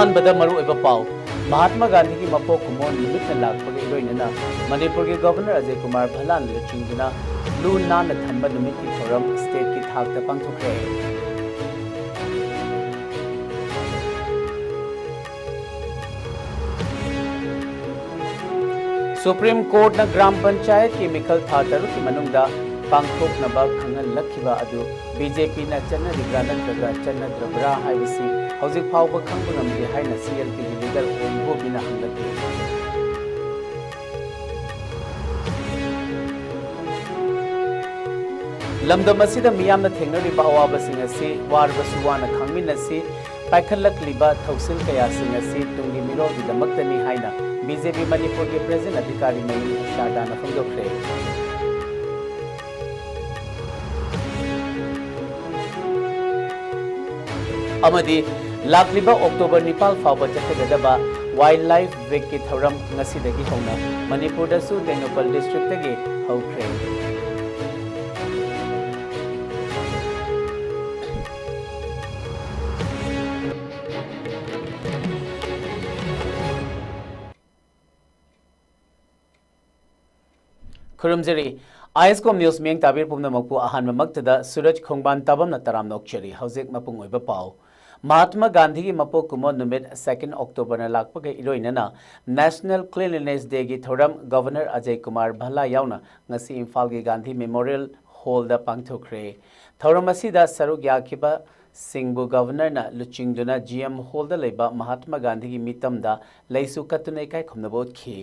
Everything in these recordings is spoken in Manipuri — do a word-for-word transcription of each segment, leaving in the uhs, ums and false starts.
ꯑꯍꯥꯟꯕꯗ ꯃꯔꯨꯑꯣꯏꯕ ꯄꯥꯎ꯫ ꯃꯍꯥꯠꯃ ꯒꯥꯟꯙꯤꯒꯤ ꯃꯄꯣꯛ ꯀꯨꯝꯑꯣꯟ ꯅꯨꯃꯤꯠꯅ ꯂꯥꯛꯄꯒ ꯏꯔꯣꯏꯅꯅ ꯃꯅꯤꯄꯨꯔꯒꯤ ꯒꯚꯔꯅꯔ ꯑꯖꯌ ꯀꯨꯃꯥꯔ ꯚꯜꯂꯥꯅ ꯂꯨꯆꯤꯡꯗꯨꯅ ꯂꯨ ꯅꯥꯟꯅ ꯊꯝꯕ ꯅꯨꯃꯤꯠꯀꯤ ꯊꯧꯔꯝ ꯁ꯭ꯇꯦꯠꯀꯤ ꯊꯥꯛꯇ ꯄꯥꯡꯊꯣꯛꯈ꯭ꯔꯦ꯫ ꯁꯨꯄ꯭ꯔꯤꯝ ꯀꯣꯔꯠꯅ ꯒ꯭ꯔꯥꯝ ꯄꯟꯆꯥꯌꯠꯀꯤ ꯃꯤꯈꯜ ꯊꯥ ꯇꯔꯨꯛꯀꯤ ꯃꯅꯨꯡꯗ ꯄꯥꯡꯊꯣꯛꯅꯕ ꯈꯪꯍꯜꯂꯛꯈꯤꯕ ꯑꯗꯨ ꯕꯤ ꯖꯦ ꯄꯤꯅ ꯆꯠꯅꯔꯤꯕ꯭ꯔꯥ ꯅꯠꯇ꯭ꯔꯒ ꯆꯠꯅꯗ꯭ꯔꯕ꯭ꯔꯥ ꯍꯥꯏꯕꯁꯤ ꯍꯧꯖꯤꯛ ꯐꯥꯎꯕ ꯈꯪꯕ ꯉꯝꯗꯦ ꯍꯥꯏꯅ ꯁꯤ ꯑꯦꯜ ꯄꯤꯒꯤ ꯂꯤꯗꯔ ꯑꯣ ꯏꯕꯣꯕꯤꯅ ꯍꯪꯂꯛꯂꯤ꯫ ꯂꯝꯗꯝ ꯑꯁꯤꯗ ꯃꯤꯌꯥꯝꯅ ꯊꯦꯡꯅꯔꯤꯕ ꯑꯋꯥꯕꯁꯤꯡ ꯑꯁꯤ ꯋꯥꯔꯕꯁꯨ ꯋꯥꯅ ꯈꯥꯡꯃꯤꯟꯅꯁꯤ, ꯄꯥꯏꯈꯠꯂꯛꯂꯤꯕ ꯊꯧꯁꯤꯜ ꯀꯌꯥꯁꯤꯡ ꯑꯁꯤ ꯇꯨꯡꯒꯤ ꯃꯤꯔꯣꯜꯒꯤꯗꯃꯛꯇꯅꯤ ꯍꯥꯏꯅ ꯕꯤ ꯖꯦ ꯄꯤ ꯃꯅꯤꯄꯨꯔꯒꯤ ꯄ꯭ꯔꯦꯖꯤꯗꯦꯟꯠ ꯑꯙꯤꯀꯥꯔꯤ ꯃꯌꯨꯝ ꯁꯥꯔꯗꯥꯅ ꯐꯣꯡꯗꯣꯛꯈ꯭ꯔꯦ꯫ ꯑꯃꯗꯤ ꯂꯥꯛꯂꯤꯕ ꯑꯣꯛꯇꯣꯕꯔ ꯅꯤꯄꯥꯜ ꯐꯥꯎꯕ ꯆꯠꯊꯒꯗꯕ ꯋꯥꯏꯜꯗ ꯂꯥꯏꯐ ꯋꯤꯛꯀꯤ ꯊꯧꯔꯝ ꯉꯁꯤꯗꯒꯤ ꯍꯧꯅ ꯃꯅꯤꯄꯨꯔꯗꯁꯨ ꯇꯦꯡꯅꯧꯄꯜ ꯗꯤꯁꯇ꯭ꯔꯤꯛꯇꯒꯤ ꯍꯧꯈ꯭ꯔꯦ꯫ ꯈꯨꯔꯨꯝꯖꯔꯤ꯫ ꯑꯥꯏ ꯑꯦꯁ ꯀꯣꯝ ꯅ꯭ꯌꯨꯁ ꯃꯤꯠꯌꯦꯡ ꯇꯥꯕꯤꯔꯤꯕ ꯄꯨꯝꯅꯃꯛꯄꯨ ꯑꯍꯥꯟꯕꯃꯛꯇꯗ ꯁꯨꯔꯖ ꯈꯣꯡꯕꯥꯟ ꯇꯥꯕꯝꯅ ꯇꯔꯥꯝꯅ ꯑꯣꯛꯆꯔꯤ꯫ ꯍꯧꯖꯤꯛ ꯃꯄꯨꯡ ꯑꯣꯏꯕ ꯄꯥꯎ꯫ ꯃꯍꯥꯠꯃ ꯒꯥꯟꯙꯤꯒꯤ ꯃꯄꯣꯛ ꯀꯨꯝꯑꯣꯟ ꯅꯨꯃꯤꯠ ꯁꯦꯀꯦꯟ ꯑꯣꯛꯇꯣꯕꯔꯅ ꯂꯥꯛꯄꯒ ꯏꯔꯣꯏꯅꯅ National Cleanliness Day ꯒꯤ ꯊꯧꯔꯝ ꯒꯚꯔꯅꯔ ꯑꯖꯌ ꯀꯨꯃꯥꯔ ꯚꯜꯂꯥ ꯌꯥꯎꯅ ꯉꯁꯤ ꯏꯝꯐꯥꯜꯒꯤ ꯒꯥꯟꯙꯤ ꯃꯦꯃꯣꯔꯤꯌꯦꯜ ꯍꯣꯜꯗ ꯄꯥꯡꯊꯣꯛꯈ꯭ꯔꯦ꯫ ꯊꯧꯔꯝ ꯑꯁꯤꯗ ꯁꯔꯨꯛ ꯌꯥꯈꯤꯕꯁꯤꯡꯕꯨ ꯒꯚꯔꯅꯔꯅ ꯂꯨꯆꯤꯡꯗꯨꯅ ꯖꯤ ꯑꯦꯝ ꯍꯣꯜꯗ ꯂꯩꯕ ꯃꯍꯥꯠꯃ ꯒꯥꯟꯙꯤꯒꯤ ꯃꯤꯇꯝꯗ ꯂꯩꯁꯨ ꯀꯠꯇꯨꯅ ꯏꯀꯥꯏ ꯈꯨꯝꯅꯕ ꯎꯠꯈꯤ꯫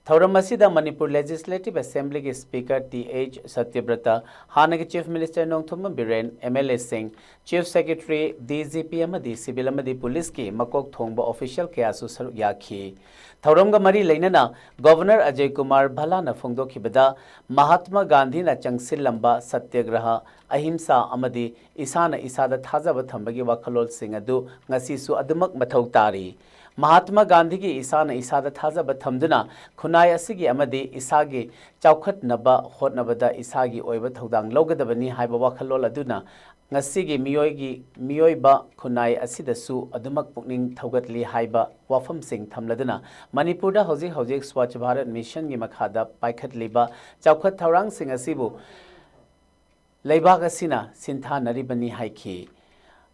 ꯊꯧꯔꯝ ꯑꯁꯤꯗ ꯃꯅꯤꯄꯨꯔ ꯂꯦꯖꯤꯁꯂꯦꯇꯤꯚ ꯑꯦꯁꯦꯝꯕ꯭ꯂꯤꯒꯤ ꯁ꯭ꯄꯤꯀꯔ ꯇꯤ ꯑꯩꯆ ꯁꯇ꯭ꯌꯕ꯭ꯔꯇ, ꯍꯥꯟꯅꯒꯤ chief minister Nongthombam Biren, M L ꯑꯦꯁꯤꯡ, chief secretary, D G P ꯑꯃꯗꯤ ꯁꯤꯚꯤꯜ ꯑꯃꯗꯤ ꯄꯨꯂꯤꯁꯀꯤ ꯃꯀꯣꯛ ꯊꯣꯡꯕ ꯑꯣꯐꯤꯁꯤꯌꯦꯜ ꯀꯌꯥꯁꯨ ꯁꯔꯨꯛ ꯌꯥꯈꯤ꯫ ꯊꯧꯔꯝꯒ ꯃꯔꯤ ꯂꯩꯅꯅ ꯒꯚꯔꯅꯔ ꯑꯖꯌ ꯀꯨꯃꯥꯔ ꯚꯜꯂꯥꯅ ꯐꯣꯡꯗꯣꯛꯈꯤꯕꯗ, ꯃꯍꯥꯠꯃ ꯒꯥꯟꯙꯤꯅ ꯆꯪꯁꯤꯜꯂꯝꯕ ꯁꯇ꯭ꯌꯒ꯭ꯔꯍ, ꯑꯍꯤꯡꯁꯥ ꯑꯃꯗꯤ ꯏꯁꯥꯅ ꯏꯁꯥꯗ ꯊꯥꯖꯕ ꯊꯝꯕꯒꯤ ꯋꯥꯈꯜꯂꯣꯟꯁꯤꯡ ꯑꯗꯨ ꯉꯁꯤꯁꯨ ꯑꯗꯨꯃꯛ ꯃꯊꯧ ꯇꯥꯔꯤ꯫ ꯃꯍꯥꯠꯃ ꯒꯥꯟꯙꯤꯒꯤ ꯏꯁꯥꯅ ꯏꯁꯥꯗ ꯊꯥꯖꯕ ꯊꯝꯗꯨꯅ ꯈꯨꯟꯅꯥꯏ ꯑꯁꯤꯒꯤ ꯑꯃꯗꯤ ꯏꯁꯥꯒꯤ ꯆꯥꯎꯈꯠꯅꯕ ꯍꯣꯠꯅꯕꯗ ꯏꯁꯥꯒꯤ ꯑꯣꯏꯕ ꯊꯧꯗꯥꯡ ꯂꯧꯒꯗꯕꯅꯤ ꯍꯥꯏꯕ ꯋꯥꯈꯜꯂꯣꯟ ꯑꯗꯨꯅ ꯉꯁꯤꯒꯤ ꯃꯤꯑꯣꯏꯒꯤ, ꯃꯤꯑꯣꯏꯕ ꯈꯨꯟꯅꯥꯏ ꯑꯁꯤꯗꯁꯨ ꯑꯗꯨꯃꯛ ꯄꯨꯛꯅꯤꯡ ꯊꯧꯒꯠꯂꯤ ꯍꯥꯏꯕ ꯋꯥꯐꯝꯁꯤꯡ ꯊꯝꯂꯗꯨꯅ, ꯃꯅꯤꯄꯨꯔꯗ ꯍꯧꯖꯤꯛ ꯍꯧꯖꯤꯛ ꯁ꯭ꯋꯥꯆ ꯚꯥꯔꯠ ꯃꯤꯁꯟꯒꯤ ꯃꯈꯥꯗ ꯄꯥꯏꯈꯠꯂꯤꯕ ꯆꯥꯎꯈꯠ ꯊꯧꯔꯥꯡꯁꯤꯡ ꯑꯁꯤꯕꯨ ꯂꯩꯕꯥꯛ ꯑꯁꯤꯅ ꯁꯤꯟꯊꯥꯅꯔꯤꯕꯅꯤ ꯍꯥꯏꯈꯤ꯫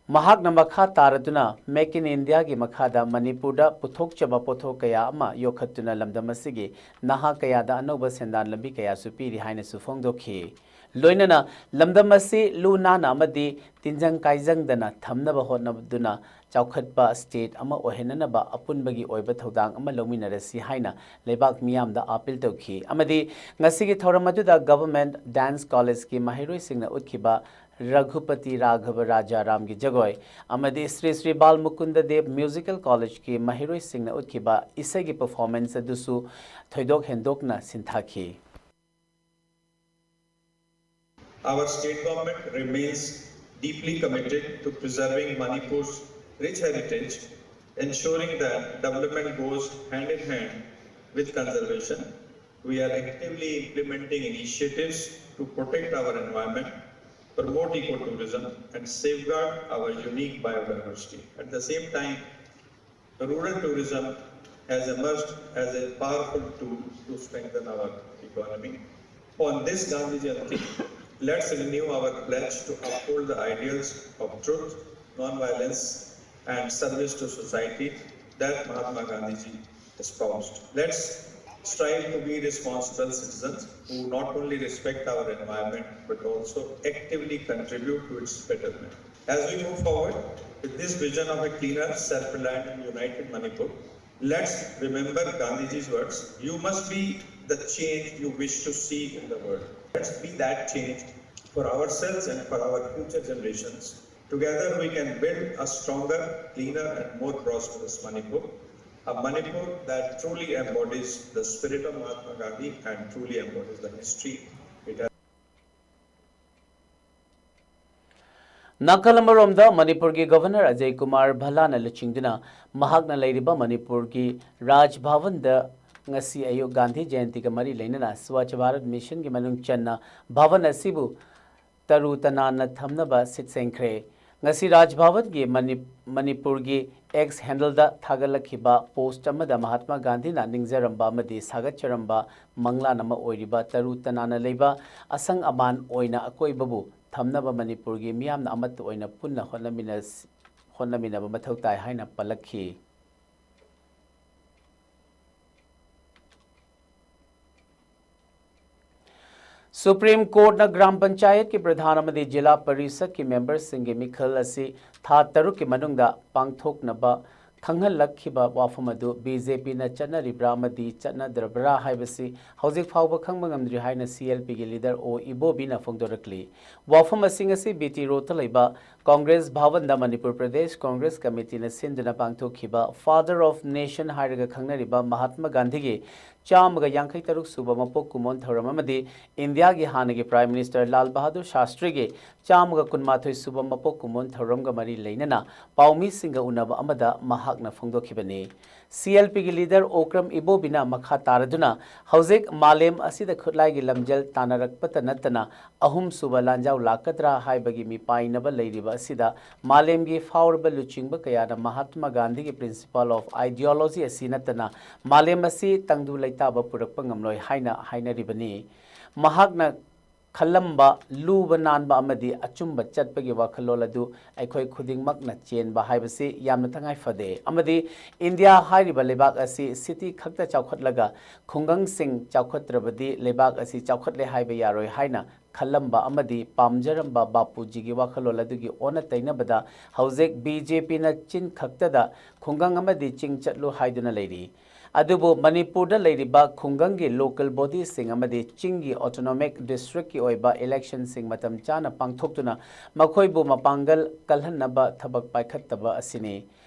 ꯃꯍꯥꯛꯅ ꯃꯈꯥ ꯇꯥꯔꯗꯨꯅ Make in Indiaꯒꯤ ꯃꯈꯥꯗ ꯃꯅꯤꯄꯨꯔꯗ ꯄꯨꯊꯣꯛꯆꯕ ꯄꯣꯠꯊꯣꯛ ꯀꯌꯥ ꯑꯃ ꯌꯣꯛꯈꯠꯇꯨꯅ ꯂꯝꯗꯝ ꯑꯁꯤꯒꯤ ꯅꯍꯥ ꯀꯌꯥꯗ ꯑꯅꯧꯕ ꯁꯦꯟꯗꯥꯟ ꯂꯝꯕꯤ ꯀꯌꯥꯁꯨ ꯄꯤꯔꯤ ꯍꯥꯏꯅꯁꯨ ꯐꯣꯡꯗꯣꯛꯈꯤ꯫ ꯂꯣꯏꯅꯅ ꯂꯝꯗꯝ ꯑꯁꯤ ꯂꯨ ꯅꯥꯟꯅ ꯑꯃꯗꯤ ꯇꯤꯟꯖꯪ ꯀꯥꯏꯖꯪꯗꯅ ꯊꯝꯅꯕ ꯍꯣꯠꯅꯗꯨꯅ ꯆꯥꯎꯈꯠꯄ state ꯑꯃ ꯑꯣꯏꯍꯟꯅꯅꯕ ꯑꯄꯨꯟꯕꯒꯤ ꯑꯣꯏꯕ ꯊꯧꯗꯥꯡ ꯑꯃ ꯂꯧꯃꯤꯟꯅꯔꯁꯤ ꯍꯥꯏꯅ ꯂꯩꯕꯥꯛ ꯃꯤꯌꯥꯝꯗ appeal ꯇꯧꯈꯤ꯫ ꯑꯃꯗꯤ ꯉꯁꯤꯒꯤ ꯊꯧꯔꯝ ꯑꯗꯨꯗ Government Dance Collegeꯀꯤ ꯃꯍꯩꯔꯣꯏꯁꯤꯡꯅ ꯎꯠꯈꯤꯕ ꯔꯘꯨꯄꯇꯤ ꯔꯥꯘꯕ ꯔꯥꯖꯥꯔꯥꯝꯒꯤ ꯖꯒꯣꯏ ꯑꯃꯗꯤ ꯁ꯭ꯔꯤ ꯁ꯭ꯔꯤ ꯕꯥꯜ ꯃꯨꯀꯨꯟꯗ ꯗꯦꯕ Musical Collegeꯀꯤ ꯃꯍꯩꯔꯣꯏꯁꯤꯡꯅ ꯎꯠꯈꯤꯕ ꯏꯁꯩꯒꯤ performance ꯑꯗꯨꯁꯨ ꯊꯣꯏꯗꯣꯛ ꯍꯦꯟꯗꯣꯛꯅ ꯁꯤꯟꯊꯥꯈꯤ꯫ Our state government remains deeply committed to preserving Manipur's rich heritage, ensuring that development goes hand in hand with conservation. We are actively implementing initiatives to protect our environment, promote ecotourism, and safeguard our unique biodiversity. At the same time, rural tourism has emerged as a powerful tool to strengthen our economy. On this Gandhi Jayanti, let's renew our pledge to uphold the ideals of truth, non-violence, and service to society that Mahatma Gandhiji espoused. Let's strive to be responsible citizens who not only respect our environment but also actively contribute to its betterment. As we move forward with this vision of a cleaner, self-reliant, and united Manipur, let's remember Gandhiji's words: "You must be the change you wish to see in the world." Let's be that change for ourselves and for our future generations. Together, we can build a stronger, cleaner, and more prosperous Manipur, a Manipur that truly embodies the spirit of Mahatma Gandhi and truly embodies the history it has. ꯅꯥꯀꯜ ꯑꯃꯔꯣꯝꯗ, ꯃꯅꯤꯄꯨꯔꯒꯤ Governor ꯑꯖꯌ ꯀꯨꯃꯥꯔ ꯚꯜꯂꯥꯅ ꯂꯨꯆꯤꯡꯗꯨꯅ ꯃꯍꯥꯛꯅ ꯂꯩꯔꯤꯕ ꯃꯅꯤꯄꯨꯔꯒꯤ ꯔꯥꯖ ꯚꯕꯟꯗ ꯉꯁꯤ ꯑꯌꯨꯛ ꯒꯥꯟꯙꯤ ꯖꯌꯟꯇꯤꯒ ꯃꯔꯤ ꯂꯩꯅꯅ ꯁ꯭ꯋꯥꯆ ꯚꯥꯔꯠ ꯃꯤꯁꯟꯒꯤ ꯃꯅꯨꯡ ꯆꯟꯅ ꯚꯕꯟ ꯑꯁꯤꯕꯨ ꯇꯔꯨ ꯇꯅꯥꯟꯅ ꯊꯝꯅꯕ ꯁꯤꯠ ꯁꯦꯡꯈ꯭ꯔꯦ꯫ ꯉꯁꯤ ꯔꯥꯖ ꯚꯕꯟꯒꯤ ꯃꯅꯤ-, ꯃꯅꯤꯄꯨꯔꯒꯤ X handleꯗ ꯊꯥꯒꯠꯂꯛꯈꯤꯕ post ꯑꯃꯗ ꯃꯍꯥꯠꯃꯥ ꯒꯥꯟꯙꯤꯅ ꯅꯤꯡꯖꯔꯝꯕ ꯑꯃꯗꯤ ꯁꯥꯒꯠꯆꯔꯝꯕ ꯃꯪꯂꯥꯟ ꯑꯃ ꯑꯣꯏꯔꯤꯕ ꯇꯔꯨ ꯇꯅꯥꯟꯅ ꯂꯩꯕ ꯑꯁꯪ ꯑꯃꯥꯟ ꯑꯣꯏꯅ ꯑꯀꯣꯏꯕꯕꯨ ꯊꯝꯅꯕ ꯃꯅꯤꯄꯨꯔꯒꯤ ꯃꯤꯌꯥꯝꯅ ꯑꯃꯠꯇ ꯑꯣꯏꯅ ꯄꯨꯟꯅ ꯍꯣꯠꯅꯃꯤꯟꯅꯁ-, ꯍꯣꯠꯅꯃꯤꯟꯅꯕ ꯃꯊꯧ ꯇꯥꯏ ꯍꯥꯏꯅ ꯄꯜꯂꯛꯈꯤ꯫ Supreme Courtꯅ ꯒ꯭ꯔꯥꯝ ꯄꯟꯆꯥꯌꯠꯀꯤ ꯄ꯭ꯔꯙꯥꯟ ꯑꯃꯗꯤ ꯖꯤꯂꯥ ꯄꯔꯤꯁꯠꯀꯤ memberꯁꯤꯡꯒꯤ ꯃꯤꯈꯜ ꯑꯁꯤ ꯊꯥ ꯇꯔꯨꯛꯀꯤ ꯃꯅꯨꯡꯗ ꯄꯥꯡꯊꯣꯛꯅꯕ ꯈꯪꯍꯜꯂꯛꯈꯤꯕ ꯋꯥꯐꯝ ꯑꯗꯨ BJPꯅ ꯆꯠꯅꯔꯤꯕ꯭ꯔꯥ ꯑꯃꯗꯤ ꯆꯠꯅꯗ꯭ꯔꯕ꯭ꯔꯥ ꯍꯥꯏꯕꯁꯤ ꯍꯧꯖꯤꯛ ꯐꯥꯎꯕ ꯈꯪꯕ ꯉꯝꯗ꯭ꯔꯤ ꯍꯥꯏꯅ CLPꯒꯤ leader ꯑꯣ ꯏꯕꯣꯕꯤꯅ ꯐꯣꯡꯗꯣꯔꯛꯂꯤ꯫ ꯋꯥꯐꯝ ꯑꯁꯤꯡ ꯑꯁꯤ BT Roadꯇ ꯂꯩꯕ Congress ꯚꯕꯟꯗ ꯃꯅꯤꯄꯨꯔ ꯄ꯭ꯔꯗꯦꯁ Congress Committeeꯅ ꯁꯤꯟꯗꯨꯅ ꯄꯥꯡꯊꯣꯛꯈꯤꯕ Father of Nation ꯍꯥꯏꯔꯒ ꯈꯪꯅꯔꯤꯕ ꯃꯍꯥꯠꯃꯥ ꯒꯥꯟꯙꯤꯒꯤ ꯆꯥꯝꯃꯒ ꯌꯥꯡꯈꯩ ꯇꯔꯨꯛ ꯁꯨꯕ ꯃꯄꯣꯛ ꯀꯨꯝꯑꯣꯟ ꯊꯧꯔꯝ ꯑꯃꯗꯤ ꯏꯟꯗꯤꯌꯥꯒꯤ ꯍꯥꯟꯅꯒꯤ Prime Minister ꯂꯥꯜ ꯕꯍꯥꯗꯨꯔ ꯁꯥꯁꯇ꯭ꯔꯤꯒꯤ ꯆꯥꯝꯃꯒ ꯀꯨꯟꯃꯥꯊꯣꯏ ꯁꯨꯕ ꯃꯄꯣꯛ ꯀꯨꯝꯑꯣꯟ ꯊꯧꯔꯝꯒ ꯃꯔꯤ ꯂꯩꯅꯅ ꯄꯥꯎꯃꯤꯁꯤꯡꯒ ꯎꯅꯕ ꯑꯃꯗ ꯃꯍꯥꯛꯅ ꯐꯣꯡꯗꯣꯛꯈꯤꯕꯅꯤ꯫ CLPꯒꯤ leader ꯑꯣꯀ꯭ꯔꯝ ꯏꯕꯣꯕꯤꯅ ꯃꯈꯥ ꯇꯥꯔꯗꯨꯅ ꯍꯧꯖꯤꯛ ꯃꯥꯂꯦꯝ ꯑꯁꯤꯗ ꯈꯨꯠꯂꯥꯏꯒꯤ ꯂꯝꯖꯦꯜ ꯇꯥꯟꯅꯔꯛꯄꯇ ꯅꯠꯇꯅ ꯑꯍꯨꯝꯁꯨꯕ ꯂꯥꯟꯖꯥꯎ ꯂꯥꯛꯀꯗ꯭ꯔꯥ ꯍꯥꯏꯕꯒꯤ ꯃꯤꯄꯥꯏꯅꯕ ꯂꯩꯔꯤꯕ ꯑꯁꯤꯗ ꯃꯥꯂꯦꯝꯒꯤ ꯐꯥꯎꯔꯕ ꯂꯨꯆꯤꯡꯕ ꯀꯌꯥꯅ ꯃꯍꯥꯠꯃꯥ ꯒꯥꯟꯙꯤꯒꯤ principle of ideology ꯑꯁꯤ ꯅꯠꯇꯅ ꯃꯥꯂꯦꯝ ꯑꯁꯤ ꯇꯪꯗꯨ ꯂꯩꯇꯥꯕ ꯄꯨꯔꯛꯄ ꯉꯝꯂꯣꯏ ꯍꯥꯏꯅ ꯍꯥꯏꯅꯔꯤꯕꯅꯤ꯫ ꯃꯍꯥꯛꯅ ꯈꯜꯂꯝꯕ ꯂꯨꯕ ꯅꯥꯟꯕ ꯑꯃꯗꯤ ꯑꯆꯨꯝꯕ ꯆꯠꯄꯒꯤ ꯋꯥꯈꯜꯂꯣꯟ ꯑꯗꯨ ꯑꯩꯈꯣꯏ ꯈꯨꯗꯤꯡꯃꯛꯅ ꯆꯦꯟꯕ ꯍꯥꯏꯕꯁꯤ ꯌꯥꯝꯅ ꯇꯉꯥꯏ ꯐꯗꯦ, ꯑꯃꯗꯤ ꯏꯟꯗꯤꯌꯥ ꯍꯥꯏꯔꯤꯕ ꯂꯩꯕꯥꯛ ꯑꯁꯤ city ꯈꯛꯇ ꯆꯥꯎꯈꯠꯂꯒ ꯈꯨꯡꯒꯪꯁꯤꯡ ꯆꯥꯎꯈꯠꯇ꯭ꯔꯕꯗꯤ ꯂꯩꯕꯥꯛ ꯑꯁꯤ ꯆꯥꯎꯈꯠꯂꯦ ꯍꯥꯏꯕ ꯌꯥꯔꯣꯏ ꯍꯥꯏꯅ ꯈꯜꯂꯝꯕ ꯑꯃꯗꯤ ꯄꯥꯝꯖꯔꯝꯕ ꯕꯥꯄꯨꯖꯤꯒꯤ ꯋꯥꯈꯜꯂꯣꯟ ꯑꯗꯨꯒꯤ ꯑꯣꯟꯅ ꯇꯩꯅꯕꯗ ꯍꯧꯖꯤꯛ BJPꯅ ꯆꯤꯟ ꯈꯛꯇꯗ ꯈꯨꯡꯒꯪ ꯑꯃꯗꯤ ꯆꯤꯡ ꯆꯠꯂꯨ ꯍꯥꯏꯗꯨꯅ ꯂꯩꯔꯤ꯫ ꯑꯗꯨꯕꯨ ꯃꯅꯤꯄꯨꯔꯗ ꯂꯩꯔꯤꯕ ꯈꯨꯡꯒꯪꯒꯤ local bodyꯁꯤꯡ ꯑꯃꯗꯤ ꯆꯤꯡꯒꯤ autonomic districtꯀꯤ ꯑꯣꯏꯕ electionꯁꯤꯡ ꯃꯇꯝ ꯆꯥꯅ ꯄꯥꯡꯊꯣꯛꯇꯨꯅ ꯃꯈꯣꯏꯕꯨ ꯃꯄꯥꯡꯒꯜ ꯀꯜꯍꯟꯅꯕ ꯊꯕꯛ ꯄꯥꯏꯈꯠꯇꯕ ꯑꯁꯤꯅꯤ꯫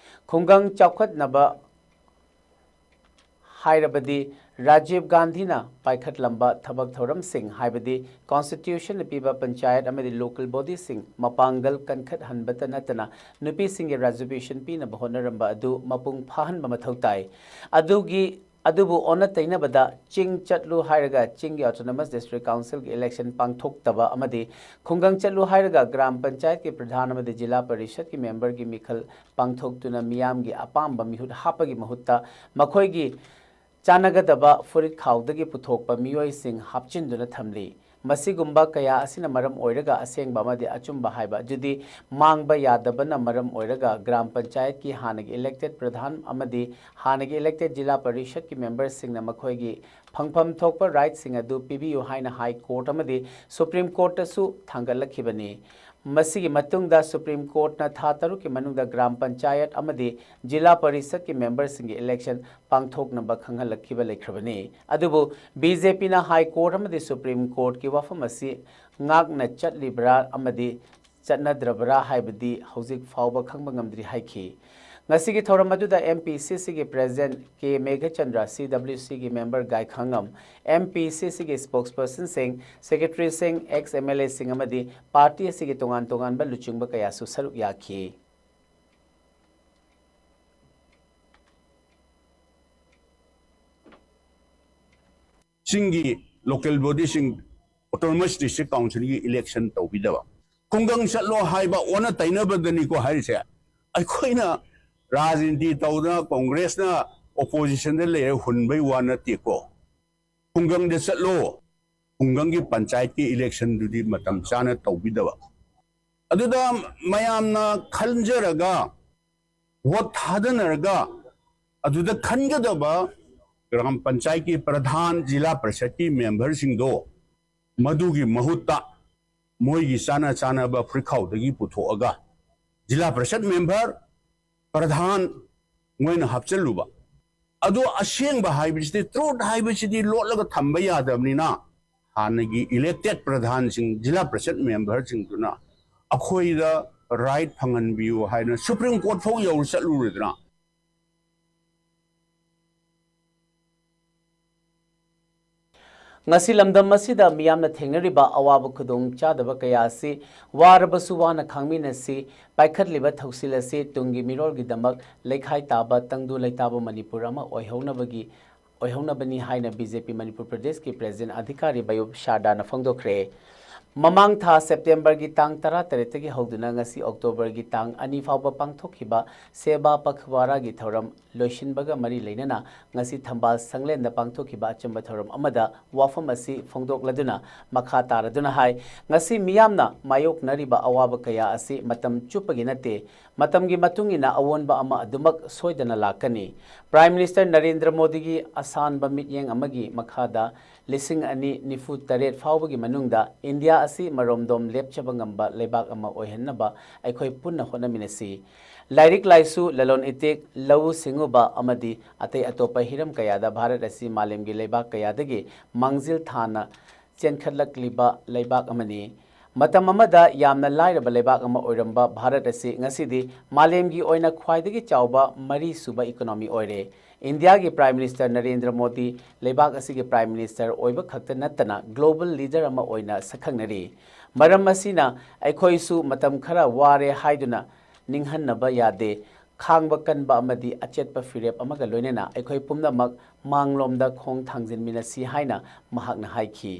ꯈꯨꯡꯒꯪ ꯆꯥꯎꯈꯠꯅꯕ ꯍꯥꯏꯔꯕꯗꯤ ꯔꯥꯖꯤꯕ ꯒꯥꯟꯙꯤꯅ ꯄꯥꯏꯈꯠꯂꯝꯕ ꯊꯕꯛ ꯊꯧꯔꯝꯁꯤꯡ, ꯍꯥꯏꯕꯗꯤ constitutionꯅ ꯄꯤꯕ ꯄꯟꯆꯥꯌꯠ ꯑꯃꯗꯤ local bodyꯁꯤꯡ ꯃꯄꯥꯡꯒꯜ ꯀꯟꯈꯠꯍꯟꯕꯇ ꯅꯠꯇꯅ ꯅꯨꯄꯤꯁꯤꯡꯒꯤ reservation ꯄꯤꯅꯕ ꯍꯣꯠꯅꯔꯝꯕ ꯑꯗꯨ ꯃꯄꯨꯡ ꯐꯥꯍꯟꯕ ꯃꯊꯧ ꯇꯥꯏ꯫ ꯑꯗꯨꯒꯤ ꯑꯗꯨꯕꯨ ꯑꯣꯟꯅ ꯇꯩꯅꯕꯗ ꯆꯤꯡ ꯆꯠꯂꯨ ꯍꯥꯏꯔꯒ ꯆꯤꯡꯒꯤ Autonomous District Councilꯒꯤ election ꯄꯥꯡꯊꯣꯛꯇꯕ ꯑꯃꯗꯤ ꯈꯨꯡꯒꯪ ꯆꯠꯂꯨ ꯍꯥꯏꯔꯒ ꯒ꯭ꯔꯥꯝ ꯄꯟꯆꯥꯌꯠꯀꯤ ꯄ꯭ꯔꯙꯥꯟ ꯑꯃꯗꯤ ꯖꯤꯂꯥ ꯄꯔꯤꯁꯠꯀꯤ memberꯒꯤ ꯃꯤꯈꯜ ꯄꯥꯡꯊꯣꯛꯇꯨꯅ ꯃꯤꯌꯥꯝꯒꯤ ꯑꯄꯥꯝꯕ ꯃꯤꯍꯨꯠ ꯍꯥꯞꯄꯒꯤ ꯃꯍꯨꯠꯇ ꯃꯈꯣꯏꯒꯤ ꯆꯥꯟꯅꯒꯗꯕ ꯐꯨꯔꯤꯠ ꯈꯥꯎꯗꯒꯤ ꯄꯨꯊꯣꯛꯄ ꯃꯤꯑꯣꯏꯁꯤꯡ ꯍꯥꯞꯆꯤꯟꯗꯨꯅ ꯊꯝꯂꯤ꯫ ꯃꯁꯤꯒꯨꯝꯕ ꯀꯌꯥ ꯑꯁꯤꯅ ꯃꯔꯝ ꯑꯣꯏꯔꯒ ꯑꯁꯦꯡꯕ ꯑꯃꯗꯤ ꯑꯆꯨꯝꯕ ꯍꯥꯏꯕ ꯑꯗꯨꯗꯤ ꯃꯥꯡꯕ ꯌꯥꯗꯕꯅ ꯃꯔꯝ ꯑꯣꯏꯔꯒ ꯒ꯭ꯔꯥꯝ ꯄꯟꯆꯥꯌꯠꯀꯤ ꯍꯥꯟꯅꯒꯤ elected ꯄ꯭ꯔꯙꯥꯟ ꯑꯃꯗꯤ ꯍꯥꯟꯅꯒꯤ elected ꯖꯤꯂꯥ ꯄꯔꯤꯁꯠꯀꯤ memberꯁꯤꯡꯅ ꯃꯈꯣꯏꯒꯤ ꯐꯪꯐꯝ ꯊꯣꯛꯄ rightꯁꯤꯡ ꯑꯗꯨ ꯄꯤꯕꯤꯌꯨ ꯍꯥꯏꯅ High Court ꯑꯃꯗꯤ Supreme Courtꯇꯁꯨ ꯊꯥꯡꯒꯠꯂꯛꯈꯤꯕꯅꯤ꯫ ꯃꯁꯤꯒꯤ ꯃꯇꯨꯡꯗ Supreme Courtꯅ ꯊꯥ ꯇꯔꯨꯛꯀꯤ ꯃꯅꯨꯡꯗ ꯒ꯭ꯔꯥꯝ ꯄꯟꯆꯥꯌꯠ ꯑꯃꯗꯤ ꯖꯤꯂꯥ ꯄꯔꯤꯁꯠꯀꯤ memberꯁꯤꯡꯒꯤ election ꯄꯥꯡꯊꯣꯛꯅꯕ ꯈꯪꯍꯜꯂꯛꯈꯤꯕ ꯂꯩꯈ꯭ꯔꯕꯅꯤ꯫ ꯑꯗꯨꯕꯨ BJPꯅ High Court ꯑꯃꯗꯤ Supreme Courtꯀꯤ ꯋꯥꯐꯝ ꯑꯁꯤ ꯉꯥꯛꯅ ꯆꯠꯂꯤꯕ꯭ꯔꯥ ꯑꯃꯗꯤ ꯆꯠꯅꯗ꯭ꯔꯕ꯭ꯔꯥ ꯍꯥꯏꯕꯗꯤ ꯍꯧꯖꯤꯛ ꯐꯥꯎꯕ ꯈꯪꯕ ꯉꯝꯗ꯭ꯔꯤ ꯍꯥꯏꯈꯤ꯫ ꯉꯁꯤꯒꯤ ꯊꯧꯔꯝ ꯑꯗꯨꯗ MPCCꯒꯤ President K Meghachandra, CWCꯒꯤ member ꯒꯥꯏꯈꯥꯉꯝ, MPCCꯒꯤ spokespersonꯁꯤꯡ, secretaryꯁꯤꯡ, ex MLAꯁꯤꯡ ꯑꯃꯗꯤ party ꯑꯁꯤꯒꯤ ꯇꯣꯉꯥꯟ ꯇꯣꯉꯥꯟꯕ ꯂꯨꯆꯤꯡꯕ ꯀꯌꯥꯁꯨ ꯁꯔꯨꯛ ꯌꯥꯈꯤ꯫ ꯆꯤꯡꯒꯤ local bodyꯁꯤꯡ, Autonomous District Councilꯒꯤ election ꯇꯧꯕꯤꯗꯕ, ꯈꯨꯡꯒꯪ ꯆꯠꯂꯣ ꯍꯥꯏꯕ ꯑꯣꯟꯅ ꯇꯩꯅꯕꯗꯅꯤꯀꯣ ꯍꯥꯏꯔꯤꯁꯦ꯫ ꯑꯩꯈꯣꯏꯅ ꯔꯥꯖꯅꯤꯇꯤ ꯇꯧꯗꯅ Congressꯅ oppositionꯗ ꯂꯩꯔ ꯍꯨꯟꯕꯩ ꯋꯥ ꯅꯠꯇꯦꯀꯣ꯫ ꯈꯨꯡꯒꯪꯗ ꯆꯠꯂꯣ, ꯈꯨꯡꯒꯪꯒꯤ ꯄꯟꯆꯥꯌꯠꯀꯤ electionꯗꯨꯗꯤ ꯃꯇꯝ ꯆꯥꯅ ꯇꯧꯕꯤꯗꯕ, ꯑꯗꯨꯗ ꯃꯌꯥꯝꯅ ꯈꯟꯖꯔꯒ vote ꯊꯥꯗꯅꯔꯒ ꯑꯗꯨꯗ ꯈꯟꯒꯗꯕ ꯒ꯭ꯔꯥꯝ ꯄꯟꯆꯥꯌꯠꯀꯤ ꯄ꯭ꯔꯙꯥꯟ, ꯖꯤꯂꯥ ꯄꯔꯤꯁꯠꯀꯤ memberꯁꯤꯡꯗꯣ ꯃꯗꯨꯒꯤ ꯃꯍꯨꯠꯇ ꯃꯣꯏꯒꯤ ꯆꯥꯅ ꯆꯥꯅꯕ ꯐꯨꯔꯤꯠꯈꯥꯎꯗꯒꯤ ꯄꯨꯊꯣꯛꯑꯒ ꯖꯤꯂꯥ ꯄꯔꯤꯁꯠ member, ꯄ꯭ꯔꯙꯥꯟ ꯃꯣꯏꯅ ꯍꯥꯞꯆꯜꯂꯨꯕ꯫ ꯑꯗꯣ ꯑꯁꯦꯡꯕ ꯍꯥꯏꯕꯁꯤꯗꯤ, truth ꯍꯥꯏꯕꯁꯤꯗꯤ ꯂꯣꯠꯂꯒ ꯊꯝꯕ ꯌꯥꯗꯕꯅꯤꯅ, ꯍꯥꯟꯅꯒꯤ elected ꯄ꯭ꯔꯙꯥꯟꯁꯤꯡ, ꯖꯤꯂꯥ ꯄꯔꯤꯁꯠ memberꯁꯤꯡꯗꯨꯅ ꯑꯩꯈꯣꯏꯗ right ꯐꯪꯍꯟꯕꯤꯌꯨ ꯍꯥꯏꯅ Supreme Court ꯐꯥꯎ ꯌꯧꯔ ꯆꯠꯂꯨꯔꯦꯗꯅ꯫ ꯉꯁꯤ ꯂꯝꯗꯝ ꯑꯁꯤꯗ ꯃꯤꯌꯥꯝꯅ ꯊꯦꯡꯅꯔꯤꯕ ꯑꯋꯥꯕ ꯈꯨꯗꯣꯡꯆꯥꯗꯕ ꯀꯌꯥ ꯑꯁꯤ ꯋꯥꯔꯕꯁꯨ ꯋꯥꯅ ꯈꯥꯡꯃꯤꯟꯅꯁꯤ, ꯄꯥꯏꯈꯠꯂꯤꯕ ꯊꯧꯁꯤꯜ ꯑꯁꯤ ꯇꯨꯡꯒꯤ ꯃꯤꯔꯣꯜꯒꯤꯗꯃꯛ ꯂꯩꯈꯥꯏ ꯇꯥꯕ ꯇꯪꯗꯨ ꯂꯩꯇꯥꯕ ꯃꯅꯤꯄꯨꯔ ꯑꯃ ꯑꯣꯏꯍꯧꯅꯕꯒꯤ ꯑꯣꯏꯍꯧꯅꯕꯅꯤ ꯍꯥꯏꯅ ꯕꯤ ꯖꯦ ꯄꯤ ꯃꯅꯤꯄꯨꯔ ꯄ꯭ꯔꯗꯦꯁꯀꯤ ꯄ꯭ꯔꯦꯁꯤꯗꯦꯟꯠ ꯑꯙꯤꯀꯥꯔꯤ ꯕꯌꯨꯞ ꯁꯥꯔꯗꯥꯅ ꯐꯣꯡꯗꯣꯛꯈ꯭ꯔꯦ꯫ ꯃꯃꯥꯡ ꯊꯥ ꯁꯦꯞꯇꯦꯝꯕꯔꯒꯤ ꯇꯥꯡ ꯇꯔꯥꯇꯔꯦꯠꯇꯒꯤ ꯍꯧꯗꯨꯅ ꯉꯁꯤ ꯑꯣꯛꯇꯣꯕꯔꯒꯤ ꯇꯥꯡ ꯑꯅꯤ ꯐꯥꯎꯕ ꯄꯥꯡꯊꯣꯛꯈꯤꯕ ꯁꯦꯕꯥ ꯄꯈꯋꯥꯔꯥꯒꯤ ꯊꯧꯔꯝ ꯂꯣꯏꯁꯤꯟꯕꯒ ꯃꯔꯤ ꯂꯩꯅꯅ ꯉꯁꯤ ꯊꯝꯕꯥꯜ ꯁꯪꯂꯦꯟꯗ ꯄꯥꯡꯊꯣꯛꯈꯤꯕ ꯑꯆꯝꯕ ꯊꯧꯔꯝ ꯑꯃꯗ ꯋꯥꯐꯝ ꯑꯁꯤ ꯐꯣꯡꯗꯣꯛꯂꯗꯨꯅ ꯃꯈꯥ ꯇꯥꯔꯗꯨꯅ ꯍꯥꯏ, ꯉꯁꯤ ꯃꯤꯌꯥꯝꯅ ꯃꯥꯌꯣꯛꯅꯔꯤꯕ ꯑꯋꯥꯕ ꯀꯌꯥ ꯑꯁꯤ ꯃꯇꯝ ꯆꯨꯞꯄꯒꯤ ꯅꯠꯇꯦ, ꯃꯇꯝꯒꯤ ꯃꯇꯨꯡ ꯏꯟꯅ ꯑꯑꯣꯟꯕ ꯑꯃ ꯑꯗꯨꯃꯛ ꯁꯣꯏꯗꯅ ꯂꯥꯛꯀꯅꯤ꯫ ꯄ꯭ꯔꯥꯏꯝ ꯃꯤꯅꯤꯁꯇꯔ ꯅꯔꯦꯟꯗ꯭ꯔ ꯃꯣꯗꯤꯒꯤ ꯑꯁꯥꯟꯕ ꯃꯤꯠꯌꯦꯡ ꯑꯃꯒꯤ ꯃꯈꯥꯗ ꯂꯤꯁꯤꯡ ꯑꯅꯤ ꯅꯤꯐꯨ ꯇꯔꯦꯠ ꯐꯥꯎꯕꯒꯤ ꯃꯅꯨꯡꯗ ꯏꯟꯗꯤꯌꯥ ꯑꯁꯤ ꯃꯔꯣꯝꯗꯣꯝ ꯂꯦꯞꯆꯕ ꯉꯝꯕ ꯂꯩꯕꯥꯛ ꯑꯃ ꯑꯣꯏꯍꯟꯅꯕ ꯑꯩꯈꯣꯏ ꯄꯨꯟꯅ ꯍꯣꯠꯅꯃꯤꯟꯅꯁꯤ꯫ ꯂꯥꯏꯔꯤꯛ ꯂꯥꯏꯁꯨ, ꯂꯂꯣꯟ ꯏꯇꯤꯛ, ꯂꯧꯎ ꯁꯤꯡꯎꯕ ꯑꯃꯗꯤ ꯑꯇꯩ ꯑꯇꯣꯞꯄ ꯍꯤꯔꯝ ꯀꯌꯥꯗ ꯚꯥꯔꯠ ꯑꯁꯤ ꯃꯥꯂꯦꯝꯒꯤ ꯂꯩꯕꯥꯛ ꯀꯌꯥꯗꯒꯤ ꯃꯥꯡꯖꯤꯜ ꯊꯥꯅ ꯆꯦꯟꯈꯠꯂꯛꯂꯤꯕ ꯂꯩꯕꯥꯛ ꯑꯃꯅꯤ꯫ ꯃꯇꯝ ꯑꯃꯗ ꯌꯥꯝꯅ ꯂꯥꯏꯔꯕ ꯂꯩꯕꯥꯛ ꯑꯃ ꯑꯣꯏꯔꯝꯕ ꯚꯥꯔꯠ ꯑꯁꯤ ꯉꯁꯤꯗꯤ ꯃꯥꯂꯦꯝꯒꯤ ꯑꯣꯏꯅ ꯈ꯭ꯋꯥꯏꯗꯒꯤ ꯆꯥꯎꯕ ꯃꯔꯤꯁꯨꯕ ꯏꯀꯣꯅꯣꯃꯤ ꯑꯣꯏꯔꯦ꯫ ꯏꯟꯗꯤꯌꯥꯒꯤ ꯄ꯭ꯔꯥꯏꯝ ꯃꯤꯅꯤꯁꯇꯔ ꯅꯔꯦꯟꯗ꯭ꯔ ꯃꯣꯗꯤ ꯂꯩꯕꯥꯛ ꯑꯁꯤꯒꯤ ꯄ꯭ꯔꯥꯏꯝ ꯃꯤꯅꯤꯁꯇꯔ ꯑꯣꯏꯕ ꯈꯛꯇ ꯅꯠꯇꯅ ꯒ꯭ꯂꯣꯕꯜ ꯂꯤꯗꯔ ꯑꯃ ꯑꯣꯏꯅ ꯁꯛꯈꯪꯅꯔꯤ꯫ ꯃꯔꯝ ꯑꯁꯤꯅ ꯑꯩꯈꯣꯏꯁꯨ ꯃꯇꯝ ꯈꯔ ꯋꯥꯔꯦ ꯍꯥꯏꯗꯨꯅ ꯅꯤꯡꯍꯟꯅꯕ ꯌꯥꯗꯦ꯫ ꯈꯥꯡꯕ ꯀꯟꯕ ꯑꯃꯗꯤ ꯑꯆꯦꯠꯄ ꯐꯤꯔꯦꯞ ꯑꯃꯒ ꯂꯣꯏꯅꯅ ꯑꯩꯈꯣꯏ ꯄꯨꯝꯅꯃꯛ ꯃꯥꯡꯂꯣꯝꯗ ꯈꯣꯡ ꯊꯥꯡꯖꯤꯟꯃꯤꯟꯅꯁꯤ ꯍꯥꯏꯅ ꯃꯍꯥꯛꯅ ꯍꯥꯏꯈꯤ꯫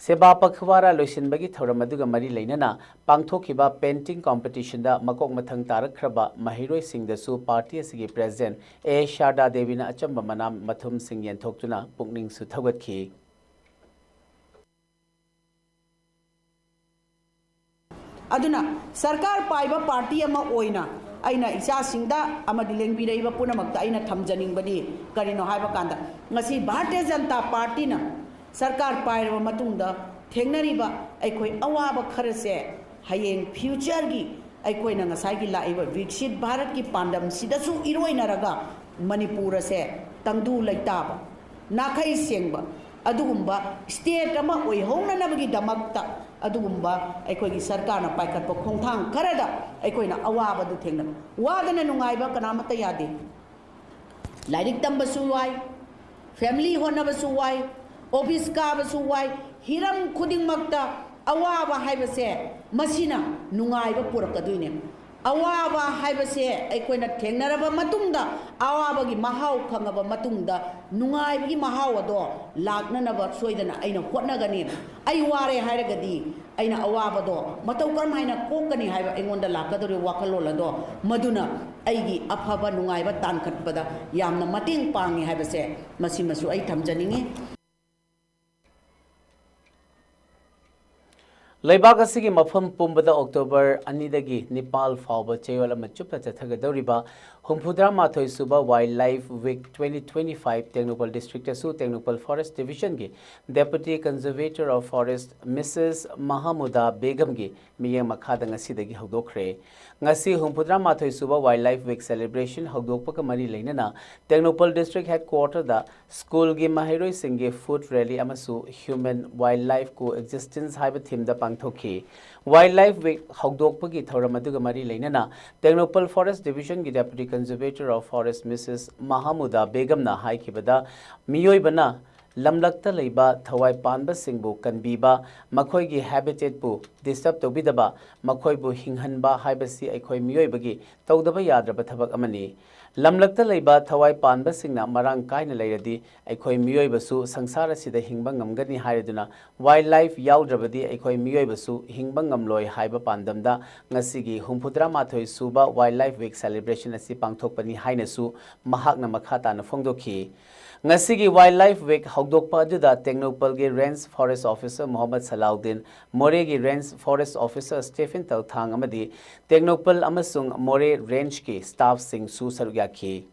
ꯁꯦꯕꯥ ꯄꯈꯋꯥꯔꯥ ꯂꯣꯏꯁꯤꯟꯕꯒꯤ ꯊꯧꯔꯝ ꯑꯗꯨꯒ ꯃꯔꯤ ꯂꯩꯅꯅ ꯄꯥꯡꯊꯣꯛꯈꯤꯕ ꯄꯦꯟꯇꯤꯡ ꯀꯝꯄꯤꯇꯤꯁꯟꯗ ꯃꯀꯣꯛ ꯃꯊꯪ ꯇꯥꯔꯛꯈ꯭ꯔꯕ ꯃꯍꯩꯔꯣꯏꯁꯤꯡꯗꯁꯨ ꯄꯥꯔꯇꯤ ꯑꯁꯤꯒꯤ ꯄ꯭ꯔꯦꯁꯤꯗꯦꯟꯠ ꯑꯦ ꯁꯥꯔꯗꯥ ꯗꯦꯕꯤꯅ ꯑꯆꯝꯕ ꯃꯅꯥ ꯃꯊꯨꯝꯁꯤꯡ ꯌꯦꯟꯊꯣꯛꯇꯨꯅ ꯄꯨꯛꯅꯤꯡꯁꯨ ꯊꯧꯒꯠꯈꯤ꯫ ꯑꯗꯨꯅ ꯁꯔꯀꯥꯔ ꯄꯥꯏꯕ ꯄꯥꯔꯇꯤ ꯑꯃ ꯑꯣꯏꯅ ꯑꯩꯅ ꯏꯆꯥꯁꯤꯡꯗ ꯑꯃꯗꯤ ꯂꯦꯡꯕꯤꯔꯛꯏꯕ ꯄꯨꯝꯅꯃꯛꯇ ꯑꯩꯅ ꯊꯝꯖꯅꯤꯡꯕꯗꯤ ꯀꯔꯤꯅꯣ ꯍꯥꯏꯕ ꯀꯥꯟꯗ, ꯉꯁꯤ ꯚꯥꯔꯇꯤꯌ ꯖꯅꯇꯥ ꯄꯥꯔꯇꯤꯅ ꯁꯔꯀꯥꯔ ꯄꯥꯏꯔꯕ ꯃꯇꯨꯡꯗ ꯊꯦꯡꯅꯔꯤꯕ ꯑꯩꯈꯣꯏ ꯑꯋꯥꯕ ꯈꯔꯁꯦ ꯍꯌꯦꯡ ꯐ꯭ꯌꯨꯆꯔꯒꯤ ꯑꯩꯈꯣꯏꯅ ꯉꯁꯥꯏꯒꯤ ꯂꯥꯛꯏꯕ ꯕꯤꯛꯁꯤꯠ ꯚꯥꯔꯠꯀꯤ ꯄꯥꯟꯗꯝꯁꯤꯗꯁꯨ ꯏꯔꯣꯏꯅꯔꯒ ꯃꯅꯤꯄꯨꯔ ꯑꯁꯦ ꯇꯪꯗꯨ ꯂꯩꯇꯥꯕ, ꯅꯥꯈꯩ ꯁꯦꯡꯕ ꯑꯗꯨꯒꯨꯝꯕ ꯁ꯭ꯇꯦꯠ ꯑꯃ ꯑꯣꯏꯍꯧꯅꯅꯕꯒꯤꯗꯃꯛꯇ ꯑꯗꯨꯒꯨꯝꯕ ꯑꯩꯈꯣꯏꯒꯤ ꯁꯔꯀꯥꯔꯅ ꯄꯥꯏꯈꯠꯄ ꯈꯣꯡꯊꯥꯡ ꯈꯔꯗ ꯑꯩꯈꯣꯏꯅ ꯑꯋꯥꯕꯗꯨ ꯊꯦꯡꯅꯕ꯫ ꯋꯥꯗꯅ ꯅꯨꯡꯉꯥꯏꯕ ꯀꯅꯥꯃꯠꯇ ꯌꯥꯗꯦ꯫ ꯂꯥꯏꯔꯤꯛ ꯇꯝꯕꯁꯨ ꯋꯥꯏ, ꯐꯦꯃꯤꯂꯤ ꯍꯣꯠꯅꯕꯁꯨ ꯋꯥꯏ, ꯑꯣꯐꯤꯁ ꯀꯥꯕꯁꯨ ꯋꯥꯏ, ꯍꯤꯔꯝ ꯈꯨꯗꯤꯡꯃꯛꯇ ꯑꯋꯥꯕ ꯍꯥꯏꯕꯁꯦ ꯃꯁꯤꯅ ꯅꯨꯡꯉꯥꯏꯕ ꯄꯨꯔꯛꯀꯗꯣꯏꯅꯦ꯫ ꯑꯋꯥꯕ ꯍꯥꯏꯕꯁꯦ ꯑꯩꯈꯣꯏꯅ ꯊꯦꯡꯅꯔꯕ ꯃꯇꯨꯡꯗ, ꯑꯋꯥꯕꯒꯤ ꯃꯍꯥꯎ ꯈꯪꯉꯕ ꯃꯇꯨꯡꯗ, ꯅꯨꯡꯉꯥꯏꯕꯒꯤ ꯃꯍꯥꯎ ꯑꯗꯣ ꯂꯥꯛꯅꯅꯕ ꯁꯣꯏꯗꯅ ꯑꯩꯅ ꯍꯣꯠꯅꯒꯅꯤ꯫ ꯑꯩ ꯋꯥꯔꯦ ꯍꯥꯏꯔꯒꯗꯤ ꯑꯩꯅ ꯑꯋꯥꯕꯗꯣ ꯃꯇꯧ ꯀꯔꯝ ꯍꯥꯏꯅ ꯀꯣꯛꯀꯅꯤ ꯍꯥꯏꯕ ꯑꯩꯉꯣꯟꯗ ꯂꯥꯛꯀꯗꯧꯔꯤꯕ ꯋꯥꯈꯜꯂꯣꯟ ꯑꯗꯣ, ꯃꯗꯨꯅ ꯑꯩꯒꯤ ꯑꯐꯕ ꯅꯨꯡꯉꯥꯏꯕ ꯇꯥꯟꯈꯠꯄꯗ ꯌꯥꯝꯅ ꯃꯇꯦꯡ ꯄꯥꯡꯉꯤ ꯍꯥꯏꯕꯁꯦ ꯃꯁꯤꯃꯁꯨ ꯑꯩ ꯊꯝꯖꯅꯤꯡꯉꯤ꯫ ꯂꯩꯕꯥꯛ ꯑꯁꯤꯒꯤ ꯃꯐꯝ ꯄꯨꯝꯕꯗ ꯑꯣꯛꯇꯣꯕꯔ ꯑꯅꯤꯗꯒꯤ ꯅꯤꯄꯥꯜ ꯐꯥꯎꯕ ꯆꯌꯣꯜ ꯑꯃ ꯆꯨꯞꯅ ꯆꯠꯊꯒꯗꯧꯔꯤꯕ ꯍꯨꯝꯐꯨꯇꯔꯥ ꯃꯥꯊꯣꯏ ꯁꯨꯕ Wildlife Week twenty twenty-five Tengnoupal district ꯇꯁꯨ ꯇꯦꯡꯅꯧꯄꯜ forest division ꯒꯤ Deputy Conservator of Forest Mrs ꯃꯍꯃꯨꯗꯥ ꯕꯦꯒꯝꯒꯤ ꯃꯤꯠꯌꯦꯡ ꯃꯈꯥꯗ ꯉꯁꯤꯗꯒꯤ ꯍꯧꯗꯣꯛꯈ꯭ꯔꯦ꯫ ꯉꯁꯤ ꯍꯨꯝꯐꯨꯇꯔꯥ ꯃꯥꯊꯣꯏ ꯁꯨꯕ Wildlife Week celebration ꯍꯧꯗꯣꯛꯄꯒ ꯃꯔꯤ ꯂꯩꯅꯅ ꯇꯦꯡꯅꯧꯄꯜ district headquarter ꯗ ꯁ꯭ꯀꯨꯜꯒꯤ ꯃꯍꯩꯔꯣꯏꯁꯤꯡꯒꯤ food rally ꯑꯃꯁꯨ Human Wildlife Co-existence ꯍꯥꯏꯕ theme ꯗ ꯄꯥꯡꯊꯣꯛꯈꯤ꯫ Wildlife Week ꯍꯧꯗꯣꯛꯄꯒꯤ ꯊꯧꯔꯝ ꯑꯗꯨꯒ ꯃꯔꯤ ꯂꯩꯅꯅ ꯇꯦꯡꯅꯧꯄꯜ forest division ꯒꯤ Deputy Conservator of Forest Mrs ꯃꯍꯃꯨꯗꯥ ꯕꯦꯒꯝꯅ ꯍꯥꯏꯈꯤꯕꯗ, ꯃꯤꯑꯣꯏꯕꯅ ꯂꯝꯂꯛꯇ ꯂꯩꯕ ꯊꯋꯥꯏ ꯄꯥꯟꯕꯁꯤꯡꯕꯨ ꯀꯟꯕꯤꯕ, ꯃꯈꯣꯏꯒꯤ habitat ꯄꯨ disturb ꯇꯧꯕꯤꯗꯕ, ꯃꯈꯣꯏꯕꯨ ꯍꯤꯡꯍꯟꯕ ꯍꯥꯏꯕꯁꯤ ꯑꯩꯈꯣꯏ ꯃꯤꯑꯣꯏꯕꯒꯤ ꯇꯧꯗꯕ ꯌꯥꯗ꯭ꯔꯕ ꯊꯕꯛ ꯑꯃꯅꯤ꯫ ꯂꯝꯂꯛꯇ ꯂꯩꯕ ꯊꯋꯥꯏ ꯄꯥꯟꯕꯁꯤꯡꯅ ꯃꯔꯥꯡ ꯀꯥꯏꯅ ꯂꯩꯔꯗꯤ ꯑꯩꯈꯣꯏ ꯃꯤꯑꯣꯏꯕꯁꯨ ꯁꯪꯁꯥꯔ ꯑꯁꯤꯗ ꯍꯤꯡꯕ ꯉꯝꯒꯅꯤ ꯍꯥꯏꯔꯗꯨꯅ, Wildlife ꯌꯥꯎꯗ꯭ꯔꯕꯗꯤ ꯑꯩꯈꯣꯏ ꯃꯤꯑꯣꯏꯕꯁꯨ ꯍꯤꯡꯕ ꯉꯝꯂꯣꯏ ꯍꯥꯏꯕ ꯄꯥꯟꯗꯝꯗ ꯉꯁꯤꯒꯤ ꯍꯨꯝꯐꯨꯇꯔꯥ ꯃꯥꯊꯣꯏ ꯁꯨꯕ Wildlife Week celebration ꯑꯁꯤ ꯄꯥꯡꯊꯣꯛꯄꯅꯤ ꯍꯥꯏꯅꯁꯨ ꯃꯍꯥꯛꯅ ꯃꯈꯥ ꯇꯥꯅ ꯐꯣꯡꯗꯣꯛꯈꯤ꯫ ꯉꯁꯤꯒꯤ Wildlife Week ꯍꯧꯗꯣꯛꯄ ꯑꯗꯨꯗ ꯇꯦꯡꯅꯧꯄꯜꯒꯤ Range Forest Officer ꯃꯣꯍꯝꯃꯗ ꯁꯂꯥꯎꯗꯤꯟ, ꯃꯣꯔꯦꯒꯤ Range Forest Officer ꯁ꯭ꯇꯦꯐꯤꯟ ꯇꯧꯊꯥꯡ ꯑꯃꯗꯤ ꯇꯦꯡꯅꯧꯄꯜ ꯑꯃꯁꯨꯡ ꯃꯣꯔꯦ range ꯀꯤ staff ꯁꯤꯡꯁꯨ ꯁꯔꯨꯛ ꯌꯥꯈꯤ꯫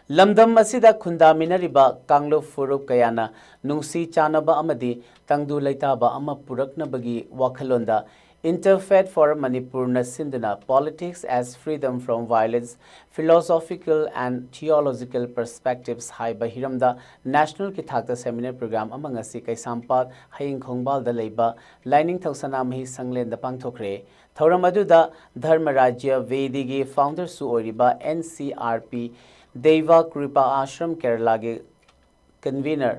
ꯂꯝꯗꯝ ꯑꯁꯤꯗ ꯈꯨꯟꯗꯥꯃꯤꯟꯅꯔꯤꯕ ꯀꯥꯡꯂꯨꯞ ꯐꯨꯔꯨꯞ ꯀꯌꯥꯅ ꯅꯨꯡꯁꯤ ꯆꯥꯟꯅꯕ ꯑꯃꯗꯤ ꯇꯪꯗꯨ ꯂꯩꯇꯥꯕ ꯑꯃ ꯄꯨꯔꯛꯅꯕꯒꯤ ꯋꯥꯈꯜꯂꯣꯟꯗ Interfaith for Manipur ꯅ ꯁꯤꯟꯗꯨꯅ Politics as Freedom from Violence, Philosophical and Theological Perspectives ꯍꯥꯏꯕ ꯍꯤꯔꯝꯗ national ꯀꯤ ꯊꯥꯛꯇ seminar program ꯑꯃ ꯉꯁꯤ ꯀꯩꯁꯥꯝꯄꯥꯠ ꯍꯌꯤꯡ ꯈꯣꯡꯕꯥꯜꯗ ꯂꯩꯕ ꯂꯥꯏꯅꯤꯡꯊꯧ ꯁꯅꯥꯃꯍꯤ ꯁꯪꯂꯦꯟꯗ ꯄꯥꯡꯊꯣꯛꯈ꯭ꯔꯦ꯫ ꯊꯧꯔꯝ ꯑꯗꯨꯗ ꯙꯔꯃ ꯔꯥꯖ꯭ꯌ ꯚꯦꯗꯤꯒꯤ founder ꯁꯨ ꯑꯣꯏꯔꯤꯕ N C R P ꯗꯦꯕ ꯀ꯭ꯔꯤꯄꯥ ꯑꯥꯁ꯭ꯔꯝ ꯀꯦꯔꯂꯥꯒꯤ convener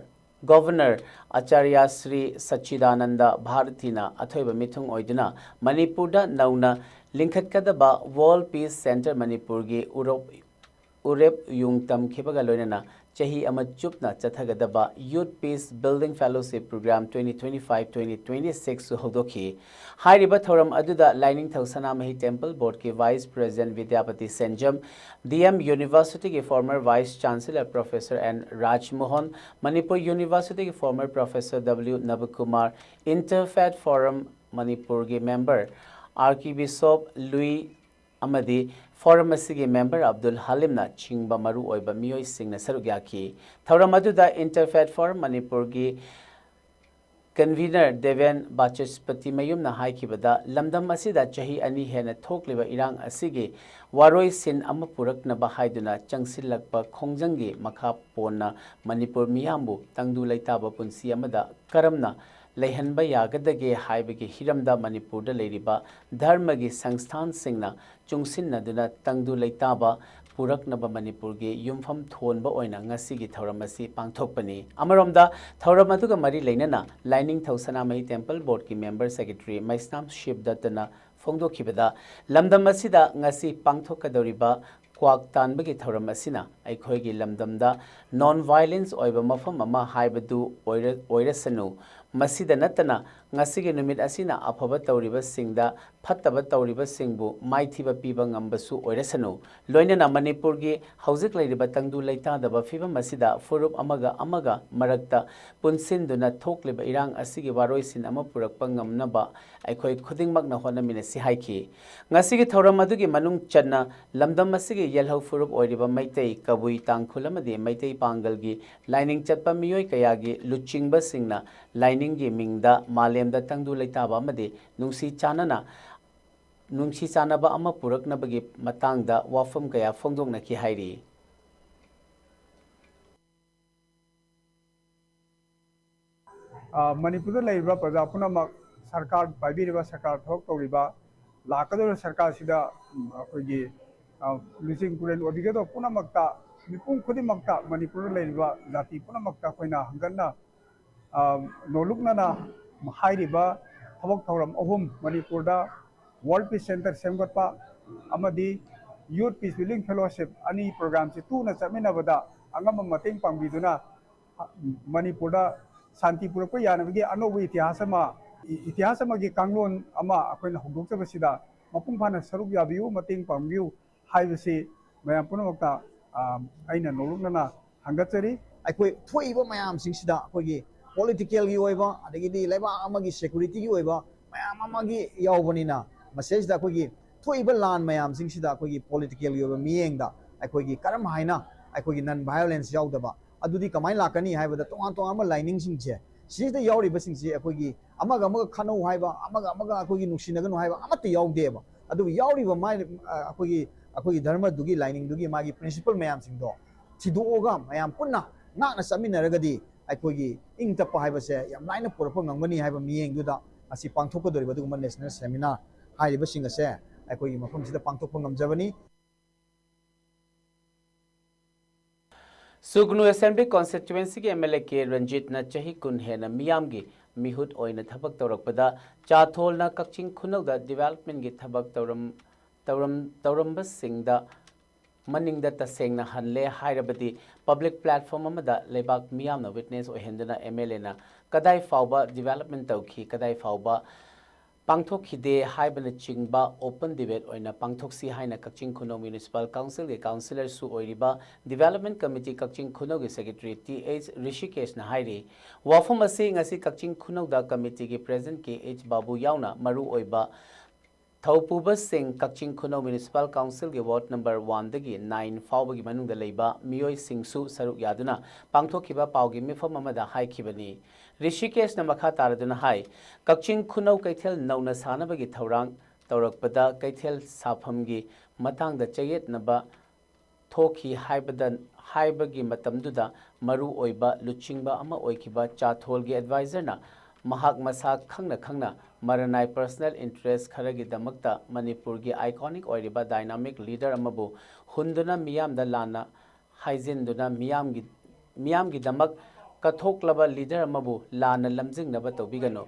Governor Acharya Sri Sachidananda Bharthyꯅ ꯑꯊꯣꯏꯕ ꯃꯤꯊꯨꯡ ꯑꯣꯏꯗꯨꯅ ꯃꯅꯤꯄꯨꯔꯗ ꯅꯧꯅ ꯂꯤꯡꯈꯠꯀꯗꯕ World Peace Centre ꯃꯅꯤꯄꯨꯔꯒꯤ ꯎꯔꯣꯞ ꯎꯔꯦꯞ ꯌꯨꯡ ꯇꯝꯈꯤꯕꯒ ꯂꯣꯏꯅꯅ ꯆꯍꯤ ꯑꯃ ꯆꯨꯞꯅ ꯆꯠꯊꯒꯗꯕ Youth Peace Building Fellowship Programme twenty twenty-five twenty twenty-six ꯁꯨ ꯍꯧꯗꯣꯛꯈꯤ꯫ ꯍꯥꯏꯔꯤꯕ ꯊꯧꯔꯝ ꯑꯗꯨꯗ ꯂꯥꯏꯅꯤꯡꯊꯧ ꯁꯅꯥꯃꯍꯤ Temple Board ꯀꯤ Vice President ꯕꯤꯗ꯭ꯌꯥꯄꯇꯤ ꯁꯦꯟꯖꯝ, D M University ꯒꯤ former Vice Chancellor Professor N Rajmohan, Manipur University ꯒꯤ former Professor W Nabakumar, Interfaith Forum ꯃꯅꯤꯄꯨꯔꯒꯤ member R K Bishop, Louis ꯑꯃꯗꯤ forum ꯑꯁꯤꯒꯤ member ꯑꯕꯗꯨꯜ ꯍꯥꯂꯤꯝꯅ ꯆꯤꯡꯕ ꯃꯔꯨꯑꯣꯏꯕ ꯃꯤꯑꯣꯏꯁꯤꯡꯅ ꯁꯔꯨꯛ ꯌꯥꯈꯤ꯫ ꯊꯧꯔꯝ ꯑꯗꯨꯗ Interfaith Forum ꯃꯅꯤꯄꯨꯔꯒꯤ convener ꯗꯦꯕꯦꯟ ꯕꯥꯆꯁꯄꯇꯤ ꯃꯌꯨꯝꯅ ꯍꯥꯏꯈꯤꯕꯗ, ꯂꯝꯗꯝ ꯑꯁꯤꯗ ꯆꯍꯤ ꯑꯅꯤ ꯍꯦꯟꯅ ꯊꯣꯛꯂꯤꯕ ꯏꯔꯥꯡ ꯑꯁꯤꯒꯤ ꯋꯥꯔꯣꯏꯁꯤꯟ ꯑꯃ ꯄꯨꯔꯛꯅꯕ ꯍꯥꯏꯗꯨꯅ ꯆꯪꯁꯤꯜꯂꯛꯄ ꯈꯣꯡꯖꯪꯒꯤ ꯃꯈꯥ ꯄꯣꯟꯅ ꯃꯅꯤꯄꯨꯔ ꯃꯤꯌꯥꯝꯕꯨ ꯇꯪꯗꯨ ꯂꯩꯇꯥꯕ ꯄꯨꯟꯁꯤ ꯑꯃꯗ ꯀꯔꯝꯅ ꯂꯩꯍꯟꯕ ꯌꯥꯒꯗꯒꯦ ꯍꯥꯏꯕꯒꯤ ꯍꯤꯔꯝꯗ ꯃꯅꯤꯄꯨꯔꯗ ꯂꯩꯔꯤꯕ ꯙꯔꯃꯒꯤ ꯁꯪꯁꯊꯥꯟꯁꯤꯡꯅ ꯆꯨꯡꯁꯤꯟꯅꯗꯨꯅ ꯇꯪꯗꯨ ꯂꯩꯇꯥꯕ ꯄꯨꯔꯛꯅꯕ ꯃꯅꯤꯄꯨꯔꯒꯤ ꯌꯨꯝꯐꯝ ꯊꯣꯟꯕ ꯑꯣꯏꯅ ꯉꯁꯤꯒꯤ ꯊꯧꯔꯝ ꯑꯁꯤ ꯄꯥꯡꯊꯣꯛꯄꯅꯤ꯫ ꯑꯃꯔꯣꯝꯗ, ꯊꯧꯔꯝ ꯑꯗꯨꯒ ꯃꯔꯤ ꯂꯩꯅꯅ ꯂꯥꯏꯅꯤꯡꯊꯧ ꯁꯅꯥꯃꯍꯤ Temple Board ꯀꯤ member secretary ꯃꯩꯁꯅꯥꯝ ꯁꯤꯕꯗꯠꯇꯅ ꯐꯣꯡꯗꯣꯛꯈꯤꯕꯗ, ꯂꯝꯗꯝ ꯑꯁꯤꯗ ꯉꯁꯤ ꯄꯥꯡꯊꯣꯛꯀꯗꯧꯔꯤꯕ ꯀ꯭ꯋꯥꯛ ꯇꯥꯟꯕꯒꯤ ꯊꯧꯔꯝ ꯑꯁꯤꯅ ꯑꯩꯈꯣꯏꯒꯤ ꯂꯝꯗꯝꯗ non violence ꯑꯣꯏꯕ ꯃꯐꯝ ꯑꯃ ꯍꯥꯏꯕꯗꯨ ꯑꯣꯏꯔ-, ꯑꯣꯏꯔꯁꯅꯨ꯫ ꯃꯁꯤꯗ ꯅꯠꯇꯅ, ꯉꯁꯤꯒꯤ ꯅꯨꯃꯤꯠ ꯑꯁꯤꯅ ꯑꯐꯕ ꯇꯧꯔꯤꯕꯁꯤꯡꯗ ꯐꯠꯇꯕ ꯇꯧꯔꯤꯕꯁꯤꯡꯕꯨ ꯃꯥꯏꯊꯤꯕ ꯄꯤꯕ ꯉꯝꯕꯁꯨ ꯑꯣꯏꯔꯁꯅꯨ꯫ ꯂꯣꯏꯅꯅ ꯃꯅꯤꯄꯨꯔꯒꯤ ꯍꯧꯖꯤꯛ ꯂꯩꯔꯤꯕ ꯇꯪꯗꯨ ꯂꯩꯇꯥꯗꯕ ꯐꯤꯕꯝ ꯑꯁꯤꯗ ꯐꯨꯔꯨꯞ ꯑꯃꯒ ꯑꯃꯒ ꯃꯔꯛꯇ ꯄꯨꯟꯁꯤꯟꯗꯨꯅ ꯊꯣꯛꯂꯤꯕ ꯏꯔꯥꯡ ꯑꯁꯤꯒꯤ ꯋꯥꯔꯣꯏꯁꯤꯟ ꯑꯃ ꯄꯨꯔꯛꯄ ꯉꯝꯅꯕ ꯑꯩꯈꯣꯏ ꯈꯨꯗꯤꯡꯃꯛꯅ ꯍꯣꯠꯅꯃꯤꯟꯅꯁꯤ ꯍꯥꯏꯈꯤ꯫ ꯉꯁꯤꯒꯤ ꯊꯧꯔꯝ ꯑꯗꯨꯒꯤ ꯃꯅꯨꯡ ꯆꯟꯅ ꯂꯝꯗꯝ ꯑꯁꯤꯒꯤ ꯌꯦꯜꯍꯧ ꯐꯨꯔꯨꯞ ꯑꯣꯏꯔꯤꯕ ꯃꯩꯇꯩ, ꯀꯕꯨꯏ, ꯇꯥꯡꯈꯨꯜ ꯑꯃꯗꯤ ꯃꯩꯇꯩ ꯄꯥꯡꯒꯜꯒꯤ ꯂꯥꯏꯅꯤꯡ ꯆꯠꯄ ꯃꯤꯑꯣꯏ ꯀꯌꯥꯒꯤ ꯂꯨꯆꯤꯡꯕꯁꯤꯡꯅ ꯂꯥꯏꯅꯤꯡꯒꯤ ꯃꯤꯡꯗ ꯃꯥꯂꯦꯝꯗ ꯇꯪꯗꯨ ꯂꯩꯇꯥꯕ ꯑꯃꯗꯤ ꯅꯨꯡꯁꯤ ꯆꯥꯟꯅꯅ, ꯅꯨꯡꯁꯤ ꯆꯥꯟꯅꯕ ꯑꯃ ꯄꯨꯔꯛꯅꯕꯒꯤ ꯃꯇꯥꯡꯗ ꯋꯥꯐꯝ ꯀꯌꯥ ꯐꯣꯡꯗꯣꯛꯅꯈꯤ ꯍꯥꯏꯔꯤ꯫ ꯑ, ꯃꯅꯤꯄꯨꯔꯗ ꯂꯩꯔꯤꯕ ꯄ꯭ꯔꯖꯥ ꯄꯨꯝꯅꯃꯛ, ꯁꯔꯀꯥꯔ ꯄꯥꯏꯕꯤꯔꯤꯕ, ꯁꯔꯀꯥꯔ ꯊꯕꯛ ꯇꯧꯔꯤꯕ, ꯂꯥꯛꯀꯗꯧꯔꯤꯕ ꯁꯔꯀꯥꯔꯁꯤꯗ, ꯎꯝ, ꯑꯩꯈꯣꯏꯒꯤ, ꯑ, ꯂꯨꯆꯤꯡ ꯄꯨꯔꯦꯜ ꯑꯣꯏꯕꯤꯒꯗꯧꯕ ꯄꯨꯝꯅꯃꯛꯇ ꯃꯤꯄꯨꯝ ꯈꯨꯗꯤꯡꯃꯛꯇ, ꯃꯅꯤꯄꯨꯔꯗ ꯂꯩꯔꯤꯕ ꯖꯥꯇꯤ ꯄꯨꯝꯅꯃꯛꯇ ꯑꯩꯈꯣꯏꯅ ꯍꯪꯒꯠꯅ, ꯑ, ꯅꯣꯂꯨꯛꯅꯅ ꯍꯥꯏꯔꯤꯕ ꯊꯕꯛ ꯊꯧꯔꯝ ꯑꯍꯨꯝ, ꯃꯅꯤꯄꯨꯔꯗ World Peace Center ꯁꯦꯝꯒꯠꯄ ꯑꯃꯗꯤ Youth Peace Building Fellowship ꯑꯅꯤ programꯁꯤ ꯇꯨꯅ ꯆꯠꯃꯤꯟꯅꯕꯗ ꯑꯉꯝꯕ ꯃꯇꯦꯡ ꯄꯥꯡꯕꯤꯗꯨꯅ, ꯃꯅꯤꯄꯨꯔꯗ ꯁꯥꯟꯇꯤ ꯄꯨꯔꯛꯄ ꯌꯥꯅꯕꯒꯤ ꯑꯅꯧꯕ ꯏꯇꯤꯍꯥꯁ ꯑꯃ, ꯏ-, ꯏꯇꯤꯍꯥꯁ ꯑꯃꯒꯤ ꯀꯥꯡꯂꯣꯟ ꯑꯃ ꯑꯩꯈꯣꯏꯅ ꯍꯧꯗꯣꯛꯆꯕꯁꯤꯗ ꯃꯄꯨꯡ ꯐꯥꯅ ꯁꯔꯨꯛ ꯌꯥꯕꯤꯌꯨ, ꯃꯇꯦꯡ ꯄꯥꯡꯕꯤꯌꯨ ꯍꯥꯏꯕꯁꯤ ꯃꯌꯥꯝ ꯄꯨꯝꯅꯃꯛꯇ, ꯑ, ꯑꯩꯅ ꯅꯣꯂꯨꯛꯅꯅ ꯍꯪꯒꯠꯆꯔꯤ꯫ ꯑꯩꯈꯣꯏ ꯊꯣꯛꯏꯕ ꯃꯌꯥꯝꯁꯤꯡꯁꯤꯗ ꯑꯩꯈꯣꯏꯒꯤ politicalꯒꯤ ꯑꯣꯏꯕ, ꯑꯗꯒꯤꯗꯤ ꯂꯩꯕꯥꯛ ꯑꯃꯒꯤ securityꯒꯤ ꯑꯣꯏꯕ ꯃꯌꯥꯝ ꯑꯃꯒꯤ ꯌꯥꯎꯕꯅꯤꯅ, ꯃꯁꯤꯗꯩꯁꯤꯗ ꯑꯩꯈꯣꯏꯒꯤ ꯊꯣꯛꯏꯕ ꯂꯥꯟ ꯃꯌꯥꯝꯁꯤꯡꯁꯤꯗ ꯑꯩꯈꯣꯏꯒꯤ politicalꯒꯤ ꯑꯣꯏꯕ ꯃꯤꯠꯌꯦꯡꯗ ꯑꯩꯈꯣꯏꯒꯤ ꯀꯔꯝ ꯍꯥꯏꯅ ꯑꯩꯈꯣꯏꯒꯤ non violence ꯌꯥꯎꯗꯕ, ꯑꯗꯨꯗꯤ ꯀꯃꯥꯏꯅ ꯂꯥꯛꯀꯅꯤ ꯍꯥꯏꯕꯗ, ꯇꯣꯉꯥꯟ ꯇꯣꯉꯥꯟꯕ ꯂꯥꯏꯅꯤꯡꯁꯤꯡꯁꯦ ꯁꯤꯁꯤꯗ ꯌꯥꯎꯔꯤꯕꯁꯤꯡꯁꯤ ꯑꯩꯈꯣꯏꯒꯤ ꯑꯃꯒ ꯑꯃꯒ ꯈꯠꯅꯧ ꯍꯥꯏꯕ, ꯑꯃꯒ ꯑꯃꯒ ꯑꯩꯈꯣꯏꯒꯤ ꯅꯨꯡꯁꯤꯅꯒꯅꯨ ꯍꯥꯏꯕ ꯑꯃꯠꯇ ꯌꯥꯎꯗꯦꯕ꯫ ꯑꯗꯨꯕꯨ ꯌꯥꯎꯔꯤꯕ ꯃꯥꯏ, ꯑ, ꯑꯩꯈꯣꯏꯒꯤ, ꯑꯩꯈꯣꯏꯒꯤ ꯙꯔꯃꯗꯨꯒꯤ, ꯂꯥꯏꯅꯤꯡꯗꯨꯒꯤ ꯃꯥꯒꯤ principle ꯃꯌꯥꯝꯁꯤꯡꯗꯣ ꯊꯤꯗꯣꯛꯑꯒ ꯃꯌꯥꯝ ꯄꯨꯟꯅ ꯉꯥꯛꯅ ꯆꯠꯃꯤꯟꯅꯔꯒꯗꯤ ꯑꯩꯈꯣꯏꯒꯤ ꯏꯪ ꯇꯞꯄ ꯍꯥꯏꯕꯁꯦ ꯌꯥꯝ ꯂꯥꯏꯅ ꯄꯨꯔꯛꯄ ꯉꯝꯒꯅꯤ ꯍꯥꯏꯕ ꯃꯤꯠꯌꯦꯡꯗꯨꯗ ꯉꯁꯤ ꯄꯥꯡꯊꯣꯛꯀꯗꯧꯔꯤꯕ ꯑꯗꯨꯒꯨꯝꯕ national seminar ꯍꯥꯏꯔꯤꯕꯁꯤꯡ ꯑꯁꯦ ꯑꯩꯈꯣꯏꯒꯤ ꯃꯐꯝꯁꯤꯗ ꯄꯥꯡꯊꯣꯛꯄ ꯉꯝꯖꯕꯅꯤ꯫ ꯁꯨꯒꯅꯨ Assembly Constituencyꯒꯤ MLA ꯀꯦ ꯔꯟꯖꯤꯠꯅ ꯆꯍꯤ ꯀꯨꯟ ꯍꯦꯟꯅ ꯃꯤꯌꯥꯝꯒꯤ ꯃꯤꯍꯨꯠ ꯑꯣꯏꯅ ꯊꯕꯛ ꯇꯧꯔꯛꯄꯗ ꯆꯥꯊꯣꯜꯅ ꯀꯛꯆꯤꯡ ꯈꯨꯅꯧꯗ developmentꯒꯤ ꯊꯕꯛ ꯇꯧꯔꯝ-, ꯇꯧꯔꯝ-, ꯇꯧꯔꯝꯕꯁꯤꯡꯗ ꯃꯅꯤꯡꯗ ꯇꯁꯦꯡꯅ ꯍꯜꯂꯦ ꯍꯥꯏꯔꯕꯗꯤ public platform ꯑꯃꯗ ꯂꯩꯕꯥꯛ ꯃꯤꯌꯥꯝꯅ witness ꯑꯣꯏꯍꯟꯗꯨꯅ MLAꯅ ꯀꯗꯥꯏ ꯐꯥꯎꯕ development ꯇꯧꯈꯤ, ꯀꯗꯥꯏ ꯐꯥꯎꯕ ꯄꯥꯡꯊꯣꯛꯈꯤꯗꯦ ꯍꯥꯏꯕꯅꯆꯤꯡꯕ open debate ꯑꯣꯏꯅ ꯄꯥꯡꯊꯣꯛꯁꯤ ꯍꯥꯏꯅ ꯀꯛꯆꯤꯡ ꯈꯨꯅꯧ Municipal Councilꯒꯤ councillorꯁꯨ ꯑꯣꯏꯔꯤꯕ Development Committee ꯀꯛꯆꯤꯡ ꯈꯨꯅꯧꯒꯤ secretary ꯇꯤ ꯑꯩꯆ ꯔꯤꯁꯤꯀꯦꯁꯅ ꯍꯥꯏꯔꯤ꯫ ꯋꯥꯐꯝ ꯑꯁꯤ ꯉꯁꯤ ꯀꯛꯆꯤꯡ ꯈꯨꯅꯧꯗ committeeꯒꯤ president ꯀꯦ ꯑꯩꯆ ꯕꯥꯕꯨ ꯌꯥꯎꯅ ꯃꯔꯨꯑꯣꯏꯕ ꯊꯧꯄꯨꯕꯁꯤꯡ, ꯀꯛꯆꯤꯡ ꯈꯨꯅꯧ Municipal Councilꯒꯤ ward number oneꯗꯒꯤ nine ꯐꯥꯎꯕꯒꯤ ꯃꯅꯨꯡꯗ ꯂꯩꯕ ꯃꯤꯑꯣꯏꯁꯤꯡꯁꯨ ꯁꯔꯨꯛ ꯌꯥꯗꯨꯅ ꯄꯥꯡꯊꯣꯛꯈꯤꯕ ꯄꯥꯎꯒꯤ ꯃꯤꯐꯝ ꯑꯃꯗ ꯍꯥꯏꯈꯤꯕꯅꯤ꯫ ꯔꯤꯁꯤꯀꯦꯁꯅ ꯃꯈꯥ ꯇꯥꯔꯗꯨꯅ ꯍꯥꯏ, ꯀꯛꯆꯤꯡ ꯈꯨꯅꯧ ꯀꯩꯊꯦꯜ ꯅꯧꯅ ꯁꯥꯅꯕꯒꯤ ꯊꯧꯔꯥꯡ ꯇꯧꯔꯛꯄꯗ ꯀꯩꯊꯦꯜ ꯁꯥꯐꯝꯒꯤ ꯃꯇꯥꯡꯗ ꯆꯌꯦꯠꯅꯕ ꯊꯣꯛꯈꯤ ꯍꯥꯏꯕꯗ, ꯍꯥꯏꯕꯒꯤ ꯃꯇꯝꯗꯨꯗ ꯃꯔꯨ ꯑꯣꯏꯕ ꯂꯨꯆꯤꯡꯕ ꯑꯃ ꯑꯣꯏꯈꯤꯕ ꯆꯥꯊꯣꯜꯒꯤ advisorꯅ ꯃꯍꯥꯛ ꯃꯁꯥ ꯈꯪꯅ ꯈꯪꯅ ꯃꯔꯅꯥꯏ personal interest ꯈꯔꯒꯤꯗꯃꯛꯇ ꯃꯅꯤꯄꯨꯔꯒꯤ iconic ꯑꯣꯏꯔꯤꯕ dynamic leader ꯑꯃꯕꯨ ꯍꯨꯟꯗꯨꯅ ꯃꯤꯌꯥꯝꯗ ꯂꯥꯟꯅ ꯍꯥꯏꯖꯤꯟꯗꯨꯅ ꯃꯤꯌꯥꯝꯒꯤ, ꯃꯤꯌꯥꯝꯒꯤꯗꯃꯛ ꯀꯠꯊꯣꯛꯂꯕ ꯂꯤꯗꯔ ꯑꯃꯕꯨ ꯂꯥꯟꯅ ꯂꯝꯖꯤꯡꯅꯕ ꯇꯧꯕꯤꯒꯅꯨ꯫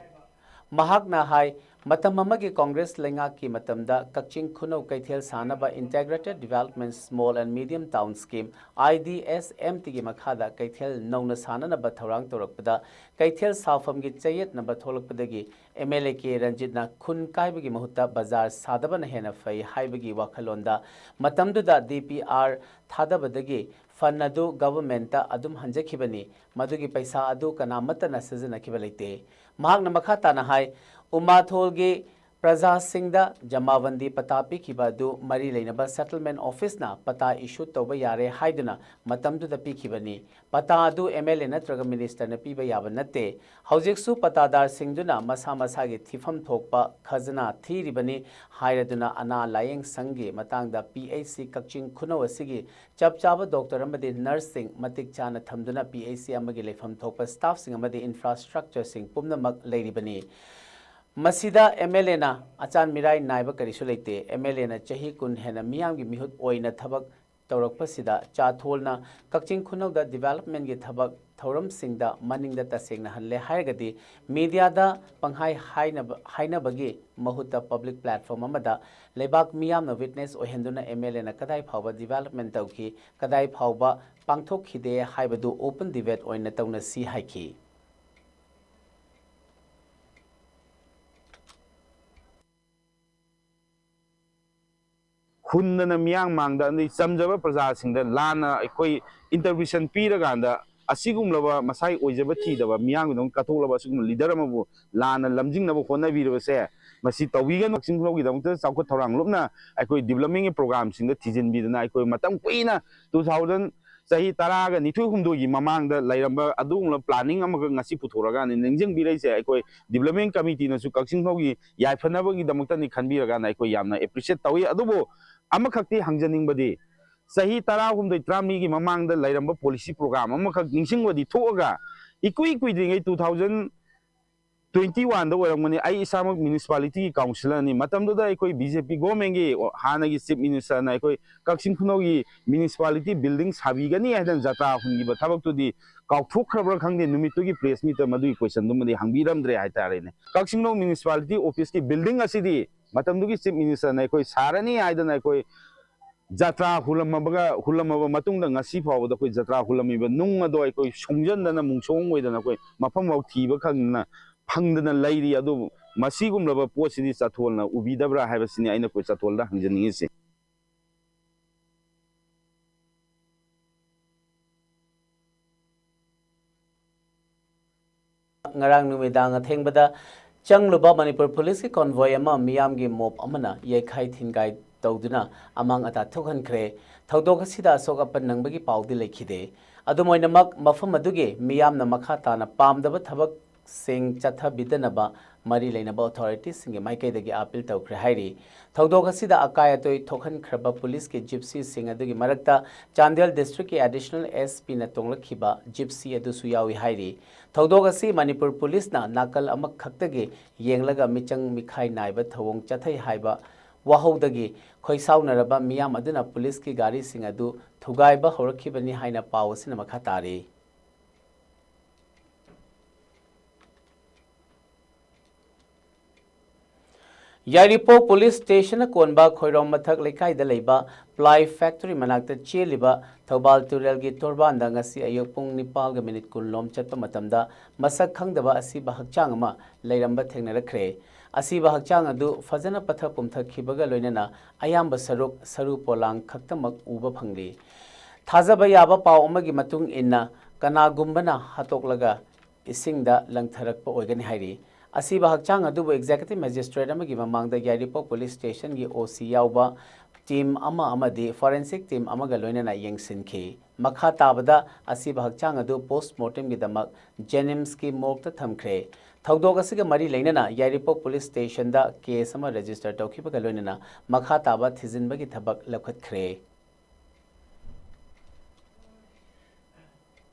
ꯃꯍꯥꯛꯅ ꯍꯥꯏ, ꯃꯇꯝ ꯑꯃꯒꯤ ꯀꯣꯡꯒ꯭ꯔꯦꯁ ꯂꯩꯉꯥꯛꯀꯤ ꯃꯇꯝꯗ ꯀꯛꯆꯤꯡ ꯈꯨꯅꯧ ꯀꯩꯊꯦꯜ ꯁꯥꯅꯕ Integrated Development Small and Medium Town Scheme, I D S M T ꯒꯤ ꯃꯈꯥꯗ ꯀꯩꯊꯦꯜ ꯅꯧꯅ ꯁꯥꯅꯅꯕ ꯊꯧꯔꯥꯡ ꯇꯧꯔꯛꯄꯗ ꯀꯩꯊꯦꯜ ꯁꯥꯐꯝꯒꯤ ꯆꯌꯦꯠꯅꯕ ꯊꯣꯛꯂꯛꯄꯗꯒꯤ M L A K ꯔꯟꯖꯤꯠꯅ ꯈꯨꯟ ꯀꯥꯏꯕꯒꯤ ꯃꯍꯨꯠꯇ ꯕꯖꯥꯔ ꯁꯥꯗꯕꯅ ꯍꯦꯟꯅ ꯐꯩ ꯍꯥꯏꯕꯒꯤ ꯋꯥꯈꯜꯂꯣꯟꯗ ꯃꯇꯝꯗꯨꯗ D P R ꯊꯥꯗꯕꯗꯒꯤ fund ꯑꯗꯨ government ꯑꯗꯨꯝ ꯍꯟꯖꯈꯤꯕꯅꯤ꯫ ꯃꯗꯨꯒꯤ ꯄꯩꯁꯥ ꯑꯗꯨ ꯀꯅꯥꯃꯠꯇꯅ ꯁꯤꯖꯤꯟꯅꯈꯤꯕ ꯂꯩꯇꯦ꯫ ꯃꯍꯥꯛꯅ ꯃꯈꯥ ꯇꯥꯅ ꯍꯥꯏ, ꯎꯃꯥꯊꯣꯜꯒꯤ ꯄ꯭ꯔꯖꯥꯁꯤꯡꯗ ꯖꯃꯥꯕꯟꯗꯤ ꯄꯇꯥ ꯄꯤꯈꯤꯕ ꯑꯗꯨ ꯃꯔꯤ ꯂꯩꯅꯕ settlement office ꯅ ꯄꯇꯥ issue ꯇꯧꯕ ꯌꯥꯔꯦ ꯍꯥꯏꯗꯨꯅ ꯃꯇꯝꯗꯨꯗ ꯄꯤꯈꯤꯕꯅꯤ꯫ ꯄꯇꯥ ꯑꯗꯨ M L A ꯅꯠꯇ꯭ꯔꯒ minister ꯅ ꯄꯤꯕ ꯌꯥꯕ ꯅꯠꯇꯦ꯫ ꯍꯧꯖꯤꯛꯁꯨ ꯄꯇꯥꯗꯥꯔꯁꯤꯡꯗꯨꯅ ꯃꯁꯥ ꯃꯁꯥꯒꯤ ꯊꯤꯐꯝ ꯊꯣꯛꯄ ꯈꯖꯅꯥ ꯊꯤꯔꯤꯕꯅꯤ ꯍꯥꯏꯔꯗꯨꯅ ꯑꯅꯥ ꯂꯥꯌꯦꯡ ꯁꯪꯒꯤ ꯃꯇꯥꯡꯗ P H C ꯀꯛꯆꯤꯡ ꯈꯨꯅꯧ ꯑꯁꯤꯒꯤ ꯆꯞ ꯆꯥꯕ doctor ꯑꯃꯗꯤ nurse ꯁꯤꯡ ꯃꯇꯤꯛ ꯆꯥꯅ ꯊꯝꯗꯨꯅ P H C ꯑꯃꯒꯤ ꯂꯩꯐꯝ ꯊꯣꯛꯄ staff ꯁꯤꯡ ꯑꯃꯗꯤ infrastructure ꯁꯤꯡ ꯄꯨꯝꯅꯃꯛ ꯂꯩꯔꯤꯕꯅꯤ꯫ ꯃꯁꯤꯗ M L A ꯅ ꯑꯆꯥꯟ ꯃꯤꯔꯥꯏ ꯅꯥꯏꯕ ꯀꯔꯤꯁꯨ ꯂꯩꯇꯦ꯫ M L A ꯅ ꯆꯍꯤ ꯀꯨꯟ ꯍꯦꯟꯅ ꯃꯤꯌꯥꯝꯒꯤ ꯃꯤꯍꯨꯠ ꯑꯣꯏꯅ ꯊꯕꯛ ꯇꯧꯔꯛꯄꯁꯤꯗ ꯆꯥꯊꯣꯜꯅ ꯀꯛꯆꯤꯡ ꯈꯨꯅꯧꯗ development ꯒꯤ ꯊꯕꯛ ꯊꯧꯔꯝꯁꯤꯡꯗ ꯃꯅꯤꯡꯗ ꯇꯁꯦꯡꯅ ꯍꯜꯂꯦ ꯍꯥꯏꯔꯒꯗꯤ media ꯗ ꯄꯪꯍꯥꯏ ꯍꯥꯏꯅꯕ, ꯍꯥꯏꯅꯕꯒꯤ ꯃꯍꯨꯠꯇ public platform ꯑꯃꯗ ꯂꯩꯕꯥꯛ ꯃꯤꯌꯥꯝꯅ witness ꯑꯣꯏꯍꯟꯗꯨꯅ M L A ꯅ ꯀꯗꯥꯏ ꯐꯥꯎꯕ development ꯇꯧꯈꯤ, ꯀꯗꯥꯏ ꯐꯥꯎꯕ ꯄꯥꯡꯊꯣꯛꯈꯤꯗꯦ ꯍꯥꯏꯕꯗꯨ open debate ꯑꯣꯏꯅ ꯇꯧꯅꯁꯤ ꯍꯥꯏꯈꯤ꯫ ꯍꯨꯟꯗꯅ ꯃꯤꯌꯥꯝ ꯃꯥꯡꯗ ꯑꯗꯩ ꯆꯝꯖꯕ ꯄ꯭ꯔꯖꯥꯁꯤꯡꯗ ꯂꯥꯟꯅ ꯑꯩꯈꯣꯏ intervention ꯄꯤꯔꯀꯥꯟꯗ ꯑꯁꯤꯒꯨꯝꯂꯕ ꯃꯁꯥꯒꯤ ꯑꯣꯏꯖꯕ ꯊꯤꯗꯕ ꯃꯤꯌꯥꯝꯒꯤꯗꯃꯛ ꯀꯠꯊꯣꯛꯂꯕ ꯑꯁꯤꯒꯨꯝꯕ leader ꯑꯃꯕꯨ ꯂꯥꯟꯅ ꯂꯝꯖꯤꯡꯅꯕ ꯍꯣꯠꯅꯕꯤꯔꯕꯁꯦ ꯃꯁꯤ ꯇꯧꯕꯤꯒꯅꯨ꯫ ꯀꯛꯆꯤꯡ ꯈꯨꯅꯧꯒꯤꯗꯃꯛꯇ ꯆꯥꯎꯈꯠ ꯊꯧꯔꯥꯡ ꯂꯨꯞꯅ ꯑꯩꯈꯣꯏ development ꯒꯤ program ꯁꯤꯡꯗ ꯊꯤꯖꯤꯟꯕꯤꯗꯅ ꯑꯩꯈꯣꯏ ꯃꯇꯝ ꯀꯨꯏꯅ two thousand ꯆꯍꯤ ꯇꯔꯥꯒ ꯅꯤꯊꯣꯏ ꯍꯨꯝꯗꯣꯏꯒꯤ ꯃꯃꯥꯡꯗ ꯂꯩꯔꯝꯕ ꯑꯗꯨꯒꯨꯝꯂꯕ planning ꯑꯃꯈꯛ ꯉꯁꯤ ꯄꯨꯊꯣꯔꯛꯑꯀꯥꯟꯗ ꯅꯤꯡꯁꯤꯡꯕꯤꯔꯛꯏꯁꯦ ꯑꯩꯈꯣꯏ development committee ꯅꯁꯨ ꯀꯛꯆꯤꯡ ꯈꯨꯅꯧꯒꯤ ꯌꯥꯏꯐꯅꯕꯒꯤꯗꯃꯛꯇꯅꯤ ꯈꯟꯕꯤꯔꯀꯥꯟꯗ ꯑꯩꯈꯣꯏ ꯌꯥꯝꯅ appreciate ꯇꯧꯏ꯫ ꯑꯗꯨꯕꯨ ꯑꯃꯈꯛꯇꯤ ꯍꯪꯖꯅꯤꯡꯕꯗꯤ ꯆꯍꯤ ꯇꯔꯥꯍꯨꯝꯗꯣꯏ ꯇꯔꯥꯃꯔꯤꯒꯤ ꯃꯃꯥꯡꯗ ꯂꯩꯔꯝꯕ policy program ꯑꯃꯈꯛ ꯅꯤꯡꯁꯤꯡꯕꯗꯤ ꯊꯣꯛꯑꯒ ꯏꯀꯨꯏ ꯀꯨꯏꯗ꯭ꯔꯤꯉꯩ two thousand ꯇ꯭ꯋꯦꯟꯇꯤ ꯋꯥꯟꯗ ꯑꯣꯏꯔꯝꯒꯅꯤ꯫ ꯑꯩ ꯏꯁꯥꯃꯛ ꯃ꯭ꯌꯨꯅꯤꯁꯤꯄꯥꯂꯤꯇꯤꯒꯤ ꯀꯥꯎꯟꯁꯤꯂꯔꯅꯤ꯫ ꯃꯇꯝꯗꯨꯗ ꯑꯩꯈꯣꯏ ꯕꯤ ꯖꯦ ꯄꯤ ꯒꯣꯔꯃꯦꯟꯒꯤ ꯍꯥꯟꯅꯒꯤ ꯆꯤꯐ ꯃꯤꯅꯤꯁꯇꯔꯅ ꯑꯩꯈꯣꯏ ꯀꯛꯆꯤꯡ ꯈꯨꯅꯧꯒꯤ ꯃ꯭ꯌꯨꯅꯤꯁꯤꯄꯥꯂꯤꯇꯤ ꯕꯤꯜꯗꯤꯡ ꯁꯥꯕꯤꯒꯅꯤ ꯍꯥꯏꯗꯅ ꯖꯇ꯭ꯔꯥ ꯍꯨꯟꯈꯤꯕ ꯊꯕꯛꯇꯨꯗꯤ ꯀꯥꯎꯊꯣꯛꯈ꯭ꯔꯕ꯭ꯔꯥ ꯈꯪꯗꯦ꯫ ꯅꯨꯃꯤꯠꯇꯨꯒꯤ ꯄ꯭ꯔꯦꯁ ꯃꯤꯠꯇ ꯃꯗꯨꯒꯤ ꯀꯣꯏꯁꯟꯗꯨꯃꯗꯤ ꯍꯪꯕꯤꯔꯝꯗ꯭ꯔꯦ ꯍꯥꯏꯇꯥꯔꯦꯅꯦ꯫ ꯀꯛꯆꯤꯡ ꯈꯨꯅꯧ ꯃ꯭ꯌꯨꯅꯤꯁꯤꯄꯥꯂꯤꯇꯤ ꯑꯣꯐꯤꯁꯀꯤ ꯕꯤꯜꯗꯤꯡ ꯑꯁꯤꯗꯤ ꯃꯇꯝꯗꯨꯒꯤ ꯆꯤꯐ ꯃꯤꯅꯤꯁꯇꯔꯅ ꯑꯩꯈꯣꯏ ꯁꯥꯔꯅꯤ ꯍꯥꯏꯗꯅ ꯑꯩꯈꯣꯏ ꯖꯇ꯭ꯔꯥ ꯍꯨꯜꯂꯝꯃꯕꯒ, ꯍꯨꯜꯂꯝꯃꯕ ꯃꯇꯨꯡꯗ ꯉꯁꯤ ꯐꯥꯎꯕꯗ ꯑꯩꯈꯣꯏ ꯖꯇ꯭ꯔꯥ ꯍꯨꯜꯂꯝꯃꯤꯕ ꯅꯨꯡ ꯑꯗꯣ ꯑꯩꯈꯣꯏ ꯁꯣꯡꯖꯟꯗꯅ ꯃꯨꯡꯁꯣꯡ ꯑꯣꯏꯗꯅ ꯑꯩꯈꯣꯏ ꯃꯐꯝ ꯐꯥꯎ ꯊꯤꯕ ꯈꯪꯗꯅ, ꯐꯪꯗꯅ ꯂꯩꯔꯤ꯫ ꯑꯗꯨꯕꯨ ꯃꯁꯤꯒꯨꯝꯂꯕ ꯄꯣꯠꯁꯤꯗꯤ ꯆꯊꯣꯜꯅ ꯎꯕꯤꯗꯕ꯭ꯔꯥ ꯍꯥꯏꯕꯁꯤꯅꯤ ꯑꯩꯅ ꯑꯩꯈꯣꯏ ꯆꯊꯣꯜꯗ ꯍꯪꯖꯅꯤꯡꯉꯤꯁꯤ꯫ ꯉꯔꯥꯡ ꯅꯨꯃꯤꯗꯥꯡ ꯑꯊꯦꯡꯕꯗ ꯆꯪꯂꯨꯕ ꯃꯅꯤꯄꯨꯔ ꯄꯨꯂꯤꯁꯀꯤ ꯀꯣꯟꯚꯣꯏ ꯑꯃ ꯃꯤꯌꯥꯝꯒꯤ ꯃꯣꯞ ꯑꯃꯅ ꯌꯩꯈꯥꯏ ꯊꯤꯟꯒꯥꯏ ꯇꯧꯗꯨꯅ ꯑꯃꯥꯡ ꯑꯇꯥ ꯊꯣꯛꯍꯟꯈ꯭ꯔꯦ꯫ ꯊꯧꯗꯣꯛ ꯑꯁꯤꯗ ꯑꯁꯣꯛ ꯑꯄꯟ ꯅꯪꯕꯒꯤ ꯄꯥꯎꯗꯤ ꯂꯩꯈꯤꯗꯦ꯫ ꯑꯗꯨꯝ ꯑꯣꯏꯅꯃꯛ, ꯃꯐꯝ ꯑꯗꯨꯒꯤ ꯃꯤꯌꯥꯝꯅ ꯃꯈꯥ ꯇꯥꯅ ꯄꯥꯝꯗꯕ ꯊꯕꯛꯁꯤꯡ ꯆꯠꯊꯕꯤꯗꯅꯕ ꯃꯔꯤ ꯂꯩꯅꯕ ꯑꯣꯊꯣꯔꯤꯇꯤꯁꯤꯡꯒꯤ ꯃꯥꯏꯀꯩꯗꯒꯤ ꯑꯥꯄꯤꯜ ꯇꯧꯈ꯭ꯔꯦ ꯍꯥꯏꯔꯤ꯫ ꯊꯧꯗꯣꯛ ꯑꯁꯤꯗ ꯑꯀꯥꯏ ꯑꯇꯣꯏ ꯊꯣꯛꯍꯟꯈ꯭ꯔꯕ ꯄꯨꯂꯤꯁꯀꯤ ꯖꯤꯞꯁꯤꯁꯤꯡ ꯑꯗꯨꯒꯤ ꯃꯔꯛꯇ ꯆꯥꯟꯗꯦꯜ ꯗꯤꯁꯇ꯭ꯔꯤꯛꯀꯤ ꯑꯦꯗꯤꯁꯅꯦꯜ ꯑꯦꯁ ꯄꯤꯅ ꯇꯣꯡꯂꯛꯈꯤꯕ ꯖꯤꯞꯁꯤ ꯑꯗꯨꯁꯨ ꯌꯥꯎꯏ ꯍꯥꯏꯔꯤ꯫ ꯊꯧꯗꯣꯛ ꯑꯁꯤ ꯃꯅꯤꯄꯨꯔ ꯄꯨꯂꯤꯁꯅ ꯅꯥꯀꯜ ꯑꯃꯈꯛꯇꯒꯤ ꯌꯦꯡꯂꯒ ꯃꯤꯆꯪ ꯃꯤꯈꯥꯏ ꯅꯥꯏꯕ ꯊꯧꯑꯣꯡ ꯆꯠꯊꯩ ꯍꯥꯏꯕ ꯋꯥꯍꯧꯗꯒꯤ ꯈꯣꯏꯁꯥꯎꯅꯔꯕ ꯃꯤꯌꯥꯝ ꯑꯗꯨꯅ ꯄꯨꯂꯤꯁꯀꯤ ꯒꯥꯔꯤꯁꯤꯡ ꯑꯗꯨ ꯊꯨꯒꯥꯏꯕ ꯍꯧꯔꯛꯈꯤꯕꯅꯤ ꯍꯥꯏꯅ ꯄꯥꯎ ꯑꯁꯤꯅ ꯃꯈꯥ ꯇꯥꯔꯤ꯫ ꯌꯥꯏꯔꯤꯄꯣꯛ ꯄꯨꯂꯤꯁ ꯁ꯭ꯇꯦꯁꯟꯅ ꯀꯣꯟꯕ ꯈꯣꯏꯔꯣꯝ ꯃꯊꯛ ꯂꯩꯀꯥꯏꯗ ꯂꯩꯕ ꯄ꯭ꯂꯥꯏ ꯐꯦꯛꯇꯔꯤ ꯃꯅꯥꯛꯇ ꯆꯦꯜꯂꯤꯕ ꯊꯧꯕꯥꯜ ꯇꯨꯔꯦꯜꯒꯤ ꯇꯣꯔꯕꯥꯟꯗ ꯉꯁꯤ ꯑꯌꯨꯛ ꯄꯨꯡ ꯅꯤꯄꯥꯜꯒ ꯃꯤꯅꯤꯠ ꯀꯨꯟ ꯂꯣꯝ ꯆꯠꯄ ꯃꯇꯝꯗ ꯃꯁꯛ ꯈꯪꯗꯕ ꯑꯁꯤꯕ ꯍꯛꯆꯥꯡ ꯑꯃ ꯂꯩꯔꯝꯕ ꯊꯦꯡꯅꯔꯛꯈ꯭ꯔꯦ꯫ ꯑꯁꯤꯕ ꯍꯛꯆꯥꯡ ꯑꯗꯨ ꯐꯖꯅ ꯄꯠꯊ ꯄꯨꯝꯊꯈꯤꯕꯒ ꯂꯣꯏꯅꯅ ꯑꯌꯥꯝꯕ ꯁꯔꯨꯛ ꯁꯔꯨ ꯄꯣꯂꯥꯡ ꯈꯛꯇꯃꯛ ꯎꯕ ꯐꯪꯂꯤ꯫ ꯊꯥꯖꯕ ꯌꯥꯕ ꯄꯥꯎ ꯑꯃꯒꯤ ꯃꯇꯨꯡ ꯏꯟꯅ, ꯀꯅꯥꯒꯨꯝꯕꯅ ꯍꯥꯠꯇꯣꯛꯂꯒ ꯏꯁꯤꯡꯗ ꯂꯪꯊꯔꯛꯄ ꯑꯣꯏꯒꯅꯤ ꯍꯥꯏꯔꯤ꯫ ꯑꯁꯤꯕ ꯍꯛꯆꯥꯡ ꯑꯗꯨꯕꯨ ꯑꯦꯛꯖꯤꯀ꯭ꯌꯨꯇꯤꯚ ꯃꯦꯖꯤꯁꯇ꯭ꯔꯦꯠ ꯑꯃꯒꯤ ꯃꯃꯥꯡꯗ ꯌꯥꯏꯔꯤꯄꯣꯛ ꯄꯨꯂꯤꯁ ꯁ꯭ꯇꯦꯁꯟꯒꯤ ꯑꯣ ꯁꯤ ꯌꯥꯎꯕ ꯇꯤꯝ ꯑꯃ ꯑꯃꯗꯤ ꯐꯣꯔꯦꯟꯁꯤꯛ ꯇꯤꯝ ꯑꯃꯒ ꯂꯣꯏꯅꯅ ꯌꯦꯡꯁꯤꯟꯈꯤ꯫ ꯃꯈꯥ ꯇꯥꯕꯗ ꯑꯁꯤꯕ ꯍꯛꯆꯥꯡ ꯑꯗꯨ ꯄꯣꯁ꯭ꯠꯃꯣꯔꯇꯦꯝꯒꯤꯗꯃꯛ ꯖꯦꯅꯤꯝꯁꯀꯤ ꯃꯣꯔꯒꯇ ꯊꯝꯈ꯭ꯔꯦ꯫ ꯊꯧꯗꯣꯛ ꯑꯁꯤꯒ ꯃꯔꯤ ꯂꯩꯅꯅ ꯌꯥꯏꯔꯤꯄꯣꯛ ꯄꯨꯂꯤꯁ ꯁ꯭ꯇꯦꯁꯟꯗ ꯀꯦꯁ ꯑꯃ ꯔꯦꯖꯤꯁꯇꯔ ꯇꯧꯈꯤꯕꯒ ꯂꯣꯏꯅꯅ ꯃꯈꯥ ꯇꯥꯕ ꯊꯤꯖꯤꯟꯕꯒꯤ ꯊꯕꯛ ꯂꯧꯈꯠꯈ꯭ꯔꯦ꯫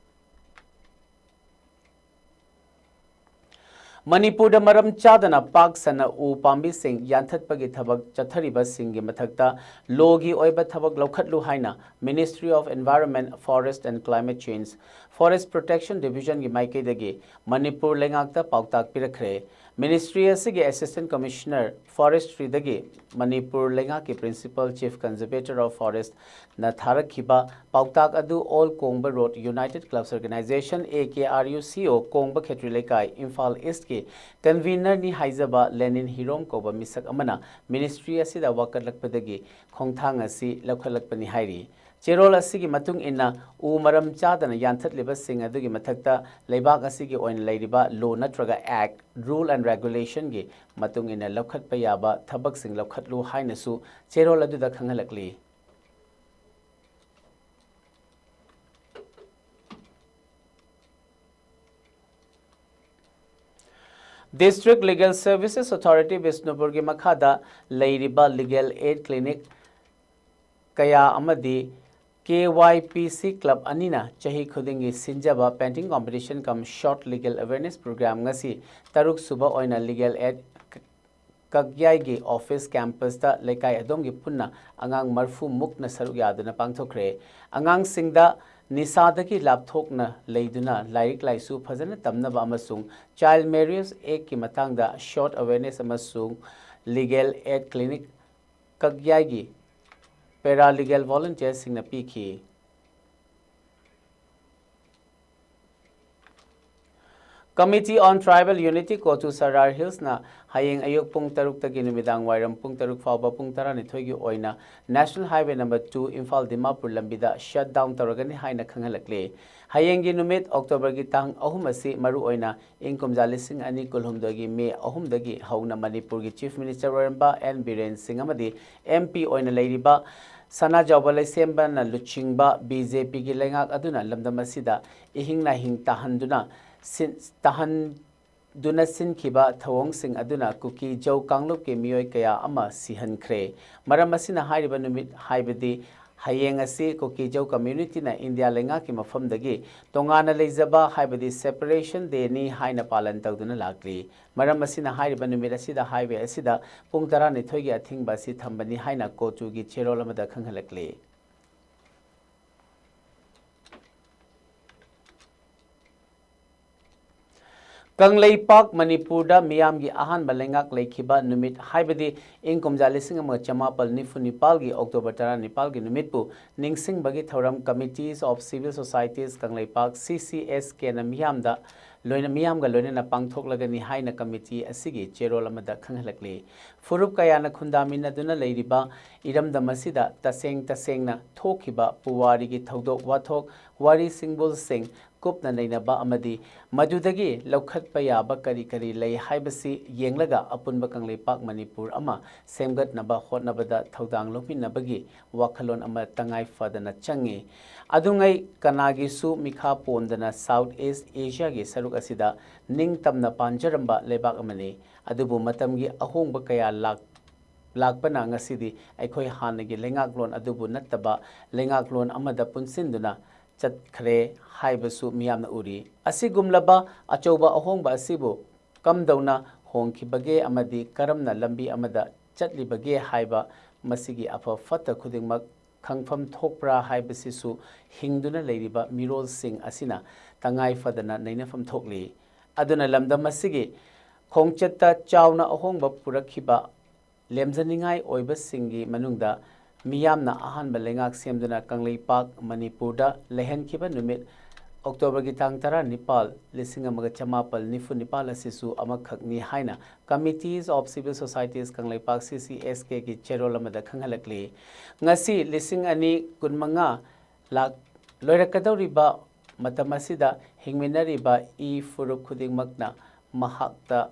ꯃꯅꯤꯄꯨꯔꯗ ꯃꯔꯝ ꯆꯥꯗꯅ ꯄꯥꯛ ꯁꯟꯅ ꯎ ꯄꯥꯝꯕꯤꯁꯤꯡ ꯌꯥꯟꯊꯠꯄꯒꯤ ꯊꯕꯛ ꯆꯠꯊꯔꯤꯕꯁꯤꯡꯒꯤ ꯃꯊꯛꯇ ꯂꯣꯒꯤ ꯑꯣꯏꯕ ꯊꯕꯛ ꯂꯧꯈꯠꯂꯨ ꯍꯥꯏꯅ Ministry of Environment, Forest and Climate Change, Forest Protection Division ꯒꯤ ꯃꯥꯏꯀꯩꯗꯒꯤ ꯃꯅꯤꯄꯨꯔ ꯂꯩꯉꯥꯛꯇ ꯄꯥꯎꯇꯥꯛ ꯄꯤꯔꯛꯈ꯭ꯔꯦ꯫ Ministry ꯑꯁꯤꯒꯤ Assistant Commissioner Forestry ꯗꯒꯤ ꯃꯅꯤꯄꯨꯔ ꯂꯩꯉꯥꯛꯀꯤ Principal Chief Conservator of Forest ꯅ ꯊꯥꯔꯛꯈꯤꯕ ꯄꯥꯎꯇꯥꯛ ꯑꯗꯨ All Kongba Rod United Clubs Organisation, A K R U C O, ꯀꯣꯡꯕ ꯈꯦꯇ꯭ꯔꯤ ꯂꯩꯀꯥꯏ, ꯏꯝꯐꯥꯜ East ꯀꯤ convener ꯅꯤ ꯍꯥꯏꯖꯕ ꯂꯦꯅꯤꯟ ꯍꯤꯔꯣꯝ ꯀꯧꯕ ꯃꯤꯁꯛ ꯑꯃꯅ Ministry ꯑꯁꯤꯗ ꯋꯥꯀꯠꯂꯛꯄꯗꯒꯤ ꯈꯣꯡꯊꯥꯡ ꯑꯁꯤ ꯂꯧꯈꯠꯂꯛꯄꯅꯤ ꯍꯥꯏꯔꯤ꯫ ꯆꯦꯔꯣꯜ ꯑꯁꯤꯒꯤ ꯃꯇꯨꯡ ꯏꯟꯅ, ꯎ ꯃꯔꯝ ꯆꯥꯗꯅ ꯌꯥꯟꯊꯠꯂꯤꯕꯁꯤꯡ ꯑꯗꯨꯒꯤ ꯃꯊꯛꯇ ꯂꯩꯕꯥꯛ ꯑꯁꯤꯒꯤ ꯑꯣꯏꯅ ꯂꯩꯔꯤꯕ law ꯅꯠꯇ꯭ꯔꯒ Act, Rule and Regulation ꯒꯤ ꯃꯇꯨꯡ ꯏꯟꯅ ꯂꯧꯈꯠꯄ ꯌꯥꯕ ꯊꯕꯛꯁꯤꯡ ꯂꯧꯈꯠꯂꯨ ꯍꯥꯏꯅꯁꯨ ꯆꯦꯔꯣꯜ ꯑꯗꯨꯗ ꯈꯪꯍꯜꯂꯛꯂꯤ꯫ District Legal Services Authority ꯕꯤꯁꯅꯨꯄꯨꯔꯒꯤ ꯃꯈꯥꯗ ꯂꯩꯔꯤꯕ Legal Aid Clinic ꯀꯌꯥ ꯑꯃꯗꯤ K Y P C Club ꯑꯅꯤꯅ ꯆꯍꯤ ꯈꯨꯗꯤꯡꯒꯤ ꯁꯤꯟꯖꯕ Painting Competition cum Short Legal Awareness Program ꯉꯁꯤ ꯇꯔꯨꯛ ꯁꯨꯕ ꯑꯣꯏꯅ Legal Aid ꯀꯛꯌꯥꯏꯒꯤ office campus ꯇ ꯂꯩꯀꯥꯏ ꯑꯗꯣꯝꯒꯤ ꯄꯨꯟꯅ ꯑꯉꯥꯡ ꯃꯔꯐꯨ ꯃꯨꯛꯅ ꯁꯔꯨꯛ ꯌꯥꯗꯨꯅ ꯄꯥꯡꯊꯣꯛꯈ꯭ꯔꯦ꯫ ꯑꯉꯥꯡꯁꯤꯡꯗ ꯅꯤꯁꯥꯗꯒꯤ ꯂꯥꯞꯊꯣꯛꯅ ꯂꯩꯗꯨꯅ ꯂꯥꯏꯔꯤꯛ ꯂꯥꯏꯁꯨ ꯐꯖꯅ ꯇꯝꯅꯕ ꯑꯃꯁꯨꯡ Child Marriage Act ꯀꯤ ꯃꯇꯥꯡꯗ short awareness ꯑꯃꯁꯨꯡ Legal Aid Clinic ꯀꯛꯌꯥꯏꯒꯤ paralegal volunteer ꯁꯤꯡꯅ ꯄꯤꯈꯤ꯫ Committee on Tribal Unity ꯀꯣꯆꯨ ꯁꯔꯥꯔ ꯍꯤꯜꯁꯅ ꯍꯌꯦꯡ ꯑꯌꯨꯛ ꯄꯨꯡ ꯇꯔꯨꯛꯇꯒꯤ ꯅꯨꯃꯤꯗꯥꯡ ꯋꯥꯏꯔꯝ ꯄꯨꯡ ꯇꯔꯨꯛ ꯐꯥꯎꯕ ꯄꯨꯡ ꯇꯔꯥꯅꯤꯊꯣꯏꯒꯤ ꯑꯣꯏꯅ National Highway number two Imphal Dimapur ꯂꯝꯕꯤꯗ shut down ꯇꯧꯔꯒꯅꯤ ꯍꯥꯏꯅ ꯈꯪꯍꯜꯂꯛꯂꯤ꯫ ꯍꯌꯦꯡꯒꯤ ꯅꯨꯃꯤꯠ October ꯒꯤ ꯇꯥꯡ ꯑꯍꯨꯝ ꯑꯁꯤ ꯃꯔꯨꯑꯣꯏꯅ ꯏꯪ ꯀꯨꯝꯖꯥ ꯂꯤꯁꯤꯡ ꯑꯅꯤ ꯀꯨꯟꯍꯨꯝꯗꯣꯏꯒꯤ May ꯑꯍꯨꯝꯗꯒꯤ ꯍꯧꯅ ꯃꯅꯤꯄꯨꯔꯒꯤ Chief Minister ꯑꯣꯏꯔꯝꯕ ꯑꯦꯟ ꯕꯤꯔꯦꯟ ꯁꯤꯡ ꯑꯃꯗꯤ M P ꯑꯣꯏꯅ ꯂꯩꯔꯤꯕ ꯁꯅꯥꯖꯥꯎꯕ ꯂꯩꯁꯦꯝꯕꯅ ꯂꯨꯆꯤꯡꯕ B J P ꯒꯤ ꯂꯩꯉꯥꯛ ꯑꯗꯨꯅ ꯂꯝꯗꯝ ꯑꯁꯤꯗ ꯏꯍꯤꯡ ꯅꯥꯍꯤꯡ ꯇꯥꯍꯟꯗꯨꯅ ꯁꯤꯟ-, ꯇꯥꯍꯟꯗꯨꯅ ꯁꯤꯟꯈꯤꯕ ꯊꯧꯑꯣꯡꯁꯤꯡ ꯑꯗꯨꯅ ꯀꯨꯀꯤ ꯖꯧ ꯀꯥꯡꯂꯨꯞꯀꯤ ꯃꯤꯑꯣꯏ ꯀꯌꯥ ꯑꯃ ꯁꯤꯍꯟꯈ꯭ꯔꯦ꯫ ꯃꯔꯝ ꯑꯁꯤꯅ ꯍꯥꯏꯔꯤꯕ ꯅꯨꯃꯤꯠ ꯍꯥꯏꯕꯗꯤ ꯍꯌꯦꯡ ꯑꯁꯤ ꯀꯨꯀꯤꯖꯧ ꯀꯝꯃ꯭ꯌꯨꯅꯤꯇꯤꯅ ꯏꯟꯗꯤꯌꯥ ꯂꯩꯉꯥꯛꯀꯤ ꯃꯐꯝꯗꯒꯤ ꯇꯣꯉꯥꯟꯅ ꯂꯩꯖꯕ, ꯍꯥꯏꯕꯗꯤ ꯁꯦꯄꯔꯦꯁꯟ ꯗꯦꯅꯤ ꯍꯥꯏꯅ ꯄꯥꯂꯟ ꯇꯧꯗꯨꯅ ꯂꯥꯛꯂꯤ꯫ ꯃꯔꯝ ꯑꯁꯤꯅ ꯍꯥꯏꯔꯤꯕ ꯅꯨꯃꯤꯠ ꯑꯁꯤꯗ ꯍꯥꯏꯋꯦ ꯑꯁꯤꯗ ꯄꯨꯡ ꯇꯔꯥꯅꯤꯊꯣꯏꯒꯤ ꯑꯊꯤꯡꯕ ꯑꯁꯤ ꯊꯝꯕꯅꯤ ꯍꯥꯏꯅ ꯀꯣꯆꯨꯒꯤ ꯆꯦꯔꯣꯜ ꯑꯃꯗ ꯈꯪꯍꯜꯂꯛꯂꯤ꯫ ꯀꯪꯂꯩꯄꯥꯛ ꯃꯅꯤꯄꯨꯔꯗ ꯃꯤꯌꯥꯝꯒꯤ ꯑꯍꯥꯟꯕ ꯂꯩꯉꯥꯛ ꯂꯩꯈꯤꯕ ꯅꯨꯃꯤꯠ, ꯍꯥꯏꯕꯗꯤ ꯏꯪ ꯀꯨꯝꯖꯥ ꯂꯤꯁꯤꯡ ꯑꯃꯒ ꯆꯃꯥꯄꯜ ꯅꯤꯐꯨ ꯅꯤꯄꯥꯜꯒꯤ ꯑꯣꯛꯇꯣꯕꯔ ꯇꯔꯥꯅꯤꯄꯥꯜꯒꯤ ꯅꯨꯃꯤꯠꯄꯨ ꯅꯤꯡꯁꯤꯡꯕꯒꯤ ꯊꯧꯔꯝ Committees of Civil Societies Kangleipak, C C S Kꯅ ꯃꯤꯌꯥꯝꯗ ꯂꯣꯏꯅ, ꯃꯤꯌꯥꯝꯒ ꯂꯣꯏꯅꯅ ꯄꯥꯡꯊꯣꯛꯂꯒꯅꯤ ꯍꯥꯏꯅ ꯀꯃꯤꯇꯤ ꯑꯁꯤꯒꯤ ꯆꯦꯔꯣꯜ ꯑꯃꯗ ꯈꯪꯍꯜꯂꯛꯂꯤ꯫ ꯐꯨꯔꯨꯞ ꯀꯌꯥꯅ ꯈꯨꯟꯗꯥꯃꯤꯟꯅꯗꯨꯅ ꯂꯩꯔꯤꯕ ꯏꯔꯝꯗꯝ ꯑꯁꯤꯗ ꯇꯁꯦꯡ ꯇꯁꯦꯡꯅ ꯊꯣꯛꯈꯤꯕ ꯄꯨꯋꯥꯔꯤꯒꯤ ꯊꯧꯗꯣꯛ ꯋꯥꯊꯣꯛ, ꯋꯥꯔꯤ ꯁꯤꯡꯕꯨꯜꯁꯤꯡ ꯀꯨꯞꯅ ꯅꯩꯅꯕ ꯑꯃꯗꯤ ꯃꯗꯨꯗꯒꯤ ꯂꯧꯈꯠꯄ ꯌꯥꯕ ꯀꯔꯤ ꯀꯔꯤ ꯂꯩ ꯍꯥꯏꯕꯁꯤ ꯌꯦꯡꯂꯒ ꯑꯄꯨꯟꯕ ꯀꯪꯂꯩꯄꯥꯛ ꯃꯅꯤꯄꯨꯔ ꯑꯃ ꯁꯦꯝꯒꯠꯅꯕ ꯍꯣꯠꯅꯕꯗ ꯊꯧꯗꯥꯡ ꯂꯧꯃꯤꯟꯅꯕꯒꯤ ꯋꯥꯈꯜꯂꯣꯟ ꯑꯃ ꯇꯉꯥꯏ ꯐꯗꯅ ꯆꯪꯏ꯫ ꯑꯗꯨꯉꯩ ꯀꯅꯥꯒꯤꯁꯨ ꯃꯤꯈꯥ ꯄꯣꯟꯗꯅ South East Asiaꯒꯤ ꯁꯔꯨꯛ ꯑꯁꯤꯗ ꯅꯤꯡꯇꯝꯅ ꯄꯥꯟꯖꯔꯝꯕ ꯂꯩꯕꯥꯛ ꯑꯃꯅꯤ꯫ ꯑꯗꯨꯕꯨ ꯃꯇꯝꯒꯤ ꯑꯍꯣꯡꯕ ꯀꯌꯥ ꯂꯥꯛ-, ꯂꯥꯛꯄꯅ ꯉꯁꯤꯗꯤ ꯑꯩꯈꯣꯏ ꯍꯥꯟꯅꯒꯤ ꯂꯩꯉꯥꯛꯂꯣꯟ ꯑꯗꯨꯕꯨ ꯅꯠꯇꯕ ꯂꯩꯉꯥꯛꯂꯣꯟ ꯑꯃꯗ ꯄꯨꯟꯁꯤꯟꯗꯨꯅ ꯆꯠꯈ꯭ꯔꯦ ꯍꯥꯏꯕꯁꯨ ꯃꯤꯌꯥꯝꯅ ꯎꯔꯤ꯫ ꯑꯁꯤꯒꯨꯝꯂꯕ ꯑꯆꯧꯕ ꯑꯍꯣꯡꯕ ꯑꯁꯤꯕꯨ ꯀꯝꯗꯧꯅ ꯍꯣꯡꯈꯤꯕꯒꯦ ꯑꯃꯗꯤ ꯀꯔꯝꯅ ꯂꯝꯕꯤ ꯑꯃꯗ ꯆꯠꯂꯤꯕꯒꯦ ꯍꯥꯏꯕ ꯃꯁꯤꯒꯤ ꯑꯐ ꯐꯠꯇ ꯈꯨꯗꯤꯡꯃꯛ ꯈꯪꯐꯝ ꯊꯣꯛꯄ꯭ꯔꯥ ꯍꯥꯏꯕꯁꯤꯁꯨ ꯍꯤꯡꯗꯨꯅ ꯂꯩꯔꯤꯕ ꯃꯤꯔꯣꯜꯁꯤꯡ ꯑꯁꯤꯅ ꯇꯉꯥꯏ ꯐꯗꯅ ꯅꯩꯅꯐꯝ ꯊꯣꯛꯂꯤ꯫ ꯑꯗꯨꯅ ꯂꯝꯗꯝ ꯑꯁꯤꯒꯤ ꯈꯣꯡꯆꯠꯇ ꯆꯥꯎꯅ ꯑꯍꯣꯡꯕ ꯄꯨꯔꯛꯈꯤꯕ ꯂꯦꯝꯖꯅꯤꯡꯉꯥꯏ ꯑꯣꯏꯕꯁꯤꯡꯒꯤ ꯃꯅꯨꯡꯗ ꯃꯤꯌꯥꯝꯅ ꯑꯍꯥꯟꯕ ꯂꯩꯉꯥꯛ ꯁꯦꯝꯗꯨꯅ ꯀꯪꯂꯩꯄꯥꯛ ꯃꯅꯤꯄꯨꯔꯗ ꯂꯩꯍꯟꯈꯤꯕ ꯅꯨꯃꯤꯠ ꯑꯣꯛꯇꯣꯕꯔꯒꯤ ꯇꯥꯡ ꯇꯔꯥꯅꯤꯄꯥꯜ, ꯂꯤꯁꯤꯡ ꯑꯃꯒ ꯆꯃꯥꯄꯜ ꯅꯤꯐꯨ ꯅꯤꯄꯥꯜ ꯑꯁꯤꯁꯨ ꯑꯃꯈꯛꯅꯤ ꯍꯥꯏꯅ Committees of Civil Societies Kangleipak, C C S Kꯒꯤ ꯆꯦꯔꯣꯜ ꯑꯃꯗ ꯈꯪꯍꯜꯂꯛꯂꯤ꯫ ꯉꯁꯤ ꯂꯤꯁꯤꯡ ꯑꯅꯤ ꯀꯨꯟꯃꯉꯥ ꯂꯥꯛ-, ꯂꯣꯏꯔꯛꯀꯗꯧꯔꯤꯕ ꯃꯇꯝ ꯑꯁꯤꯗ ꯍꯤꯡꯃꯤꯟꯅꯔꯤꯕ ꯏ ꯐꯨꯔꯨꯞ ꯈꯨꯗꯤꯡꯃꯛꯅ ꯃꯍꯥꯛꯇ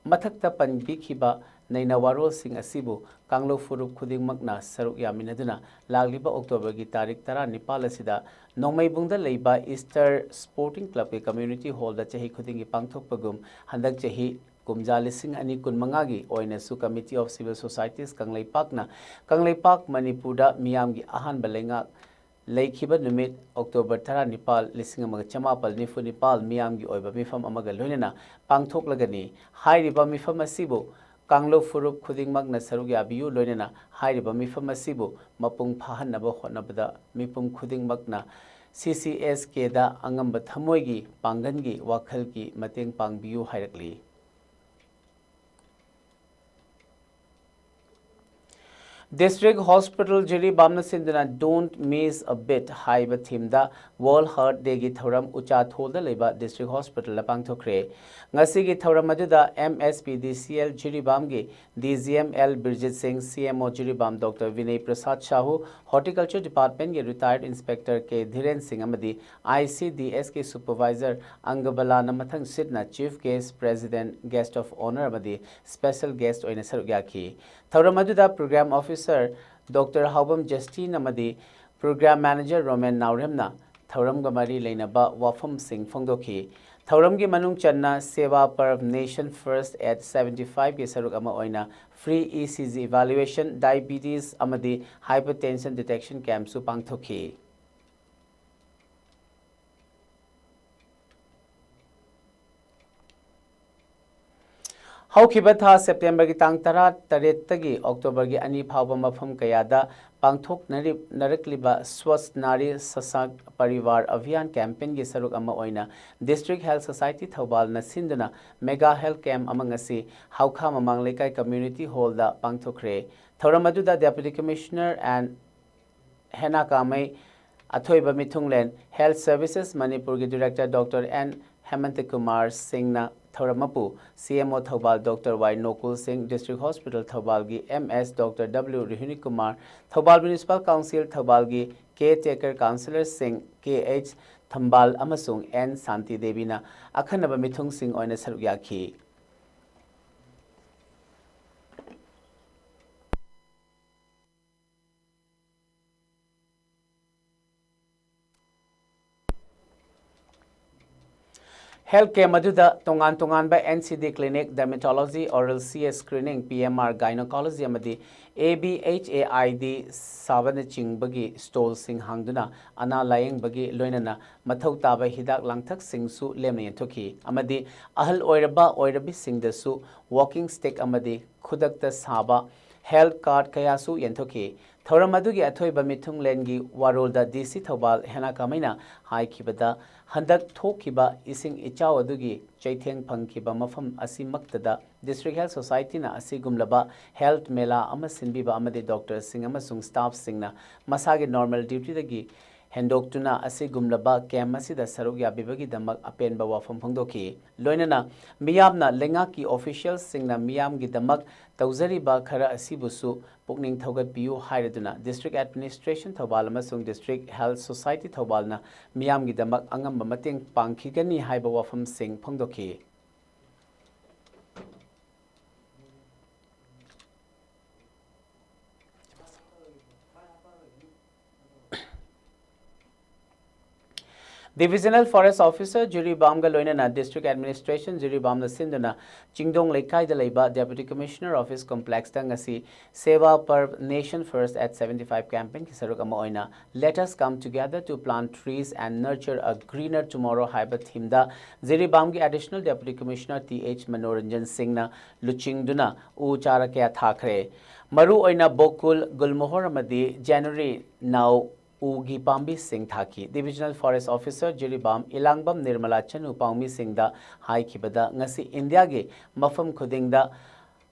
ꯃꯊꯛꯇ ꯄꯟꯕꯤꯈꯤꯕ ꯅꯩꯅ ꯋꯥꯔꯣꯜꯁꯤꯡ ꯑꯁꯤꯕꯨ ꯀꯥꯡꯂꯨꯞ ꯐꯨꯔꯨꯞ ꯈꯨꯗꯤꯡꯃꯛꯅ ꯁꯔꯨꯛ ꯌꯥꯃꯤꯟꯅꯗꯨꯅ ꯂꯥꯛꯂꯤꯕ ꯑꯣꯛꯇꯣꯕꯔꯒꯤ ꯇꯥꯔꯤꯛ ꯇꯔꯥꯅꯤꯄꯥꯜ ꯑꯁꯤꯗ ꯅꯣꯡꯃꯩꯕꯨꯡꯗ ꯂꯩꯕ ꯏꯁꯇꯔ ꯁ꯭ꯄꯣꯔꯇꯤꯡ ꯀ꯭ꯂꯕꯀꯤ ꯀꯝꯃ꯭ꯌꯨꯅꯤꯇꯤ ꯍꯣꯜꯗ ꯆꯍꯤ ꯈꯨꯗꯤꯡꯒꯤ ꯄꯥꯡꯊꯣꯛꯄꯒꯨꯝ ꯍꯟꯗꯛ ꯆꯍꯤ ꯀꯨꯝꯖꯥ ꯂꯤꯁꯤꯡ ꯑꯅꯤ ꯀꯨꯟꯃꯉꯥꯒꯤ ꯑꯣꯏꯅꯁꯨ Committee of Civil Societies ꯀꯪꯂꯩꯄꯥꯛꯅ Kangleipak ꯃꯅꯤꯄꯨꯔꯗ ꯃꯤꯌꯥꯝꯒꯤ ꯑꯍꯥꯟꯕ ꯂꯩꯉꯥꯛ ꯂꯩꯈꯤꯕ ꯅꯨꯃꯤꯠ October ꯇꯔꯥꯅꯤꯄꯥꯜ, ꯂꯤꯁꯤꯡ ꯑꯃꯒ ꯆꯃꯥꯄꯜ ꯅꯤꯐꯨ ꯅꯤꯄꯥꯜ ꯃꯤꯌꯥꯝꯒꯤ ꯑꯣꯏꯕ ꯃꯤꯐꯝ ꯑꯃꯒ ꯂꯣꯏꯅꯅ ꯄꯥꯡꯊꯣꯛꯂꯒꯅꯤ꯫ ꯍꯥꯏꯔꯤꯕ ꯃꯤꯐꯝ ꯑꯁꯤꯕꯨ ꯀꯥꯡꯂꯨꯞ ꯐꯨꯔꯨꯞ ꯈꯨꯗꯤꯡꯃꯛꯅ ꯁꯔꯨꯛ ꯌꯥꯕꯤꯌꯨ, ꯂꯣꯏꯅꯅ ꯍꯥꯏꯔꯤꯕ ꯃꯤꯐꯝ ꯑꯁꯤꯕꯨ ꯃꯄꯨꯡ ꯐꯥꯍꯟꯅꯕ ꯍꯣꯠꯅꯕꯗ ꯃꯤꯄꯨꯝ ꯈꯨꯗꯤꯡꯃꯛꯅ C C S Kꯗ ꯑꯉꯝꯕ ꯊꯃꯣꯏꯒꯤ ꯄꯥꯡꯒꯜꯒꯤ ꯋꯥꯈꯜꯒꯤ ꯃꯇꯦꯡ ꯄꯥꯡꯕꯤꯌꯨ ꯍꯥꯏꯔꯛꯂꯤ꯫ District Hospital ꯖꯤꯔꯤꯕꯥꯝꯅ ꯁꯤꯟꯗꯨꯅ Don't Miss a Beat ꯍꯥꯏꯕ themeꯗ World Heart Dayꯒꯤ ꯊꯧꯔꯝ ꯎꯆꯥꯊꯣꯜꯗ ꯂꯩꯕ District Hospitalꯗ ꯄꯥꯡꯊꯣꯛꯈ꯭ꯔꯦ꯫ ꯉꯁꯤꯒꯤ ꯊꯧꯔꯝ ꯑꯗꯨꯗ M S P D C L ꯖꯤꯔꯤꯕꯥꯝꯒꯤ D G M L ꯕꯤꯔꯖꯤꯠ ꯁꯤꯡ, C M O Jiribam Doctor ꯕꯤꯅꯦ ꯄ꯭ꯔꯁꯥꯗ Shahu, Horticulture Departmentꯀꯤ retired inspector K ꯙꯤꯔꯦꯟ ꯁꯤꯡ ꯑꯃꯗꯤ I C D Sꯀꯤ supervisor ꯑꯪꯒꯕꯂꯥꯅ ꯃꯊꯪ ꯁꯤꯠꯅ chief guest, president, guest of honour ꯑꯃꯗꯤ special guest ꯑꯣꯏꯅ ꯁꯔꯨꯛ ꯌꯥꯈꯤ꯫ ꯊꯧꯔꯝ ꯑꯗꯨꯗ program officer Doctor ꯍꯥꯎꯕꯝ ꯖꯁꯇꯤꯟ ꯑꯃꯗꯤ program manager ꯔꯣꯃꯦꯟ ꯅꯥꯎꯔꯦꯝꯅ ꯊꯧꯔꯝꯒ ꯃꯔꯤ ꯂꯩꯅꯕ ꯋꯥꯐꯝꯁꯤꯡ ꯐꯣꯡꯗꯣꯛꯈꯤ꯫ ꯊꯧꯔꯝꯒꯤ ꯃꯅꯨꯡ ꯆꯟꯅ Seva Parv Nation First at seventy fiveꯀꯤ ꯁꯔꯨꯛ ꯑꯃ ꯑꯣꯏꯅ free E C G evaluation, diabetes ꯑꯃꯗꯤ hypertension detection campꯁꯨ ꯄꯥꯡꯊꯣꯛꯈꯤ꯫ ꯍꯧꯈꯤꯕ ꯊꯥ Septemberꯒꯤ ꯇꯥꯡ ꯇꯔꯥ ꯇꯔꯦꯠꯇꯒꯤ Octoberꯒꯤ ꯑꯅꯤ ꯐꯥꯎꯕ ꯃꯐꯝ ꯀꯌꯥꯗ ꯄꯥꯡꯊꯣꯛꯅꯔꯤ-, ꯅꯔꯛꯂꯤꯕ Swasth Nari Sashakt Parivar Abhiyan campaignꯒꯤ ꯁꯔꯨꯛ ꯑꯃ ꯑꯣꯏꯅ District Health Society ꯊꯧꯕꯥꯜꯅ ꯁꯤꯟꯗꯨꯅ mega health camp ꯑꯃ ꯉꯁꯤ ꯍꯥꯎꯈꯥ ꯃꯃꯥꯡ ꯂꯩꯀꯥꯏ community hallꯗ ꯄꯥꯡꯊꯣꯛꯈ꯭ꯔꯦ꯫ ꯊꯧꯔꯝ ꯑꯗꯨꯗ Deputy Commissioner and ꯍꯦꯅꯥ ꯀꯥꯃꯩ, ꯑꯊꯣꯏꯕ ꯃꯤꯊꯨꯡꯂꯦꯟ, Health Services ꯃꯅꯤꯄꯨꯔꯒꯤ Director Doctor N ꯍꯦꯃꯟꯇ ꯀꯨꯃꯥꯔ ꯁꯤꯡꯅ ꯊꯧꯔꯝ ꯃꯄꯨ, C M O Thoubal Doctor Y ꯅꯣꯀꯨꯜ ꯁꯤꯡ, District Hospital ꯊꯧꯕꯥꯜꯒꯤ M S Doctor W ꯔꯣꯍꯤꯅꯤ Kumar, Thoubal Municipal Council ꯊꯧꯕꯥꯜꯒꯤ caretaker councillor ꯁꯤꯡ K H ꯊꯝꯕꯥꯜ ꯑꯃꯁꯨꯡ N ꯁꯥꯟꯇꯤ ꯗꯦꯕꯤꯅ ꯑꯈꯟꯅꯕ ꯃꯤꯊꯨꯡꯁꯤꯡ ꯑꯣꯏꯅ ꯁꯔꯨꯛ ꯌꯥꯈꯤ꯫ Health camp ꯑꯗꯨꯗ ꯇꯣꯉꯥꯟ ꯇꯣꯉꯥꯟꯕ N C D clinic, dermatology, oral C S screening, P M R, gynecology ꯑꯃꯗꯤ A B H A I D ꯁꯥꯕꯅꯆꯤꯡꯕꯒꯤ stallꯁꯤꯡ ꯍꯥꯡꯗꯨꯅ ꯑꯅꯥ ꯂꯥꯌꯦꯡꯕꯒꯤ ꯂꯣꯏꯅꯅ ꯃꯊꯧ ꯇꯥꯕ ꯍꯤꯗꯥꯛ ꯂꯥꯡꯊꯛꯁꯤꯡꯁꯨ ꯂꯦꯝꯅ ꯌꯦꯟꯊꯣꯛꯈꯤ ꯑꯃꯗꯤ ꯑꯍꯜ ꯑꯣꯏꯔꯕ ꯑꯣꯏꯔꯕꯤꯁꯤꯡꯗꯁꯨ walking stick ꯑꯃꯗꯤ ꯈꯨꯗꯛꯇ ꯁꯥꯕ health card ꯀꯌꯥꯁꯨ ꯌꯦꯟꯊꯣꯛꯈꯤ꯫ ꯊꯧꯔꯝ ꯑꯗꯨꯒꯤ ꯑꯊꯣꯏꯕ ꯃꯤꯊꯨꯡꯂꯦꯟꯒꯤ ꯋꯥꯔꯣꯜꯗ D C ꯊꯧꯕꯥꯜ ꯍꯦꯅꯥ ꯀꯥꯃꯩꯅ ꯍꯥꯏꯈꯤꯕꯗ, ꯍꯟꯗꯛ ꯊꯣꯛꯈꯤꯕ ꯏꯁꯤꯡ ꯏꯆꯥꯎ ꯑꯗꯨꯒꯤ ꯆꯩꯊꯦꯡ ꯐꯪꯈꯤꯕ ꯃꯐꯝ ꯑꯁꯤꯃꯛꯇꯗ District Health Societyꯅ ꯑꯁꯤꯒꯨꯝꯂꯕ health ꯃꯦꯂꯥ ꯑꯃ ꯁꯤꯟꯕꯤꯕ ꯑꯃꯗꯤ doctorꯁꯤꯡ ꯑꯃꯁꯨꯡ staffꯁꯤꯡꯅ ꯃꯁꯥꯒꯤ normal dutyꯗꯒꯤ ꯍꯦꯟꯗꯣꯛꯇꯨꯅ ꯑꯁꯤꯒꯨꯝꯂꯕ camp ꯑꯁꯤꯗ ꯁꯔꯨꯛ ꯌꯥꯕꯤꯕꯒꯤꯗꯃꯛ ꯑꯄꯦꯟꯕ ꯋꯥꯐꯝ ꯐꯣꯡꯗꯣꯛꯈꯤ꯫ ꯂꯣꯏꯅꯅ ꯃꯤꯌꯥꯝꯅ ꯂꯩꯉꯥꯛꯀꯤ officialꯁꯤꯡꯅ ꯃꯤꯌꯥꯝꯒꯤꯗꯃꯛ ꯇꯧꯖꯔꯤꯕ ꯈꯔ ꯑꯁꯤꯕꯨꯁꯨ ꯄꯨꯛꯅꯤꯡ ꯊꯧꯒꯠꯄꯤꯌꯨ ꯍꯥꯏꯔꯗꯨꯅ District Administration ꯊꯧꯕꯥꯜ ꯑꯃꯁꯨꯡ District Health Society ꯊꯧꯕꯥꯜꯅ ꯃꯤꯌꯥꯝꯒꯤꯗꯃꯛ ꯑꯉꯝꯕ ꯃꯇꯦꯡ ꯄꯥꯡꯈꯤꯒꯅꯤ ꯍꯥꯏꯕ ꯋꯥꯐꯝꯁꯤꯡ ꯐꯣꯡꯗꯣꯛꯈꯤ꯫ Divisional Forest Officer ꯖꯤꯔꯤꯕꯥꯝꯒ ꯂꯣꯏꯅꯅ District Administration ꯖꯤꯔꯤꯕꯥꯝꯅ ꯁꯤꯟꯗꯨꯅ ꯆꯤꯡꯗꯣꯡ ꯂꯩꯀꯥꯏꯗ ꯂꯩꯕ Deputy Commissioner Office Complexꯇ ꯉꯁꯤ Seva Parv Nation First at seventy five campaignꯒꯤ ꯁꯔꯨꯛ ꯑꯃ ꯑꯣꯏꯅ Let us come together to plant trees and nurture a greener tomorrow ꯍꯥꯏꯕ themeꯗ ꯖꯤꯔꯤꯕꯥꯝꯒꯤ Additional Deputy Commissioner T H Manoranjan ꯁꯤꯡꯅ ꯂꯨꯆꯤꯡꯗꯨꯅ ꯎ ꯆꯥꯔ ꯀꯌꯥ ꯊꯥꯈ꯭ꯔꯦ꯫ ꯃꯔꯨꯑꯣꯏꯅ ꯕꯣꯀꯨꯜ, ꯒꯨꯜꯃꯣꯍꯣꯔ ꯑꯃꯗꯤ ꯖꯦꯅꯔꯤ ꯅꯥꯎ ꯎꯒꯤ ꯄꯥꯝꯕꯤꯁꯤꯡ ꯊꯥꯈꯤ꯫ Divisional Forest Officer Jiribam ꯏꯂꯥꯡꯕꯝ Nirmala ꯆꯅꯨ ꯄꯥꯎꯃꯤꯁꯤꯡꯗ ꯍꯥꯏꯈꯤꯕꯗ, ꯉꯁꯤ ꯏꯟꯗꯤꯌꯥꯒꯤ ꯃꯐꯝ ꯈꯨꯗꯤꯡꯗ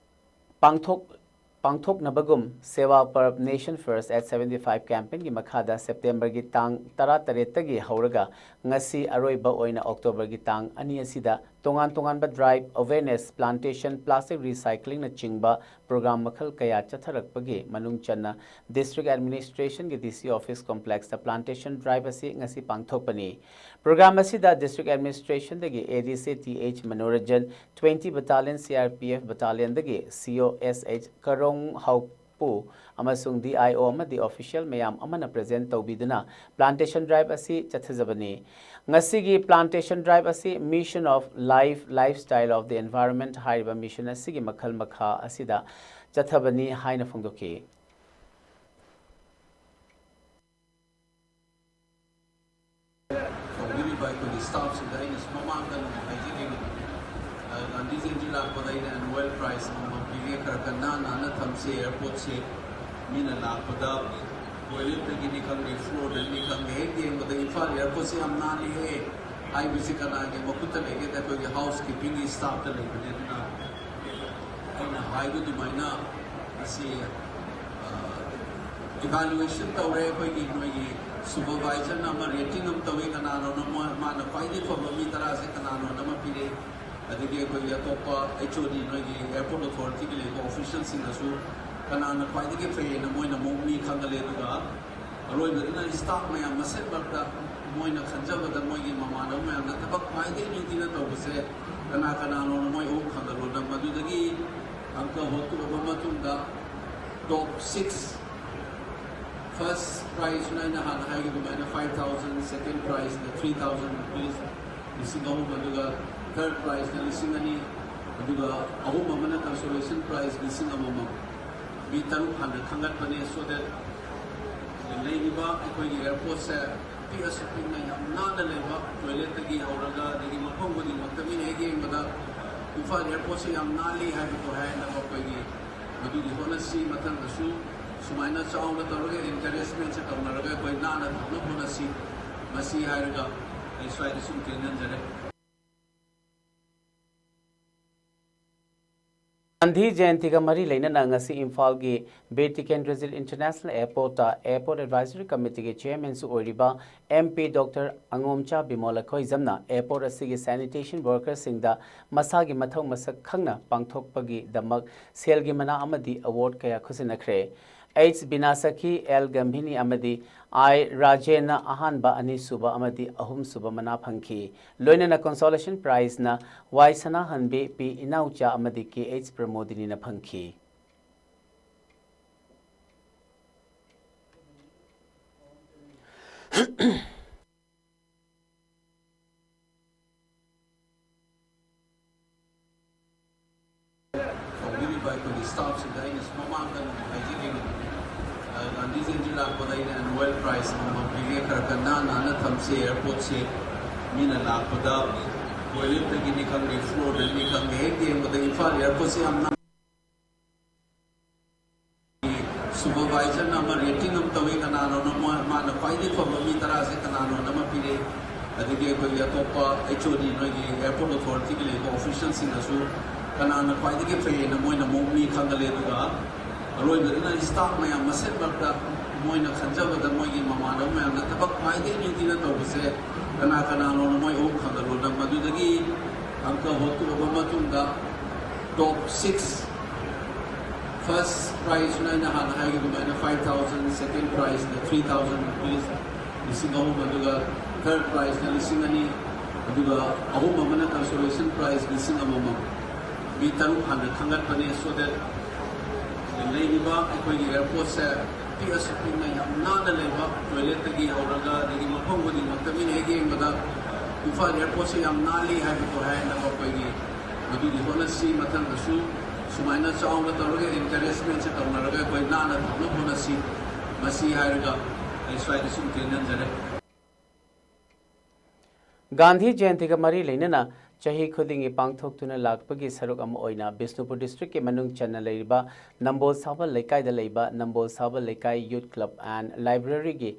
ꯄꯥꯡꯊꯣꯛ ꯄꯥꯡꯊꯣꯛꯅꯕꯒꯨꯝ Seva Parv Nation First at seventy five campaignꯒꯤ ꯃꯈꯥꯗ Septemberꯒꯤ ꯇꯥꯡ ꯇꯔꯥꯇꯔꯦꯠꯇꯒꯤ ꯍꯧꯔꯒ ꯉꯁꯤ ꯑꯔꯣꯏꯕ ꯑꯣꯏꯅ Octoberꯒꯤ ꯇꯥꯡ ꯑꯅꯤ ꯑꯁꯤꯗ ꯇꯣꯉꯥꯟ ꯇꯣꯉꯥꯟꯕ drive, awareness, plantation, plastic recyclingꯅꯆꯤꯡꯕ program ꯃꯈꯜ ꯀꯌꯥ ꯆꯠꯊꯔꯛꯄꯒꯤ ꯃꯅꯨꯡ ꯆꯟꯅ District Administrationꯒꯤ D C Office Complexꯇ plantation drive ꯑꯁꯤ ꯉꯁꯤ ꯄꯥꯡꯊꯣꯛꯄꯅꯤ꯫ Program ꯑꯁꯤꯗ District Administrationꯗꯒꯤ A D C T H Manoranjan, twenty Battalion C R P F Battalionꯗꯒꯤ C O S H Karong ꯍꯥꯎ ꯑꯃꯁꯨꯡ D I O ꯑꯃꯗꯤ official ꯃꯌꯥꯝ ꯑꯃꯅ present ꯇꯧꯕꯤꯗꯨꯅ plantation drive ꯑꯁꯤ ꯆꯠꯊꯖꯕꯅꯤ꯫ ꯉꯁꯤꯒꯤ plantation drive ꯑꯁꯤ Mission of Life, Lifestyle of the Environment ꯍꯥꯏꯔꯤꯕ mission ꯑꯁꯤꯒꯤ ꯃꯈꯜ ꯃꯈꯥ ꯑꯁꯤꯗ ꯆꯠꯊꯕꯅꯤ ꯍꯥꯏꯅ ꯐꯣꯡꯗꯣꯛꯈꯤ꯫ ꯇꯧꯕꯤꯔꯤꯕ ꯑꯩꯈꯣꯏꯒꯤ staffꯁꯤꯡꯗ ꯑꯩꯅꯁꯨ ꯃꯃꯥꯡꯗ ꯑꯗꯨꯝ ꯍꯥꯏꯖꯈꯤꯕꯅꯤ꯫ ꯑ, ꯒꯥꯟꯙꯤ ꯖꯌꯟꯇꯤ ꯂꯥꯛꯄꯗ ꯑꯩꯅ annual prize ꯑꯃꯃꯝ ꯄꯤꯒꯦ, ꯈꯔ ꯈꯔ ꯅꯥꯟ ꯅꯥꯟꯅ ꯊꯝꯁꯦ airportꯁꯦ꯫ ꯃꯤꯅ ꯂꯥꯛꯄꯗ toiletꯇꯒꯤꯅꯤ ꯈꯪꯗꯦ, floorꯗꯒꯤꯅꯤ ꯈꯪꯗꯦ, ꯍꯦꯛ ꯌꯦꯡꯕꯗ ꯏꯝꯐꯥꯜ airportꯁꯦ ꯌꯥꯝ ꯅꯥꯜꯂꯤꯍꯦ ꯍꯥꯏꯕꯁꯤ ꯀꯅꯥꯒꯤ ꯃꯈꯨꯠꯇ ꯂꯩꯒꯦꯗ? ꯑꯩꯈꯣꯏꯒꯤ housekeepingꯒꯤ staffꯇ ꯂꯩꯕꯅꯤ꯫ ꯑꯗꯨꯅ ꯑꯩꯅ ꯍꯥꯏꯕ ꯑꯗꯨꯃꯥꯏꯅ ꯉꯁꯤ, ꯑ, evaluation ꯇꯧꯔꯦ꯫ ꯑꯩꯈꯣꯏꯒꯤ ꯅꯣꯏꯒꯤ supervisorꯅ ꯑꯃ rating ꯑꯃ ꯇꯧꯋꯤ, ꯀꯅꯥꯅꯣꯅ ꯃꯣꯏ-, ꯃꯥꯅ ꯈ꯭ꯋꯥꯏꯗꯒꯤ ꯐꯕ ꯃꯤ ꯇꯔꯥꯁꯦ ꯀꯅꯥꯅꯣꯅ ꯑꯃ ꯄꯤꯔꯦ꯫ ꯑꯗꯒꯤ ꯑꯩꯈꯣꯏꯒꯤ ꯑꯇꯣꯞꯄ H O D, ꯅꯣꯏꯒꯤ airport authorityꯒꯤ ꯂꯩꯕ officialꯁꯤꯡꯅꯁꯨ ꯀꯅꯥꯅ ꯈ꯭ꯋꯥꯏꯗꯒꯤ ꯐꯩꯌꯦꯅ ꯃꯣꯏꯅ ꯑꯃꯨꯛ ꯃꯤ ꯈꯟꯒꯠꯂꯦ꯫ ꯑꯗꯨꯒ ꯑꯔꯣꯏꯕꯗꯅ staff ꯃꯌꯥꯝ ꯃꯁꯦꯟꯃꯛꯇ ꯃꯣꯏꯅ ꯈꯟꯖꯕꯗ ꯃꯣꯏꯒꯤ ꯃꯃꯥꯟꯅꯕ ꯃꯌꯥꯝꯅ ꯊꯕꯛ ꯈ꯭ꯋꯥꯏꯗꯒꯤ ꯅꯤꯡꯊꯤꯅ ꯇꯧꯕꯁꯦ ꯀꯅꯥ ꯀꯅꯥꯅꯣꯅ ꯃꯣꯏ ꯑꯍꯨꯝ ꯈꯟꯒꯠꯂꯣꯅ꯫ ꯃꯗꯨꯗꯒꯤ ꯑꯪꯀ ꯍꯣꯠꯇꯣꯛꯑꯕ ꯃꯇꯨꯡꯗ top six, first prizeꯅ ꯑꯩꯅ ꯍꯥꯟꯅ ꯍꯥꯏꯈꯤꯕ ꯑꯗꯨꯃꯥꯏꯅ five thousand, second prizeꯅ three thousand rupees, ꯂꯤꯁꯤꯡ ꯑꯍꯨꯝ, ꯑꯗꯨꯒ third prizeꯅ ꯂꯤꯁꯤꯡ ꯑꯅꯤ, ꯑꯗꯨꯒ ꯑꯍꯨꯝ ꯑꯃꯅ consolation prize ꯂꯤꯁꯤꯡ ꯑꯃꯃꯝ꯫ ꯃꯤ ꯇꯔꯨꯛ ꯍꯥꯟꯅ ꯈꯟꯒꯠꯄꯅꯦ, so that ꯂꯩꯔꯤꯕ ꯑꯩꯈꯣꯏꯒꯤ airportꯁꯦ ꯄꯤꯛꯑꯁꯨ ꯄꯤꯛꯅ ꯌꯥꯝ ꯅꯥꯟꯅ ꯂꯩꯕ, toiletꯇꯒꯤ ꯍꯧꯔꯒ ꯑꯗꯒꯤ ꯃꯐꯝ ꯈꯨꯗꯤꯡꯃꯛꯇ ꯃꯤꯅ ꯍꯦꯛ ꯌꯦꯡꯕꯗ ꯏꯝꯐꯥꯜ airportꯁꯦ ꯌꯥꯝ ꯅꯥꯜꯂꯤ ꯍꯥꯏꯕꯗꯣ ꯍꯥꯏꯅꯕ ꯑꯩꯈꯣꯏꯒꯤ ꯃꯗꯨꯒꯤ ꯍꯣꯠꯅꯁꯤ꯫ ꯃꯊꯪꯗꯁꯨ ꯁꯨꯃꯥꯏꯅ ꯆꯥꯎꯅ ꯇꯧꯔꯒ encouragementꯁꯦ ꯇꯧꯅꯔꯒ ꯑꯩꯈꯣꯏ ꯅꯥꯟꯅ ꯊꯝꯅꯕ ꯍꯣꯠꯅꯁꯤ꯫ ꯃꯁꯤ ꯍꯥꯏꯔꯒ ꯑꯩ ꯁ꯭ꯋꯥꯏꯗ ꯁꯨꯝ ꯇꯦꯟꯍꯟꯖꯔꯦ꯫ ꯒꯥꯟꯙꯤ ꯖꯌꯟꯇꯤꯒ ꯃꯔꯤ ꯂꯩꯅꯅ ꯉꯁꯤ ꯏꯝꯐꯥꯜꯒꯤ Bir Tikendrajit International Airportꯇ Airport Advisory Committeeꯒꯤ chairmanꯁꯨ ꯑꯣꯏꯔꯤꯕ M P Doctor ꯑꯉꯣꯝꯆꯥ Bimol ꯑꯩꯈꯣꯏꯖꯝꯅ airport ꯑꯁꯤꯒꯤ sanitation workerꯁꯤꯡꯗ ꯃꯁꯥꯒꯤ ꯃꯊꯧ ꯃꯁꯛ ꯈꯪꯅ ꯄꯥꯡꯊꯣꯛꯄꯒꯤꯗꯃꯛ ꯁꯦꯜꯒꯤ ꯃꯅꯥ ꯑꯃꯗꯤ award ꯀꯌꯥ ꯈꯨꯠꯁꯤꯟꯅꯈ꯭ꯔꯦ꯫ H ꯕꯤꯅꯥꯁꯈꯤ, L ꯒꯝꯚꯤꯅꯤ ꯑꯃꯗꯤ I ꯔꯥꯖꯦꯟꯅ ꯑꯍꯥꯟꯕ, ꯑꯅꯤꯁꯨꯕ ꯑꯃꯗꯤ ꯑꯍꯨꯝꯁꯨꯕ ꯃꯅꯥ ꯐꯪꯈꯤ꯫ ꯂꯣꯏꯅꯅ consolation prizeꯅ Y ꯁꯅꯥꯍꯟꯕꯤ, P ꯏꯅꯥꯎꯆꯥ ꯑꯃꯗꯤ K H ꯄ꯭ꯔꯃꯣꯗꯤꯅꯤꯅ ꯐꯪꯈꯤ꯫ ꯇꯧꯕꯤꯔꯤꯕ ꯑꯩꯈꯣꯏꯒꯤ ꯁ꯭ꯇꯥꯐꯁꯤꯡꯗ ꯑꯩꯅꯁꯨ ꯃꯃꯥꯡꯗ ꯑꯗꯨꯝ ꯍꯥꯏꯖꯈꯤꯕꯅꯤ, ꯒꯥꯟꯙꯤ ꯖꯌꯟꯇꯤ ꯂꯥꯛꯄꯗ ꯑꯩꯅ ꯑꯦꯅꯨꯋꯦꯜ ꯄ꯭ꯔꯥꯏꯖ ꯑꯃꯃꯝ ꯄꯤꯒꯦ, ꯈꯔ ꯈꯔ ꯅꯥꯟ ꯅꯥꯟꯅ ꯊꯝꯁꯦ, ꯑꯦꯌꯥꯔꯄꯣꯔꯠꯁꯦ ꯃꯤꯅ ꯂꯥꯛꯄꯗ ꯇꯣꯏꯂꯦꯠꯇꯒꯤꯅꯤ ꯈꯪꯗꯦ, ꯐ꯭ꯂꯣꯔꯗꯒꯤꯅꯤ ꯈꯪꯗꯦ, ꯍꯦꯛ ꯌꯦꯡꯕꯗ ꯏꯝꯐꯥꯜ ꯑꯦꯌꯥꯔꯄꯣꯔꯠꯁꯦ ꯌꯥꯝꯅ ꯁꯨꯄꯔꯚꯥꯏꯖꯔꯅ ꯑꯃ ꯔꯦꯇꯤꯡ ꯑꯃ ꯇꯧꯏ, ꯀꯅꯥꯅꯣꯅ ꯃꯣꯏ-, ꯃꯥꯅ ꯈ꯭ꯋꯥꯏꯗꯒꯤ ꯐꯕ ꯃꯤ ꯇꯔꯥꯁꯦ ꯀꯅꯥꯅꯣꯅ ꯑꯃ ꯄꯤꯔꯦ꯫ ꯑꯗꯒꯤ ꯑꯩꯈꯣꯏꯒꯤ ꯑꯇꯣꯞꯄ ꯑꯩꯆ ꯑꯣ ꯗꯤ, ꯅꯣꯏꯒꯤ ꯑꯦꯌꯥꯔꯄꯣꯔꯠ ꯑꯣꯊꯣꯔꯤꯇꯤꯒꯤ ꯂꯩꯕ ꯑꯣꯐꯤꯁꯤꯌꯦꯜꯁꯤꯡꯅꯁꯨ ꯀꯅꯥꯅ ꯈ꯭ꯋꯥꯏꯗꯒꯤ ꯐꯩꯌꯦꯅ ꯃꯣꯏꯅ ꯑꯃꯨꯛ ꯃꯤ ꯈꯪꯒꯠꯂꯦ꯫ ꯑꯗꯨꯒ ꯑꯔꯣꯏꯕꯗꯅ ꯁ꯭ꯇꯥꯐ ꯃꯌꯥꯝ ꯃꯁꯦꯟ ꯃꯔꯛꯇ ꯃꯣꯏꯅ ꯈꯟꯖꯕꯗ ꯃꯣꯏꯒꯤ ꯃꯃꯥꯟꯅꯕ ꯃꯌꯥꯝꯅ ꯊꯕꯛ ꯈ꯭ꯋꯥꯏꯗꯒꯤ ꯅꯤꯡꯊꯤꯅ ꯇꯧꯕꯁꯦ ꯀꯅꯥ ꯀꯅꯥꯅꯣꯅ ꯃꯣꯏ ꯑꯍꯨꯝ ꯈꯪꯒꯠꯂꯣꯅ꯫ ꯃꯗꯨꯗꯒꯤ ꯑꯪꯀ ꯍꯣꯠꯇꯣꯛꯑꯕ ꯃꯇꯨꯡꯗ ꯇꯣꯞ ꯁꯤꯛꯁ, ꯐꯥꯔꯁ ꯄ꯭ꯔꯥꯏꯖꯅ ꯑꯩꯅ ꯍꯥꯟꯅ ꯍꯥꯏꯈꯤꯕ ꯑꯗꯨꯃꯥꯏꯅ five thousand, second prize ꯅ three thousand rupees, ꯂꯤꯁꯤꯡ ꯑꯍꯨꯝ, ꯑꯗꯨꯒ ꯊꯥꯔꯗ ꯄ꯭ꯔꯥꯏꯖꯅ ꯂꯤꯁꯤꯡ ꯑꯅꯤ, ꯑꯗꯨꯒ ꯑꯍꯨꯝ ꯑꯃꯅ ꯀꯟꯁꯣꯂꯦꯁꯟ ꯄ꯭ꯔꯥꯏꯖ ꯂꯤꯁꯤꯡ ꯑꯃꯃꯝ꯫ ꯃꯤ ꯇꯔꯨꯛ ꯍꯥꯟꯅ ꯈꯟꯒꯠꯄꯅꯦ, so that ꯂꯩꯔꯤꯕ ꯑꯩꯈꯣꯏꯒꯤ ꯑꯦꯌꯥꯔꯄꯣꯔꯠꯁꯦ ꯄꯤꯛꯑꯁꯨ ꯄꯤꯛꯅ ꯌꯥꯝ ꯅꯥꯟꯅ ꯂꯩꯕ, ꯇꯣꯏꯂꯦꯠꯇꯒꯤ ꯍꯧꯔꯒ ꯑꯗꯒꯤ ꯃꯐꯝ ꯈꯨꯗꯤꯡꯃꯛꯇ ꯃꯤꯅ ꯍꯦꯛ ꯌꯦꯡꯕꯗ ꯏꯝꯐꯥꯜ ꯑꯦꯌꯥꯔꯄꯣꯔꯠꯁꯦ ꯌꯥꯝ ꯅꯥꯜꯂꯤ ꯍꯥꯏꯕꯗꯣ ꯍꯥꯏꯅꯕ ꯑꯩꯈꯣꯏꯒꯤ ꯃꯗꯨꯒꯤ ꯍꯣꯠꯅꯁꯤ꯫ ꯃꯊꯪꯗꯁꯨ ꯁꯨꯃꯥꯏꯅ ꯆꯥꯎꯅ ꯇꯧꯔꯒ encouragement ꯁꯦ ꯇꯧꯅꯔꯒ ꯑꯩꯈꯣꯏ ꯅꯥꯟꯅ ꯊꯝꯅꯕ ꯍꯣꯠꯅꯁꯤ꯫ ꯃꯁꯤ ꯍꯥꯏꯔꯒ ꯑꯩ ꯁ꯭ꯋꯥꯏꯗ ꯁꯨꯝ ꯇꯦꯟꯍꯟꯖꯔꯦ꯫ ꯒꯥꯟꯙꯤ ꯖꯌꯟꯇꯤꯒ ꯃꯔꯤ ꯂꯩꯅꯅ ꯆꯍꯤ ꯈꯨꯗꯤꯡꯒꯤ ꯄꯥꯡꯊꯣꯛꯇꯨꯅ ꯂꯥꯛꯄꯒꯤ ꯁꯔꯨꯛ ꯑꯃ ꯑꯣꯏꯅ ꯕꯤꯁꯅꯨꯄꯨꯔ ꯗꯤꯁꯇ꯭ꯔꯤꯛꯀꯤ ꯃꯅꯨꯡ ꯆꯟꯅ ꯂꯩꯔꯤꯕ ꯅꯝꯕꯣꯜ ꯁꯥꯕꯜ ꯂꯩꯀꯥꯏꯗ ꯂꯩꯕ ꯅꯝꯕꯣꯜ ꯁꯥꯕꯜ ꯂꯩꯀꯥꯏ Youth Club and Library ꯒꯤ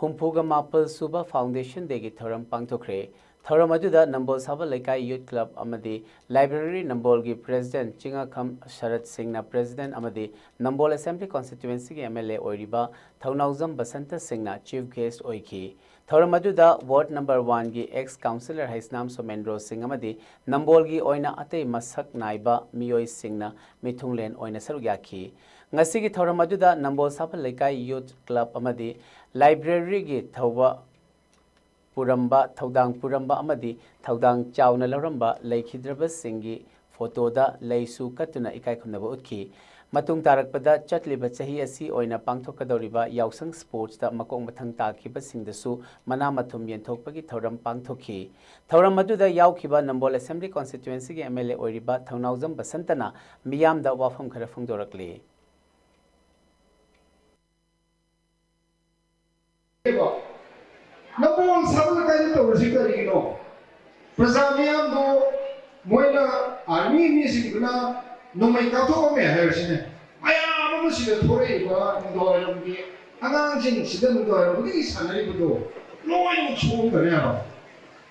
ꯍꯨꯝꯐꯨꯒ ꯃꯥꯄꯜ ꯁꯨꯕ Foundation Day ꯒꯤ ꯊꯧꯔꯝ ꯄꯥꯡꯊꯣꯛꯈ꯭ꯔꯦ꯫ ꯊꯧꯔꯝ ꯑꯗꯨꯗ ꯅꯝꯕꯣꯜ ꯁꯥꯕꯜ ꯂꯩꯀꯥꯏ Youth Club ꯑꯃꯗꯤ Library ꯅꯝꯕꯣꯜꯒꯤ President ꯆꯤꯡꯉꯥꯈꯝ ꯁꯔꯠ ꯁꯤꯡꯅ President ꯑꯃꯗꯤ ꯅꯝꯕꯣꯜ Assembly Constituency ꯒꯤ M L A ꯑꯣꯏꯔꯤꯕ ꯊꯧꯅꯥꯎꯖꯝ ꯕꯁꯟꯇ ꯁꯤꯡꯅ Chief Guest ꯑꯣꯏꯈꯤ꯫ ꯊꯧꯔꯝ ꯑꯗꯨꯗ Ward number one ꯒꯤ ex councillor ꯍꯩꯁꯅꯥꯝ ꯁꯣꯃꯦꯟꯗ꯭ꯔꯣ ꯁꯤꯡ ꯑꯃꯗꯤ ꯅꯝꯕꯣꯜꯒꯤ ꯑꯣꯏꯅ ꯑꯇꯩ ꯃꯁꯛ ꯅꯥꯏꯕ ꯃꯤꯑꯣꯏꯁꯤꯡꯅ ꯃꯤꯊꯨꯡꯂꯦꯟ ꯑꯣꯏꯅ ꯁꯔꯨꯛ ꯌꯥꯈꯤ꯫ ꯉꯁꯤꯒꯤ ꯊꯧꯔꯝ ꯑꯗꯨꯗ ꯅꯝꯕꯣꯜ ꯁꯥꯐꯜ ꯂꯩꯀꯥꯏ Youth Club ꯑꯃꯗꯤ Library ꯒꯤ ꯊꯧꯕ ꯄꯨꯔꯝꯕ, ꯊꯧꯗꯥꯡ ꯄꯨꯔꯝꯕ ꯑꯃꯗꯤ ꯊꯧꯗꯥꯡ ꯆꯥꯎꯅ ꯂꯧꯔꯝꯕ ꯂꯩꯈꯤꯗ꯭ꯔꯕꯁꯤꯡꯒꯤ ꯐꯣꯇꯣꯗ ꯂꯩꯁꯨ ꯀꯠꯇꯨꯅ ꯏꯀꯥꯏ ꯈꯨꯝꯅꯕ ꯎꯠꯈꯤ꯫ ꯃꯇꯨꯡ ꯇꯥꯔꯛꯄꯗ ꯆꯠꯂꯤꯕ ꯆꯍꯤ ꯑꯁꯤ ꯑꯣꯏꯅ ꯄꯥꯡꯊꯣꯛꯀꯗꯧꯔꯤꯕ ꯌꯥꯎꯁꯪ ꯁ꯭ꯄꯣꯔꯠꯁꯇ ꯃꯀꯣꯛ ꯃꯊꯪ ꯇꯥꯈꯤꯕꯁꯤꯡꯗꯁꯨ ꯃꯅꯥ ꯃꯊꯨꯝ ꯌꯦꯟꯊꯣꯛꯄꯒꯤ ꯊꯧꯔꯝ ꯄꯥꯡꯊꯣꯛꯈꯤ꯫ ꯊꯧꯔꯝ ꯑꯗꯨꯗ ꯌꯥꯎꯈꯤꯕ ꯅꯝꯕꯣꯜ ꯑꯦꯁꯦꯝꯕ꯭ꯂꯤ ꯀꯣꯟꯁꯇꯤꯇ꯭ꯋꯦꯟꯁꯤꯒꯤ ꯑꯦꯝ ꯑꯦꯜ ꯑꯦ ꯑꯣꯏꯔꯤꯕ ꯊꯧꯅꯥꯎꯖꯝ ꯕꯁꯟꯇꯅ ꯃꯤꯌꯥꯝꯗ ꯋꯥꯐꯝ ꯈꯔ ꯐꯣꯡꯗꯣꯔꯛꯂꯤ꯫ ꯅꯝꯕꯣꯜ ꯁꯕꯜ ꯀꯥꯏꯗ ꯇꯧꯔꯤꯁꯤ ꯀꯔꯤꯒꯤꯅꯣ? ꯄ꯭ꯔꯖꯥ ꯃꯤꯌꯥꯝꯗꯣ ꯃꯣꯏꯅ, ꯑꯥꯔꯃꯤ ꯃꯤꯁꯤꯡꯗꯨꯅ ꯅꯣꯡꯃꯩ ꯀꯥꯞꯊꯣꯛꯑꯝꯃꯦ ꯍꯥꯏꯔꯁꯤꯅꯦ, ꯃꯌꯥꯝ ꯑꯃ ꯁꯤꯗ ꯊꯣꯔꯛꯏꯕ ꯅꯨꯡꯗꯥꯡꯋꯥꯏꯔꯝꯒꯤ ꯑꯉꯥꯡꯁꯤꯡ ꯁꯤꯗ ꯅꯨꯡꯗꯥꯡꯋꯥꯏꯔꯝ ꯈꯨꯗꯤꯡꯒꯤ ꯁꯥꯟꯅꯔꯤꯕꯗꯣ ꯂꯣꯏꯅꯃꯛ ꯁꯣꯛꯑꯝꯒꯅꯦꯕ꯫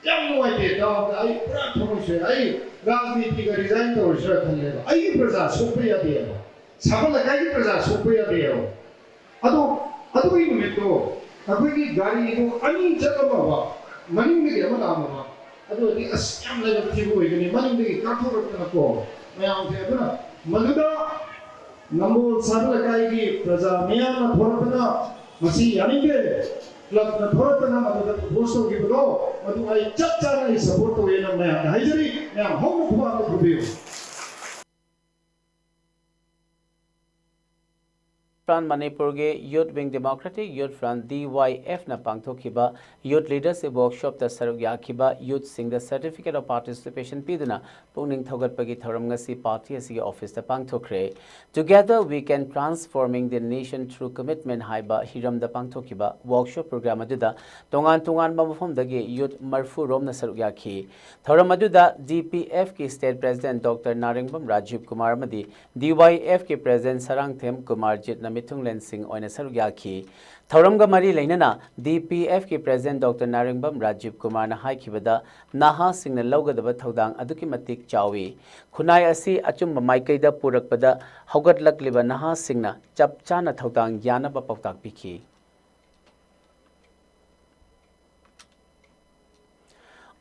ꯌꯥꯝ ꯅꯨꯡꯉꯥꯏꯇꯦ ꯇꯥꯕꯗ, ꯑꯩ ꯄꯨꯔꯥ ꯊꯃꯣꯏ ꯁꯣꯛꯑꯦ꯫ ꯑꯩ ꯔꯥꯖꯅꯤꯇꯤꯒ ꯔꯤꯖꯥꯏꯟ ꯇꯧꯔꯁꯤꯔꯥ ꯈꯜꯂꯦꯕ꯫ ꯑꯩꯒꯤ ꯄ꯭ꯔꯖꯥ ꯁꯣꯛꯄ ꯌꯥꯗꯦꯕ, ꯁꯕꯜ ꯂꯩꯀꯥꯏꯒꯤ ꯄ꯭ꯔꯖꯥ ꯁꯣꯛꯄ ꯌꯥꯗꯦꯕ꯫ ꯑꯗꯣ ꯑꯗꯨꯒꯤ ꯅꯨꯃꯤꯠꯇꯣ ꯑꯩꯈꯣꯏꯒꯤ ꯒꯥꯔꯤꯗꯣ ꯑꯅꯤ ꯆꯠꯂꯝꯃꯕ, ꯃꯅꯤꯡꯗꯒꯤ ꯑꯃ ꯂꯥꯛꯑꯝꯃꯕ, ꯑꯗꯨ ꯑꯣꯏꯔꯗꯤ ꯑꯁ ꯌꯥꯝ ꯂꯥꯏꯕꯛ ꯊꯤꯕ ꯑꯣꯏꯒꯅꯤ, ꯃꯅꯤꯡꯗꯒꯤ ꯀꯥꯞꯊꯣꯔꯛꯇꯅꯀꯣ ꯃꯌꯥꯝꯁꯦ꯫ ꯑꯗꯨꯅ ꯃꯗꯨꯗ ꯅꯝꯕꯣꯜ ꯁꯕꯜ ꯂꯩꯀꯥꯏꯒꯤ ꯄ꯭ꯔꯖꯥ ꯃꯤꯌꯥꯝꯅ ꯊꯣꯔꯛꯇꯅ ꯃꯁꯤ ꯌꯥꯅꯤꯡꯗꯦ, ꯀ꯭ꯂꯕꯅ ꯊꯣꯔꯛꯇꯅ ꯃꯗꯨꯗ ꯄ꯭ꯔꯣꯄꯣꯁ ꯇꯧꯈꯤꯕꯗꯣ ꯃꯗꯨ ꯑꯩ ꯆꯞ ꯆꯥꯅ ꯑꯩ ꯁꯄꯣꯔꯠ ꯇꯧꯋꯦꯅ ꯃꯌꯥꯝꯗ ꯍꯥꯏꯖꯔꯤ꯫ ꯃꯌꯥꯝ ꯍꯧꯅ ꯈꯨꯕꯥꯛ ꯑꯃ ꯈꯨꯕꯤꯌꯨ꯫ ꯐ꯭ꯔꯟ ꯃꯅꯤꯄꯨꯔꯒꯤ ꯌꯨꯠ ꯋꯤꯡ ꯗꯦꯃꯣꯀ꯭ꯔꯦꯇꯤꯛ ꯌꯨꯠ ꯐ꯭ꯔꯟ, ꯗꯤ ꯋꯥꯏ ꯑꯦꯐꯅ ꯄꯥꯡꯊꯣꯛꯈꯤꯕ ꯌꯨꯠ ꯂꯤꯗꯔꯁꯤꯞ ꯋꯥꯔꯛꯁꯣꯞꯇ ꯁꯔꯨꯛ ꯌꯥꯈꯤꯕ ꯌꯨꯠꯁꯤꯡꯗ ꯁꯔꯇꯤꯐꯤꯀꯦꯠ ꯑꯣꯐ ꯄꯥꯔꯇꯤꯁꯤꯄꯦꯁꯟ ꯄꯤꯗꯨꯅ ꯄꯨꯛꯅꯤꯡ ꯊꯧꯒꯠꯄꯒꯤ ꯊꯧꯔꯝ ꯉꯁꯤ ꯄꯥꯔꯇꯤ ꯑꯁꯤꯒꯤ ꯑꯣꯐꯤꯁꯇ ꯄꯥꯡꯊꯣꯛꯈ꯭ꯔꯦ꯫ Together We Can Transforming the Nation Through Commitment ꯍꯥꯏꯕ ꯍꯤꯔꯝꯗ ꯄꯥꯡꯊꯣꯛꯈꯤꯕ ꯋꯥꯔꯛꯁꯣꯞ ꯄ꯭ꯔꯣꯒ꯭ꯔꯥꯝ ꯑꯗꯨꯗ ꯇꯣꯉꯥꯟ ꯇꯣꯉꯥꯟꯕ ꯃꯐꯝꯗꯒꯤ ꯌꯨꯠ ꯃꯔꯤꯐꯨ ꯔꯣꯝꯅ ꯁꯔꯨꯛ ꯌꯥꯈꯤ꯫ ꯊꯧꯔꯝ ꯑꯗꯨꯗ ꯗꯤ ꯄꯤ ꯑꯦꯐꯀꯤ state president doctor ꯅꯥꯔꯤꯡꯕꯝ Rajiv Kumar ꯑꯃꯗꯤ ꯗꯤ ꯋꯥꯏ ꯑꯦꯐꯀꯤ ꯄ꯭ꯔꯦꯁꯤꯗꯦꯟꯠ ꯁꯔꯥꯡꯊꯦꯝ ꯀꯨꯃꯥꯔꯖꯤꯠꯅ ꯃꯤꯊꯨꯡꯂꯦꯟꯁꯤꯡ ꯑꯣꯏꯅ ꯁꯔꯨꯛ ꯌꯥꯈꯤ꯫ ꯊꯧꯔꯝꯒ ꯃꯔꯤ ꯂꯩꯅꯅ ꯗꯤ ꯄꯤ ꯑꯦꯐꯀꯤ ꯄ꯭ꯔꯦꯁꯤꯗꯦꯟꯠ ꯗꯣꯛꯇꯔ ꯅꯥꯔꯤꯡꯕꯝ ꯔꯥꯖꯤꯕ ꯀꯨꯃꯥꯔꯅ ꯍꯥꯏꯈꯤꯕꯗ, ꯅꯍꯥꯁꯤꯡꯅ ꯂꯧꯒꯗꯕ ꯊꯧꯗꯥꯡ ꯑꯗꯨꯛꯀꯤ ꯃꯇꯤꯛ ꯆꯥꯎꯏ꯫ ꯈꯨꯟꯅꯥꯏ ꯑꯁꯤ ꯑꯆꯨꯝꯕ ꯃꯥꯏꯀꯩꯗ ꯄꯨꯔꯛꯄꯗ ꯍꯧꯒꯠꯂꯛꯂꯤꯕ ꯅꯍꯥꯁꯤꯡꯅ ꯆꯞ ꯆꯥꯅ ꯊꯧꯗꯥꯡ ꯌꯥꯅꯕ ꯄꯥꯎꯇꯥꯛ ꯄꯤꯈꯤ꯫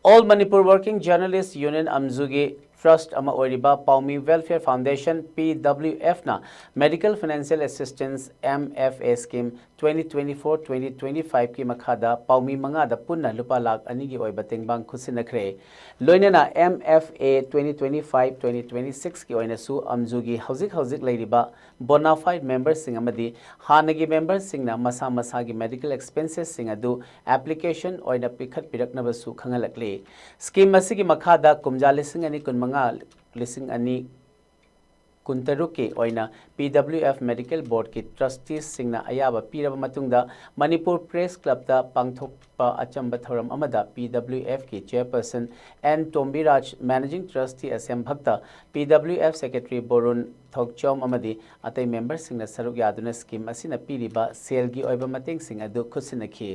All Manipur Working Journalist Union, ꯑꯝꯖꯨꯒꯤ ꯇ꯭ꯔꯁꯠ ꯑꯃ ꯑꯣꯏꯔꯤꯕ ꯄꯥꯎꯃꯤ ꯋꯦꯜꯐꯤꯌꯔ ꯐꯥꯎꯟꯗꯦꯁꯟ, ꯄꯤ ꯗꯕ꯭ꯂꯤꯎ ꯑꯦꯐꯅ Medical Financial Assistance, M F A, scheme twenty twenty-four twenty twenty-five ꯀꯤ ꯃꯈꯥꯗ ꯄꯥꯎꯃꯤ ꯃꯉꯥꯗ ꯄꯨꯟꯅ ꯂꯨꯄꯥ ꯂꯥꯈ ꯑꯅꯤꯒꯤ ꯑꯣꯏꯕ ꯇꯦꯡꯕꯥꯡ ꯈꯨꯠꯁꯤꯟꯅꯈ꯭ꯔꯦ꯫ ꯂꯣꯏꯅꯅ M F A twenty twenty-five twenty twenty-six ꯀꯤ ꯑꯣꯏꯅꯁꯨ ꯑꯝꯖꯨꯒꯤ ꯍꯧꯖꯤꯛ ꯍꯧꯖꯤꯛ ꯂꯩꯔꯤꯕ bona fide memberꯁꯤꯡ ꯑꯃꯗꯤ ꯍꯥꯟꯅꯒꯤ memberꯁꯤꯡꯅ ꯃꯁꯥ ꯃꯁꯥꯒꯤ medical expensesꯁꯤꯡ ꯑꯗꯨ application ꯑꯣꯏꯅ ꯄꯤꯈꯠꯄꯤꯔꯛꯅꯕꯁꯨ ꯈꯪꯍꯜꯂꯛꯂꯤ꯫ Scheme ꯑꯁꯤꯒꯤ ꯃꯈꯥꯗ ꯀꯨꯝꯖꯥ ꯂꯤꯁꯤꯡ ꯑꯅꯤ ꯀꯨꯟꯃꯉꯥ, ꯂꯤꯁꯤꯡ ꯑꯅꯤ ꯀꯨꯟꯇꯔꯨꯛꯀꯤ ꯑꯣꯏꯅ P W F Medical Boardꯀꯤ trusteesꯁꯤꯡꯅ ꯑꯌꯥꯕ ꯄꯤꯔꯕ ꯃꯇꯨꯡꯗ, ꯃꯅꯤꯄꯨꯔ Press Clubꯇ ꯄꯥꯡꯊꯣꯛꯄ ꯑꯆꯝꯕ ꯊꯧꯔꯝ ꯑꯃꯗ P W Fꯀꯤ chairperson N ꯇꯣꯝꯕꯤꯔꯥꯖ, managing trustee ꯑꯁꯦꯝ ꯚꯛꯇ, P W F secretary ꯕꯣꯔꯨꯟ ꯊꯣꯛꯆꯣꯝ ꯑꯃꯗꯤ ꯑꯇꯩ memberꯁꯤꯡꯅ ꯁꯔꯨꯛ ꯌꯥꯗꯨꯅ scheme ꯑꯁꯤꯅ ꯄꯤꯔꯤꯕ ꯁꯦꯜꯒꯤ ꯑꯣꯏꯕ ꯃꯇꯦꯡꯁꯤꯡ ꯑꯗꯨ ꯈꯨꯠꯁꯤꯟꯅꯈꯤ꯫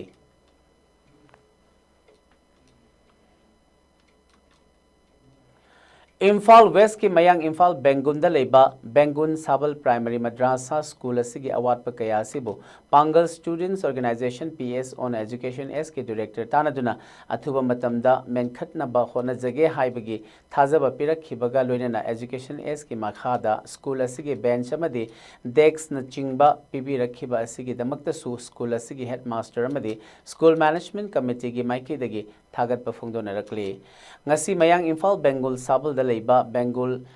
ꯏꯝꯐꯥꯜ Westꯀꯤ ꯃꯌꯥꯡ ꯏꯝꯐꯥꯜ ꯕꯦꯡꯒꯨꯟꯗ ꯂꯩꯕ ꯕꯦꯡꯒꯨꯟ ꯁꯥꯕꯜ Primary Madrasa School ꯑꯁꯤꯒꯤ ꯑꯋꯥꯠꯄ ꯀꯌꯥ ꯑꯁꯤꯕꯨ Pangal Students Organisation, P S Oꯅ Education Sꯀꯤ director ꯇꯥꯟꯅꯗꯨꯅ ꯑꯊꯨꯕ ꯃꯇꯝꯗ ꯃꯦꯟꯈꯠꯅꯕ ꯍꯣꯠꯅꯖꯒꯦ ꯍꯥꯏꯕꯒꯤ ꯊꯥꯖꯕ ꯄꯤꯔꯛꯈꯤꯕꯒ ꯂꯣꯏꯅꯅ Education Sꯀꯤ ꯃꯈꯥꯗ school ꯑꯁꯤꯒꯤ bench ꯑꯃꯗꯤ deskꯅꯆꯤꯡꯕ ꯄꯤꯕꯤꯔꯛꯈꯤꯕ ꯑꯁꯤꯒꯤꯗꯃꯛꯇꯁꯨ school ꯑꯁꯤꯒꯤ headmaster ꯑꯃꯗꯤ school management committeeꯒꯤ ꯃꯥꯏꯀꯩꯗꯒꯤ ꯊꯥꯒꯠꯄ ꯐꯣꯡꯗꯣꯛꯅꯔꯛꯂꯤ꯫ ꯉꯁꯤ ꯃꯌꯥꯡ ꯏꯝꯐꯥꯜ ꯕꯦꯡꯒꯨꯜ ꯁꯥꯕꯜꯗ ꯂꯩꯕ ꯕꯦꯡꯒꯨꯜ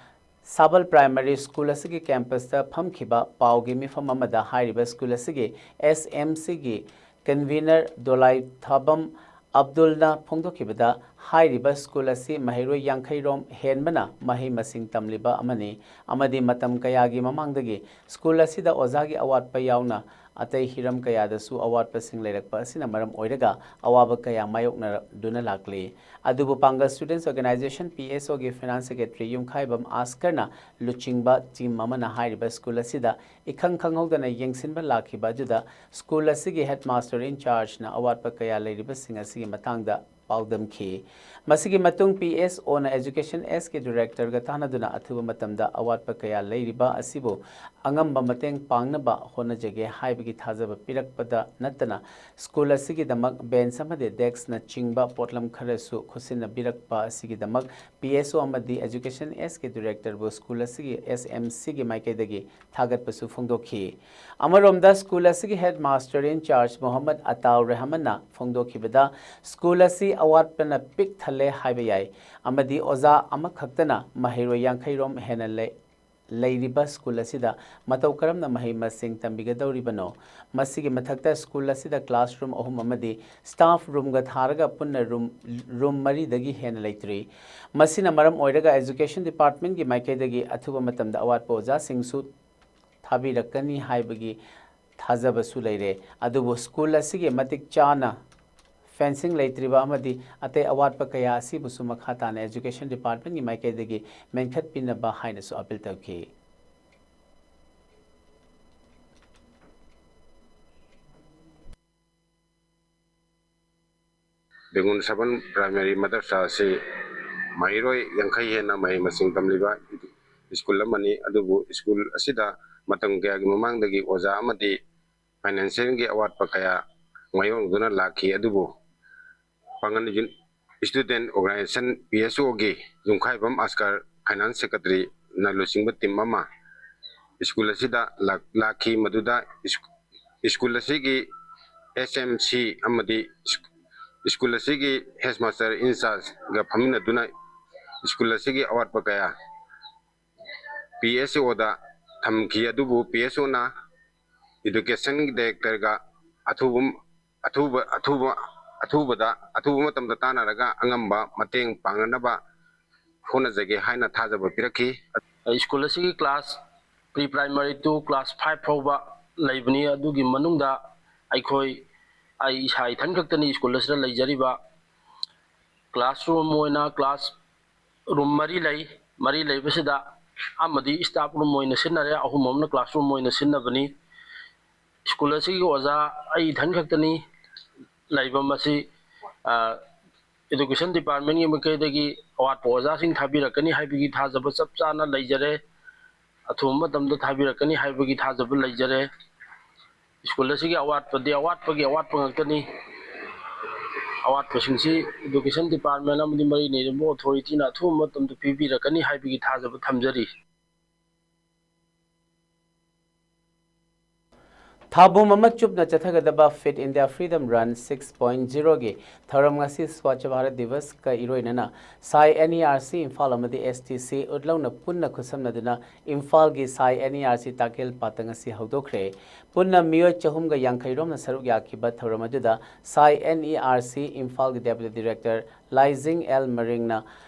ꯁꯥꯕꯜ Primary School ꯑꯁꯤꯒꯤ campusꯇ ꯐꯝꯈꯤꯕ ꯄꯥꯎꯒꯤ ꯃꯤꯐꯝ ꯑꯃꯗ ꯍꯥꯏꯔꯤꯕ school ꯑꯁꯤꯒꯤ S M Cꯒꯤ convener ꯗꯣꯂꯥꯏ ꯊꯥꯕꯝ ꯑꯕꯗꯨꯜꯅ ꯐꯣꯡꯗꯣꯛꯈꯤꯕꯗ, ꯍꯥꯏꯔꯤꯕ school ꯑꯁꯤ ꯃꯍꯩꯔꯣꯏ ꯌꯥꯡꯈꯩ ꯔꯣꯝ ꯍꯦꯟꯕꯅ ꯃꯍꯩ ꯃꯁꯤꯡ ꯇꯝꯂꯤꯕ ꯑꯃꯅꯤ ꯑꯃꯗꯤ ꯃꯇꯝ ꯀꯌꯥꯒꯤ ꯃꯃꯥꯡꯗꯒꯤ school ꯑꯁꯤꯗ ꯑꯣꯖꯥꯒꯤ ꯑꯋꯥꯠꯄ ꯌꯥꯎꯅ ꯑꯇꯩ ꯍꯤꯔꯝ ꯀꯌꯥꯗꯁꯨ ꯑꯋꯥꯠꯄꯁꯤꯡ ꯂꯩꯔꯛꯄ ꯑꯁꯤꯅ ꯃꯔꯝ ꯑꯣꯏꯔꯒ ꯑꯋꯥꯕ ꯀꯌꯥ ꯃꯥꯌꯣꯛꯅꯗꯨꯅ ꯂꯥꯛꯂꯤ꯫ ꯑꯗꯨꯕꯨ Pangal Students Organisation, P S Oꯒꯤ finance secretary ꯌꯨꯝꯈꯥꯏꯕꯝ ꯑꯥꯁꯀꯔꯅ ꯂꯨꯆꯤꯡꯕ team ꯑꯃꯅ ꯍꯥꯏꯔꯤꯕ school ꯑꯁꯤꯗ ꯏꯈꯪ ꯈꯪꯍꯧꯗꯅ ꯌꯦꯡꯁꯤꯟꯕ ꯂꯥꯛꯈꯤꯕ ꯑꯗꯨꯗ school ꯑꯁꯤꯒꯤ headmaster in chargeꯅ ꯑꯋꯥꯠꯄ ꯀꯌꯥ ꯂꯩꯔꯤꯕꯁꯤꯡ ꯑꯁꯤꯒꯤ ꯃꯇꯥꯡꯗ ꯄꯥꯎꯗꯝꯈꯤ꯫ ꯃꯁꯤꯒꯤ ꯃꯇꯨꯡ ꯄꯤ ꯑꯦꯁ ꯑꯣꯅ ꯑꯦꯖꯨꯀꯦꯁꯟ ꯑꯦꯁꯀꯤ ꯗꯤꯔꯦꯛꯇꯔꯒ ꯇꯥꯟꯅꯗꯨꯅ ꯑꯊꯨꯕ ꯃꯇꯝꯗ ꯑꯋꯥꯠꯄ ꯀꯌꯥ ꯂꯩꯔꯤꯕ ꯑꯁꯤꯕꯨ ꯑꯉꯝꯕ ꯃꯇꯦꯡ ꯄꯥꯡꯅꯕ ꯍꯣꯠꯅꯖꯒꯦ ꯍꯥꯏꯕꯒꯤ ꯊꯥꯖꯕ ꯄꯤꯔꯛꯄꯗ ꯅꯠꯇꯅ ꯁ꯭ꯀꯨꯜ ꯑꯁꯤꯒꯤꯗꯃꯛ ꯕꯦꯟꯆ ꯑꯃꯗꯤ ꯗꯦꯁ꯭ꯛꯅꯆꯤꯡꯕ ꯄꯣꯠꯂꯝ ꯈꯔꯁꯨ ꯈꯨꯠꯁꯤꯟꯅꯕꯤꯔꯛꯄ ꯑꯁꯤꯒꯤꯗꯃꯛ ꯄꯤ ꯑꯦꯁ ꯑꯣ ꯑꯃꯗꯤ ꯑꯦꯖꯨꯀꯦꯁꯟ ꯑꯦꯁꯀꯤ ꯗꯤꯔꯦꯛꯇꯔꯕꯨ ꯁ꯭ꯀꯨꯜ ꯑꯁꯤꯒꯤ ꯑꯦꯁ ꯑꯦꯝ ꯁꯤꯒꯤ ꯃꯥꯏꯀꯩꯗꯒꯤ ꯊꯥꯒꯠꯄꯁꯨ ꯐꯣꯡꯗꯣꯛꯈꯤ꯫ ꯑꯃꯔꯣꯝꯗ ꯁ꯭ꯀꯨꯜ ꯑꯁꯤꯒꯤ headmaster in charge Mohammad Ataur ꯔꯦꯍꯃꯟꯅ ꯐꯣꯡꯗꯣꯛꯈꯤꯕꯗ, ꯁ꯭ꯀꯨꯜ ꯑꯁꯤ ꯑꯋꯥꯠꯄꯅ ꯄꯤꯛ ꯊꯜꯂꯦ ꯍꯥꯏꯕ ꯌꯥꯏ ꯑꯃꯗꯤ ꯑꯣꯖꯥ ꯑꯃꯈꯛꯇꯅ ꯃꯍꯩꯔꯣꯏ ꯌꯥꯡꯈꯩ ꯔꯣꯝ ꯍꯦꯟꯅ ꯂꯩ, ꯂꯩꯔꯤꯕ ꯁ꯭ꯀꯨꯜ ꯑꯁꯤꯗ ꯃꯇꯧ ꯀꯔꯝꯅ ꯃꯍꯩ ꯃꯁꯤꯡ ꯇꯝꯕꯤꯒꯗꯧꯔꯤꯕꯅꯣ? ꯃꯁꯤꯒꯤ ꯃꯊꯛꯇ ꯁ꯭ꯀꯨꯜ ꯑꯁꯤꯗ ꯀ꯭ꯂꯥꯁꯔꯨꯝ ꯑꯍꯨꯝ ꯑꯃꯗꯤ ꯁ꯭ꯇꯥꯐ ꯔꯨꯝꯒ ꯊꯥꯔꯒ ꯄꯨꯟꯅ ꯔꯨꯝ, ꯔꯨꯝ ꯃꯔꯤꯗꯒꯤ ꯍꯦꯟꯅ ꯂꯩꯇ꯭ꯔꯤ꯫ ꯃꯁꯤꯅ ꯃꯔꯝ ꯑꯣꯏꯔꯒ ꯑꯦꯖꯨꯀꯦꯁꯟ ꯗꯤꯄꯥꯔꯠꯃꯦꯟꯒꯤ ꯃꯥꯏꯀꯩꯗꯒꯤ ꯑꯊꯨꯕ ꯃꯇꯝꯗ ꯑꯋꯥꯠꯄ ꯑꯣꯖꯥꯁꯤꯡꯁꯨ ꯊꯥꯕꯤꯔꯛꯀꯅꯤ ꯍꯥꯏꯕꯒꯤ ꯊꯥꯖꯕꯁꯨ ꯂꯩꯔꯦ꯫ ꯑꯗꯨꯕꯨ ꯁ꯭ꯀꯨꯜ ꯑꯁꯤꯒꯤ ꯃꯇꯤꯛ ꯆꯥꯅ ꯐꯦꯟꯁꯤꯡ ꯂꯩꯇ꯭ꯔꯤꯕ ꯑꯃꯗꯤ ꯑꯇꯩ ꯑꯋꯥꯠꯄ ꯀꯌꯥ ꯑꯁꯤꯕꯨꯁꯨ ꯃꯈꯥ ꯇꯥꯅ ꯑꯦꯖꯨꯀꯦꯁꯟ ꯗꯤꯄꯥꯔꯠꯃꯦꯟꯒꯤ ꯃꯥꯏꯀꯩꯗꯒꯤ ꯃꯦꯟꯈꯠꯄꯤꯅꯕ ꯍꯥꯏꯅꯁꯨ ꯑꯄꯤꯜ ꯇꯧꯈꯤ꯫ ꯕꯦꯡꯒꯨꯟ ꯁꯕꯟ ꯄ꯭ꯔꯥꯏꯃꯥꯔꯤ ꯃꯗꯔꯁꯥ ꯑꯁꯤ ꯃꯍꯩꯔꯣꯏ ꯌꯥꯡꯈꯩ ꯍꯦꯟꯅ ꯃꯍꯩ ꯃꯁꯤꯡ ꯇꯝꯂꯤꯕ ꯁ꯭ꯀꯨꯜ ꯑꯃꯅꯤ꯫ ꯑꯗꯨꯕꯨ ꯁ꯭ꯀꯨꯜ ꯑꯁꯤꯗ ꯃꯇꯝ ꯀꯌꯥꯒꯤ ꯃꯃꯥꯡꯗꯒꯤ ꯑꯣꯖꯥ ꯑꯃꯗꯤ ꯐꯥꯏꯅꯥꯟꯁꯤꯌꯦꯜꯒꯤ ꯑꯋꯥꯠꯄ ꯀꯌꯥ ꯃꯥꯌꯣꯛꯅꯗꯨꯅ ꯂꯥꯛꯈꯤ꯫ ꯑꯗꯨꯕꯨ ꯄꯥꯡꯒꯜ ꯌꯨꯟ-, ꯁ꯭ꯇꯨꯗꯦꯟ ꯑꯣꯔꯒꯅꯥꯏꯖꯦꯁꯟ, ꯄꯤ ꯑꯦꯁ ꯑꯣꯒꯤ ꯌꯨꯝꯈꯥꯏꯕꯝ ꯑꯁꯀꯔ, ꯐꯥꯏꯅꯥꯟꯁ ꯁꯦꯀ꯭ꯔꯦꯇꯔꯤꯅ ꯂꯨꯆꯤꯡꯕ ꯇꯤꯝ ꯑꯃ ꯁ꯭ꯀꯨꯜ ꯑꯁꯤꯗ ꯂꯥꯛ-, ꯂꯥꯛꯈꯤ꯫ ꯃꯗꯨꯗ ꯁ꯭ꯀꯨꯜ ꯑꯁꯤꯒꯤ ꯑꯦꯁ ꯑꯦꯝ ꯁꯤ ꯑꯃꯗꯤ ꯁ꯭ꯀꯨꯜ ꯑꯁꯤꯒꯤ ꯍꯦꯗꯃꯥꯁꯇꯔ ꯏꯟꯆꯥꯔꯖꯒ ꯐꯝꯃꯤꯟꯅꯗꯨꯅ ꯁ꯭ꯀꯨꯜ ꯑꯁꯤꯒꯤ ꯑꯋꯥꯠꯄ ꯀꯌꯥ ꯄꯤ ꯑꯦꯁ ꯑꯣꯗ ꯊꯝꯈꯤ꯫ ꯑꯗꯨꯕꯨ ꯄꯤ ꯑꯦꯁ ꯑꯣꯅ ꯏꯗꯨꯀꯦꯁꯟ ꯗꯥꯏꯔꯦꯛꯇꯔꯒ ꯑꯊꯨꯕ, ꯑꯊꯨꯕ, ꯑꯊꯨꯕ, ꯑꯊꯨꯕꯗ, ꯑꯊꯨꯕ ꯃꯇꯝꯗ ꯇꯥꯟꯅꯔꯒ ꯑꯉꯝꯕ ꯃꯇꯦꯡ ꯄꯥꯡꯅꯅꯕ ꯍꯣꯠꯅꯖꯒꯦ ꯍꯥꯏꯅ ꯊꯥꯖꯕ ꯄꯤꯔꯛꯈꯤ꯫ ꯁ꯭ꯀꯨꯜ ꯑꯁꯤꯒꯤ class pre primary two class five ꯐꯥꯎꯕ ꯂꯩꯕꯅꯤ꯫ ꯑꯗꯨꯒꯤ ꯃꯅꯨꯡꯗ ꯑꯩꯈꯣꯏ, ꯑꯩ ꯏꯁꯥ ꯏꯊꯟ ꯈꯛꯇꯅꯤ ꯁ꯭ꯀꯨꯜ ꯑꯁꯤꯗ ꯂꯩꯖꯔꯤꯕ꯫ ꯀ꯭ꯂꯥꯁꯔꯨꯝ ꯑꯣꯏꯅ ꯀ꯭ꯂꯥꯁ ꯔꯨꯝ ꯃꯔꯤ ꯂꯩ꯫ ꯃꯔꯤ ꯂꯩꯕꯁꯤꯗ ꯑꯃꯗꯤ ꯁ꯭ꯇꯥꯐ ꯔꯨꯝ ꯑꯣꯏꯅ ꯁꯤꯖꯤꯟꯅꯔꯦ, ꯑꯍꯨꯝ ꯑꯃꯅ ꯀ꯭ꯂꯥꯁꯔꯨꯝ ꯑꯣꯏꯅ ꯁꯤꯖꯤꯟꯅꯕꯅꯤ꯫ ꯁ꯭ꯀꯨꯜ ꯑꯁꯤꯒꯤ ꯑꯣꯖꯥ ꯑꯩ ꯏꯊꯟ ꯈꯛꯇꯅꯤ꯫ ꯂꯩꯐꯝ ꯑꯁꯤ, ꯑ, Education Departmentꯀꯤ ꯃꯥꯏꯀꯩꯗꯒꯤ ꯑꯋꯥꯠꯄ ꯑꯣꯖꯥꯁꯤꯡ ꯊꯥꯕꯤꯔꯛꯀꯅꯤ ꯍꯥꯏꯕꯒꯤ ꯊꯥꯖꯕ ꯆꯞ ꯆꯥꯅ ꯂꯩꯖꯔꯦ꯫ ꯑꯊꯨꯕ ꯃꯇꯝꯗ ꯊꯥꯕꯤꯔꯛꯀꯅꯤ ꯍꯥꯏꯕꯒꯤ ꯊꯥꯖꯕ ꯂꯩꯖꯔꯦ꯫ ꯁ꯭ꯀꯨꯜ ꯑꯁꯤꯒꯤ ꯑꯋꯥꯠꯄꯗꯤ ꯑꯋꯥꯠꯄꯒꯤ ꯑꯋꯥꯠꯄ ꯉꯥꯛꯇꯅꯤ꯫ ꯑꯋꯥꯠꯄꯁꯤꯡꯁꯤ Education Department ꯑꯃꯗꯤ ꯃꯔꯤ ꯂꯩꯅꯕ authorityꯅ ꯑꯊꯨꯕ ꯃꯇꯝꯗ ꯄꯤꯕꯤꯔꯛꯀꯅꯤ ꯍꯥꯏꯕꯒꯤ ꯊꯥꯖꯕ ꯊꯝꯖꯔꯤ꯫ ꯊꯥꯕꯨꯝ ꯑꯃ ꯆꯨꯞꯅ ꯆꯠꯊꯒꯗꯕ Fit India Freedom Run six point zeroꯒꯤ ꯊꯧꯔꯝ ꯉꯁꯤ Swachh Bharat Divasꯀ ꯏꯔꯣꯏꯅꯅ ꯁꯥꯏ NERC ꯏꯝꯐꯥꯜ ꯑꯃꯗꯤ STC ꯎꯠꯂꯧꯅ ꯄꯨꯟꯅ ꯈꯨꯠꯁꯝꯅꯗꯨꯅ ꯏꯝꯐꯥꯜꯒꯤ ꯁꯥꯏ NERC ꯇꯥꯀꯦꯜ ꯄꯥꯠꯇ ꯉꯁꯤ ꯍꯧꯗꯣꯛꯈ꯭ꯔꯦ꯫ ꯄꯨꯟꯅ ꯃꯤꯑꯣꯏ ꯆꯍꯨꯝꯒ ꯌꯥꯡꯈꯩ ꯔꯣꯝꯅ ꯁꯔꯨꯛ ꯌꯥꯈꯤꯕ ꯊꯧꯔꯝ ꯑꯗꯨꯗ ꯁꯥꯏ NERC ꯏꯝꯐꯥꯜꯒꯤ Deputy Director ꯂꯥꯏꯖꯤꯡ ꯑꯦꯜ ꯃꯔꯤꯡꯅ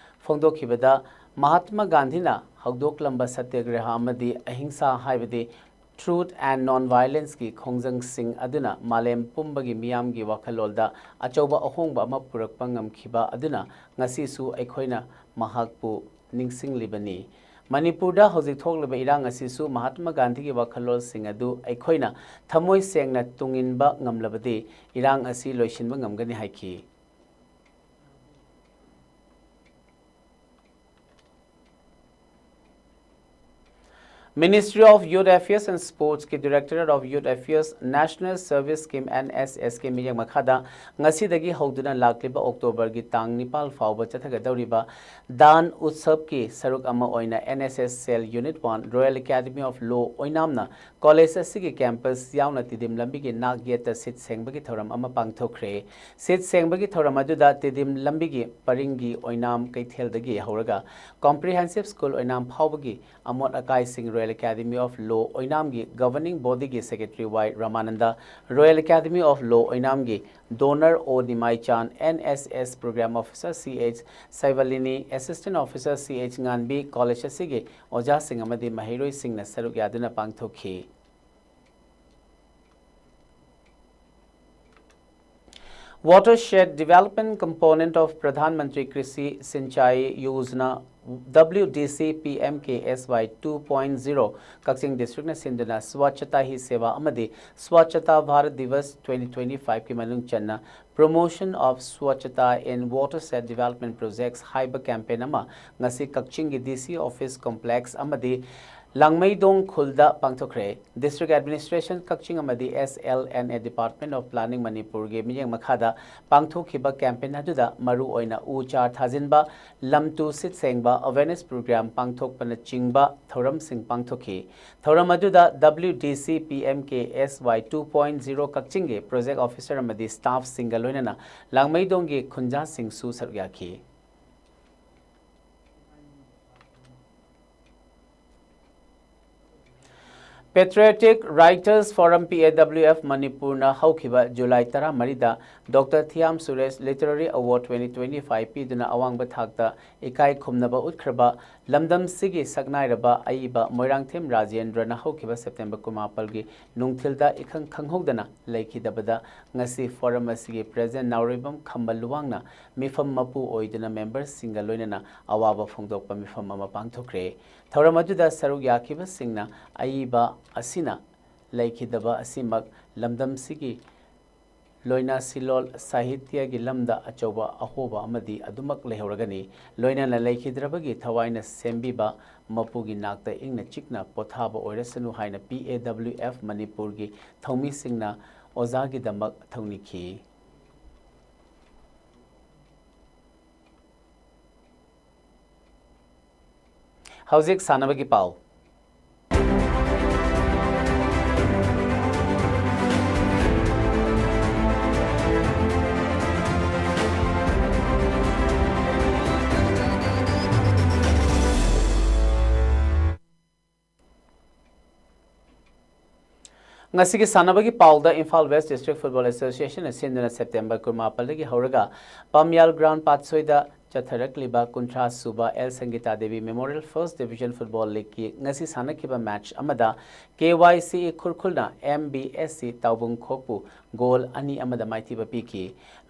ꯐꯣꯡꯗꯣꯛꯈꯤꯕꯗ, ꯃꯍꯥꯠꯃ ꯒꯥꯟꯙꯤꯅ ꯍꯧꯗꯣꯛꯂꯝꯕ ꯁꯇ꯭ꯌꯒ꯭ꯔꯍ ꯑꯃꯗꯤ ꯑꯍꯤꯡꯁꯥ ꯍꯥꯏꯕꯗꯤ Truth and Non-Violenceꯀꯤ ꯈꯣꯡꯖꯪꯁꯤꯡ ꯑꯗꯨꯅ ꯃꯥꯂꯦꯝ ꯄꯨꯝꯕꯒꯤ ꯃꯤꯌꯥꯝꯒꯤ ꯋꯥꯈꯜꯂꯣꯟꯗ ꯑꯆꯧꯕ ꯑꯍꯣꯡꯕ ꯑꯃ ꯄꯨꯔꯛꯄ ꯉꯝꯈꯤꯕ ꯑꯗꯨꯅ ꯉꯁꯤꯁꯨ ꯑꯩꯈꯣꯏꯅ ꯃꯍꯥꯛꯄꯨ ꯅꯤꯡꯁꯤꯡꯂꯤꯕꯅꯤ꯫ ꯃꯅꯤꯄꯨꯔꯗ ꯍꯧꯖꯤꯛ ꯊꯣꯛꯂꯤꯕ ꯏꯔꯥꯡ ꯑꯁꯤꯁꯨ ꯃꯍꯥꯠꯃ ꯒꯥꯟꯙꯤꯒꯤ ꯋꯥꯈꯜꯂꯣꯟꯁꯤꯡ ꯑꯗꯨ ꯑꯩꯈꯣꯏꯅ ꯊꯃꯣꯏ ꯁꯦꯡꯅ ꯇꯨꯡꯏꯟꯕ ꯉꯝꯂꯕꯗꯤ ꯏꯔꯥꯡ ꯑꯁꯤ ꯂꯣꯏꯁꯤꯟꯕ ꯉꯝꯒꯅꯤ ꯍꯥꯏꯈꯤ꯫ Ministry of Youth Affairs and Sportsꯀꯤ Directorate of Youth Affairs National Service Scheme, NSSꯀꯤ ꯃꯤꯠꯌꯦꯡ ꯃꯈꯥꯗ ꯉꯁꯤꯗꯒꯤ ꯍꯧꯗꯨꯅ ꯂꯥꯛꯂꯤꯕ ꯑꯣꯛꯇꯣꯕꯔꯒꯤ ꯇꯥꯡ ꯅꯤꯄꯥꯜ ꯐꯥꯎꯕ ꯆꯠꯊꯒꯗꯧꯔꯤꯕ ꯗꯥꯟ ꯎꯠꯁꯕꯀꯤ ꯁꯔꯨꯛ ꯑꯃ ꯑꯣꯏꯅ NSS Cell Unit one, Royal Academy of Law ꯑꯣꯏꯅꯥꯝꯅ ꯀꯣꯂꯦꯖ ꯑꯁꯤꯒꯤ ꯀꯦꯝꯄꯁ ꯌꯥꯎꯅ ꯇꯤꯗꯤꯝ ꯂꯝꯕꯤꯒꯤ ꯅꯥꯛ ꯌꯦꯠꯇ ꯁꯤꯠ ꯁꯦꯡꯕꯒꯤ ꯊꯧꯔꯝ ꯑꯃ ꯄꯥꯡꯊꯣꯛꯈ꯭ꯔꯦ꯫ ꯁꯤꯠ ꯁꯦꯡꯕꯒꯤ ꯊꯧꯔꯝ ꯑꯗꯨꯗ ꯇꯤꯗꯤꯝ ꯂꯝꯕꯤꯒꯤ ꯄꯔꯤꯡꯒꯤ ꯑꯣꯏꯅꯥꯝ ꯀꯩꯊꯦꯜꯗꯒꯤ ꯍꯧꯔꯒ Comprehensive School ꯑꯣꯏꯅꯥꯝ ꯐꯥꯎꯕꯒꯤ ꯑꯃꯣꯠ ꯑꯀꯥꯏꯁꯤꯡ Royal Academy of Law ꯑꯣꯏꯅꯥꯝꯒꯤ Governing Bodyꯒꯤ Secretary Y ꯔꯃꯥꯅꯟꯗ, Royal Academy of Law ꯑꯣꯏꯅꯥꯝꯒꯤ Donor ꯑꯣ ꯅꯤꯃꯥꯏꯆꯥꯟ, NSS Program Officer ꯁꯤ ꯑꯩꯆ ꯁꯩꯕꯂꯤꯅꯤ, Assistant Officer ꯁꯤ ꯑꯩꯆ ꯉꯥꯟꯕꯤ, ꯀꯣꯂꯦꯖ ꯑꯁꯤꯒꯤ ꯑꯣꯖꯥꯁꯤꯡ ꯑꯃꯗꯤ ꯃꯍꯩꯔꯣꯏꯁꯤꯡꯅ ꯁꯔꯨꯛ ꯌꯥꯗꯨꯅ ꯄꯥꯡꯊꯣꯛꯈꯤ꯫ Watershed Development Component of Pradhan Mantri Krishi Sinchai Yojana W D C P M K S Y two point zero ꯀꯛꯆꯤꯡ ꯗꯤꯁꯇ꯭ꯔꯤꯛꯅ ꯁꯤꯟꯗꯨꯅ ꯁ꯭ꯋꯥꯆꯇꯥ ꯍꯤ ꯁꯦꯕꯥ ꯑꯃꯗꯤ ꯁ꯭ꯋꯥꯆꯇꯥ ꯚꯥꯔꯠ ꯗꯤꯕꯁ twenty twenty-five ꯀꯤ ꯃꯅꯨꯡ ꯆꯟꯅ Promotion of Swachhata in Watershed Development Projects ꯍꯥꯏꯕ ꯀꯦꯝꯄꯦꯟ ꯑꯃ ꯉꯁꯤ ꯀꯛꯆꯤꯡꯒꯤ D C office complex ꯑꯃꯗꯤ ꯂꯥꯡꯃꯩꯗꯣꯡ ꯈꯨꯜꯗ ꯄꯥꯡꯊꯣꯛꯈ꯭ꯔꯦ꯫ District Administration ꯀꯛꯆꯤꯡ ꯑꯃꯗꯤ S L N A Department of Planning ꯃꯅꯤꯄꯨꯔꯒꯤ ꯃꯤꯠꯌꯦꯡ ꯃꯈꯥꯗ ꯄꯥꯡꯊꯣꯛꯈꯤꯕ ꯀꯦꯝꯄꯦꯟ ꯑꯗꯨꯗ ꯃꯔꯨ ꯑꯣꯏꯅ ꯎ ꯆꯥꯔ ꯊꯥꯖꯤꯟꯕ, ꯂꯝ ꯇꯨ ꯁꯤꯠ ꯁꯦꯡꯕ awareness program ꯄꯥꯡꯊꯣꯛꯄꯅꯆꯤꯡꯕ ꯊꯧꯔꯝꯁꯤꯡ ꯄꯥꯡꯊꯣꯛꯈꯤ꯫ ꯊꯧꯔꯝ ꯑꯗꯨꯗ W D C P M K S Y two point zero ꯀꯛꯆꯤꯡꯒꯤ project officer ꯑꯃꯗꯤ staffꯁꯤꯡꯒ ꯂꯣꯏꯅꯅ ꯂꯥꯡꯃꯩꯗꯣꯡꯒꯤ ꯈꯨꯟꯖꯥꯁꯤꯡꯁꯨ ꯁꯔꯨꯛ ꯌꯥꯈꯤ꯫ Patriotic Writers Forum P A W F ꯃꯅꯤꯄꯨꯔꯅ ꯍꯧꯈꯤꯕ ꯖꯨꯂꯥꯏ ꯇꯔꯥꯃꯔꯤꯗ Doctor Thiyam Suresh Literary Award twenty twenty-five ꯄꯤꯗꯨꯅ ꯑꯋꯥꯡꯕ ꯊꯥꯛꯇ ꯏꯀꯥꯏ ꯈꯨꯝꯅꯕ ꯎꯠꯈ꯭ꯔꯕ ꯂꯝꯗꯝꯁꯤꯒꯤ ꯁꯛꯅꯥꯏꯔꯕ ꯑꯏꯕ ꯃꯣꯏꯔꯥꯡꯊꯦꯝ ꯔꯥꯖꯦꯟꯗ꯭ꯔꯅ ꯍꯧꯈꯤꯕ ꯁꯦꯞꯇꯦꯝꯕꯔ ꯀꯨꯟꯃꯥꯄꯜꯒꯤ ꯅꯨꯡꯊꯤꯜꯗ ꯏꯈꯪ ꯈꯪꯍꯧꯗꯅ ꯂꯩꯈꯤꯗꯕꯗ ꯉꯁꯤ forum ꯑꯁꯤꯒꯤ president ꯅꯥꯎꯔꯦꯝꯕꯝ ꯈꯝꯕ ꯂꯨꯋꯥꯡꯅ ꯃꯤꯐꯝ ꯃꯄꯨ ꯑꯣꯏꯗꯨꯅ memberꯁꯤꯡꯒ ꯂꯣꯏꯅꯅ ꯑꯋꯥꯕ ꯐꯣꯡꯗꯣꯛꯄ ꯃꯤꯐꯝ ꯑꯃ ꯄꯥꯡꯊꯣꯛꯈ꯭ꯔꯦ꯫ ꯊꯧꯔꯝ ꯑꯗꯨꯗ ꯁꯔꯨꯛ ꯌꯥꯈꯤꯕꯁꯤꯡꯅ ꯑꯏꯕ ꯑꯁꯤꯅ ꯂꯩꯈꯤꯗꯕ ꯑꯁꯤꯃꯛ ꯂꯝꯗꯝꯁꯤꯒꯤ ꯂꯣꯏꯅ ꯁꯤꯂꯣꯜ ꯁꯥꯍꯤꯇ꯭ꯌꯒꯤ ꯂꯝꯗ ꯑꯆꯧꯕ ꯑꯍꯣꯕ ꯑꯃꯗꯤ ꯑꯗꯨꯃꯛ ꯂꯩꯍꯧꯔꯒꯅꯤ꯫ ꯂꯣꯏꯅꯅ ꯂꯩꯈꯤꯗ꯭ꯔꯕꯒꯤ ꯊꯋꯥꯏꯅ ꯁꯦꯝꯕꯤꯕ ꯃꯄꯨꯒꯤ ꯅꯥꯛꯇ ꯏꯪꯅ ꯆꯤꯛꯅ ꯄꯣꯊꯥꯕ ꯑꯣꯏꯔꯁꯅꯨ ꯍꯥꯏꯅ P A W F ꯃꯅꯤꯄꯨꯔꯒꯤ ꯊꯧꯃꯤꯁꯤꯡꯅ ꯑꯣꯖꯥꯒꯤꯗꯃꯛ ꯊꯧꯅꯤꯈꯤ꯫ ꯍꯧꯖꯤꯛ ꯁꯥꯟꯅꯕꯒꯤ ꯄꯥꯎ꯫ ꯉꯁꯤꯒꯤ ꯁꯥꯟꯅꯕꯒꯤ ꯄꯥꯎꯗ ꯏꯝꯐꯥꯜ West District Football Associationꯅ ꯁꯤꯟꯗꯨꯅ ꯁꯦꯞꯇꯦꯝꯕꯔ ꯀꯨꯟꯃꯥꯄꯜꯗꯒꯤ ꯍꯧꯔꯒ ꯄꯥꯝꯌꯥꯜ ground ꯄꯥꯠꯁꯣꯏꯗ ꯆꯠꯊꯔꯛꯂꯤꯕ ꯀꯨꯟꯊ꯭ꯔꯥ ꯁꯨꯕ L Sangita Devi memorial first division football ꯂꯤꯒꯀꯤ ꯉꯁꯤ ꯁꯥꯟꯅꯈꯤꯕ ꯃꯦꯠꯆ ꯑꯃꯗ ꯀꯦ ꯋꯥꯏ ꯁꯤ ꯏ ꯈꯨꯔꯈꯨꯜꯅ ꯑꯦꯝ ꯕꯤ ꯑꯦꯁ ꯁꯤ ꯇꯥꯎꯕꯨꯡ ꯈꯣꯛꯄꯨ ꯒꯣꯜ ꯑꯅꯤ ꯑꯃꯗ ꯃꯥꯏꯊꯤꯕ ꯄꯤꯈꯤ꯫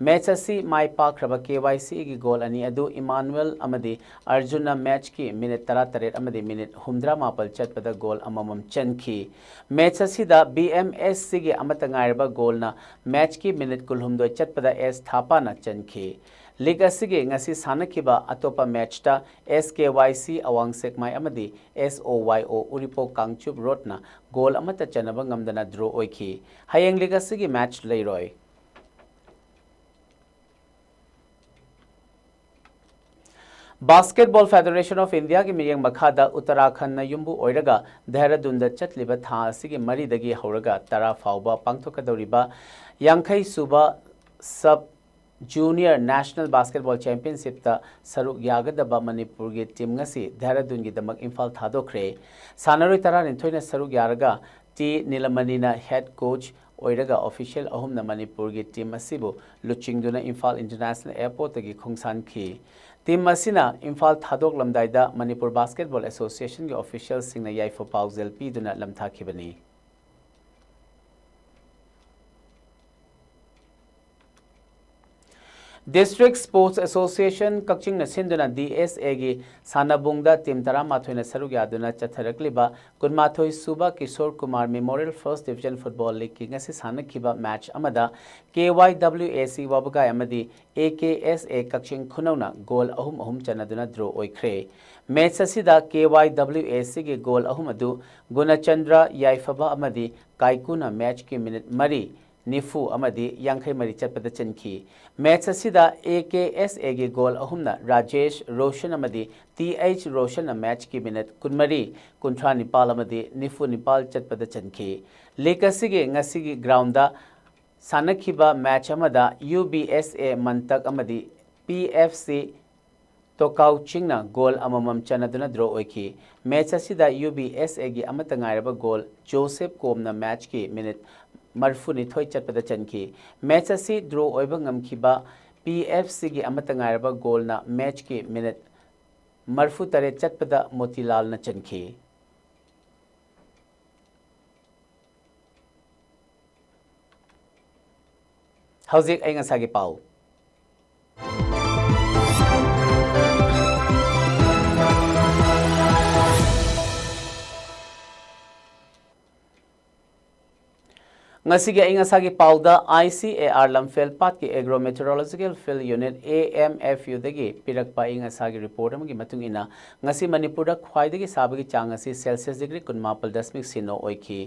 ꯃꯦꯠꯆ ꯑꯁꯤ ꯃꯥꯏ ꯄꯥꯛꯈ꯭ꯔꯕ ꯀꯦ ꯋꯥꯏ ꯁꯤ ꯏꯒꯤ ꯒꯣꯜ ꯑꯅꯤ ꯑꯗꯨ ꯏꯃꯥꯅꯨꯑꯦꯜ ꯑꯃꯗꯤ ꯑꯔꯖꯨꯟꯅ ꯃꯦꯠꯆꯀꯤ ꯃꯤꯅꯤꯠ ꯇꯔꯥꯇꯔꯦꯠ ꯑꯃꯗꯤ ꯃꯤꯅꯤꯠ ꯍꯨꯝꯗ꯭ꯔꯥ ꯃꯥꯄꯜ ꯆꯠꯄꯗ ꯒꯣꯜ ꯑꯃꯃꯝ ꯆꯟꯈꯤ꯫ ꯃꯦꯠꯆ ꯑꯁꯤꯗ ꯕꯤ ꯑꯦꯝ ꯑꯦꯁ ꯁꯤꯒꯤ ꯑꯃꯠꯇ ꯉꯥꯏꯔꯕ ꯒꯣꯜꯅ ꯃꯦꯠꯆꯀꯤ ꯃꯤꯅꯤꯠ ꯀꯨꯟꯍꯨꯝꯗꯣꯏ ꯆꯠꯄꯗ ꯑꯦꯁ ꯊꯥꯄꯥꯅ ꯆꯟꯈꯤ꯫ ꯂꯤꯒ ꯑꯁꯤꯒꯤ ꯉꯁꯤ ꯁꯥꯟꯅꯈꯤꯕ ꯑꯇꯣꯞꯄ ꯃꯦꯠꯆꯇ ꯑꯦꯁ ꯀꯦ ꯋꯥꯏ ꯁꯤ ꯑꯋꯥꯡ ꯁꯦꯛꯃꯥꯏ ꯑꯃꯗꯤ ꯑꯦꯁ ꯑꯣ ꯋꯥꯏ ꯑꯣ ꯎꯔꯤꯄꯣꯛ ꯀꯥꯡꯆꯨꯞ ꯔꯣꯗꯅ ꯒꯣꯜ ꯑꯃꯠꯇ ꯆꯟꯅꯕ ꯉꯝꯗꯅ ꯗ꯭ꯔꯣ ꯑꯣꯏꯈꯤ꯫ ꯍꯌꯦꯡ ꯂꯤꯒ ꯑꯁꯤꯒꯤ ꯃꯦꯠꯆ ꯂꯩꯔꯣꯏ꯫ Basketball Federation of India ꯒꯤ ꯃꯤꯠꯌꯦꯡ ꯃꯈꯥꯗ ꯎꯠꯇꯔꯥꯈꯟꯗꯅ ꯌꯨꯝꯕꯨ ꯑꯣꯏꯔꯒ ꯗꯦꯍꯔꯥꯗꯨꯟꯗ ꯆꯠꯂꯤꯕ ꯊꯥ ꯑꯁꯤꯒꯤ ꯃꯔꯤꯗꯒꯤ ꯍꯧꯔꯒ ꯇꯔꯥ ꯐꯥꯎꯕ ꯄꯥꯡꯊꯣꯛꯀꯗꯧꯔꯤꯕ ꯌꯥꯡꯈꯩ ꯁꯨꯕ ꯁꯕ ꯖꯨꯅꯤꯌꯔ ꯅꯦꯁꯅꯦꯜ ꯕꯥꯁꯀꯦꯠꯕꯣꯜ ꯆꯦꯝꯄꯤꯌꯟꯁꯤꯞꯇ ꯁꯔꯨꯛ ꯌꯥꯒꯗꯕ ꯃꯅꯤꯄꯨꯔꯒꯤ ꯇꯤꯝ ꯉꯁꯤ ꯗꯦꯍꯔꯥꯗꯨꯟꯒꯤꯗꯃꯛ ꯏꯝꯐꯥꯜ ꯊꯥꯗꯣꯛꯈ꯭ꯔꯦ꯫ ꯁꯥꯟꯅꯔꯣꯏ ꯇꯔꯥꯅꯤꯊꯣꯏꯅ ꯁꯔꯨꯛ ꯌꯥꯔꯒ ꯇꯤ ꯅꯤꯂꯃꯅꯤꯅ ꯍꯦꯗ ꯀꯣꯆ ꯑꯣꯏꯔꯒ ꯑꯣꯐꯤꯁꯤꯌꯦꯜ ꯑꯍꯨꯝꯅ ꯃꯅꯤꯄꯨꯔꯒꯤ ꯇꯤꯝ ꯑꯁꯤꯕꯨ ꯂꯨꯆꯤꯡꯗꯨꯅ ꯏꯝꯐꯥꯜ ꯏꯟꯇꯔꯅꯦꯁꯅꯦꯜ ꯑꯦꯌꯔꯄꯣꯔꯠꯇꯒꯤ ꯈꯣꯡꯁꯥꯟꯈꯤ꯫ ꯇꯤꯝ ꯑꯁꯤꯅ ꯏꯝꯐꯥꯜ ꯊꯥꯗꯣꯛꯂꯝꯗꯥꯏꯗ ꯃꯅꯤꯄꯨꯔ ꯕꯥꯁꯀꯦꯠꯕꯣꯜ ꯑꯦꯁꯣꯁꯤꯌꯦꯁꯟꯒꯤ ꯑꯣꯐꯤꯁꯤꯌꯦꯜꯁꯤꯡꯅ ꯌꯥꯏꯐ ꯄꯥꯎꯖꯦꯜ ꯄꯤꯗꯨꯅ ꯂꯝꯊꯥꯈꯤꯕꯅꯤ꯫ District Sports Association ꯀꯛꯆꯤꯡꯅ ꯁꯤꯟꯗꯨꯅ ꯗꯤ ꯑꯦꯁ ꯑꯦꯒꯤ ꯁꯥꯟꯅꯕꯨꯡꯗ ꯇꯤꯝ ꯇꯔꯥꯃꯥꯊꯣꯏꯅ ꯁꯔꯨꯛ ꯌꯥꯗꯨꯅ ꯆꯠꯊꯔꯛꯂꯤꯕ ꯀꯨꯟꯃꯥꯊꯣꯏ ꯁꯨꯕ Kishore Kumar memorial first division football ꯂꯤꯒꯀꯤ ꯉꯁꯤ ꯁꯥꯟꯅꯈꯤꯕ ꯃꯦꯠꯆ ꯑꯃꯗ ꯀꯦ ꯋꯥꯏ ꯗꯕ꯭ꯂꯤꯎ ꯑꯦ ꯁꯤ ꯋꯥꯕꯒꯥꯏ ꯑꯃꯗꯤ A K S A Kakching ꯈꯨꯅꯧꯅ goal ꯑꯍꯨꯝ ꯑꯍꯨꯝ ꯆꯟꯅꯗꯨꯅ ꯗ꯭ꯔꯣ ꯑꯣꯏꯈ꯭ꯔꯦ꯫ ꯃꯦꯠꯆ ꯑꯁꯤꯗ ꯀꯦ ꯋꯥꯏ ꯗꯕ꯭ꯂꯤꯎ ꯑꯦ ꯁꯤꯒꯤ ꯒꯣꯜ ꯑꯍꯨꯝ ꯑꯗꯨ ꯒꯨꯅꯆꯟꯗ꯭ꯔ ꯌꯥꯏꯐꯕ ꯑꯃꯗꯤ ꯀꯥꯏꯀꯨꯅ ꯃꯦꯠꯆꯀꯤ ꯃꯤꯅꯤꯠ ꯃꯔꯤ, ꯅꯤꯐꯨ ꯑꯃꯗꯤ ꯌꯥꯡꯈꯩ ꯃꯔꯤ ꯆꯠꯄꯗ ꯆꯟꯈꯤ꯫ ꯃꯦꯠꯆ ꯑꯁꯤꯗ ꯑꯦ ꯀꯦ ꯑꯦꯁ ꯑꯦꯒꯤ ꯒꯣꯜ ꯑꯍꯨꯝꯅ ꯔꯥꯖꯦꯁ ꯔꯣꯁꯟ ꯑꯃꯗꯤ ꯇꯤ ꯑꯩꯆ ꯔꯣꯁꯟꯅ ꯃꯦꯠꯆꯀꯤ ꯃꯤꯅꯤꯠ ꯀꯨꯟꯃꯔꯤ, ꯀꯨꯟꯊ꯭ꯔꯥ ꯅꯤꯄꯥꯜ ꯑꯃꯗꯤ ꯅꯤꯐꯨ ꯅꯤꯄꯥꯜ ꯆꯠꯄꯗ ꯆꯟꯈꯤ꯫ ꯂꯤꯒ ꯑꯁꯤꯒꯤ ꯉꯁꯤꯒꯤ ꯒ꯭ꯔꯥꯎꯟꯗ ꯁꯥꯟꯅꯈꯤꯕ ꯃꯦꯠꯆ ꯑꯃꯗ ꯌꯨ ꯕꯤ ꯑꯦꯁ ꯑꯦ ꯃꯟꯇꯛ ꯑꯃꯗꯤ ꯄꯤ ꯑꯦꯐ ꯁꯤ ꯇꯣꯀꯥꯎ ꯆꯤꯡꯅ ꯒꯣꯜ ꯑꯃꯃꯝ ꯆꯟꯅꯗꯨꯅ ꯗ꯭ꯔꯣ ꯑꯣꯏꯈꯤ꯫ ꯃꯦꯠꯆ ꯑꯁꯤꯗ ꯌꯨ ꯕꯤ ꯑꯦꯁ ꯑꯦꯒꯤ ꯑꯃꯠꯇ ꯉꯥꯏꯔꯕ ꯒꯣꯜ ꯖꯣꯁꯦꯐ ꯀꯣꯝꯅ ꯃꯦꯠꯆꯀꯤ ꯃꯤꯅꯤꯠ ꯃꯔꯤꯐꯨꯅꯤꯊꯣꯏ ꯆꯠꯄꯗ ꯆꯟꯈꯤ꯫ ꯃꯦꯠꯆ ꯑꯁꯤ ꯗ꯭ꯔꯣ ꯑꯣꯏꯕ ꯉꯝꯈꯤꯕ ꯄꯤ ꯑꯦꯐ ꯁꯤꯒꯤ ꯑꯃꯠꯇ ꯉꯥꯏꯔꯕ ꯒꯣꯜꯅ ꯃꯦꯆꯀꯤ ꯃꯤꯅꯤꯠ ꯃꯔꯤꯐꯨ ꯇꯔꯦꯠ ꯆꯠꯄꯗ ꯃꯣꯇꯤꯂꯥꯜꯅ ꯆꯟꯈꯤ꯫ ꯍꯧꯖꯤꯛ ꯑꯏꯪ ꯑꯁꯥꯒꯤ ꯄꯥꯎ꯫ ꯉꯁꯤꯒꯤ ꯑꯏꯪ ꯑꯁꯥꯒꯤ ꯄꯥꯎꯗ, I C A R Lamphel ꯄꯥꯠꯀꯤ agro meteorological field unit, A M F ꯌꯨꯗꯒꯤ ꯄꯤꯔꯛꯄ ꯑꯏꯪ ꯑꯁꯥꯒꯤ ꯔꯤꯄꯣꯔꯠ ꯑꯃꯒꯤ ꯃꯇꯨꯡ ꯏꯟꯅ, ꯉꯁꯤ ꯃꯅꯤꯄꯨꯔꯗ ꯈ꯭ꯋꯥꯏꯗꯒꯤ ꯁꯥꯕꯒꯤ ꯆꯥꯡ ꯑꯁꯤ ꯁꯦꯜꯁꯤꯌꯁ ꯗꯤꯒ꯭ꯔꯤ ꯀꯨꯟꯃꯥꯄꯜ ꯗꯁꯃꯤꯛ ꯁꯤꯅꯣ ꯑꯣꯏꯈꯤ꯫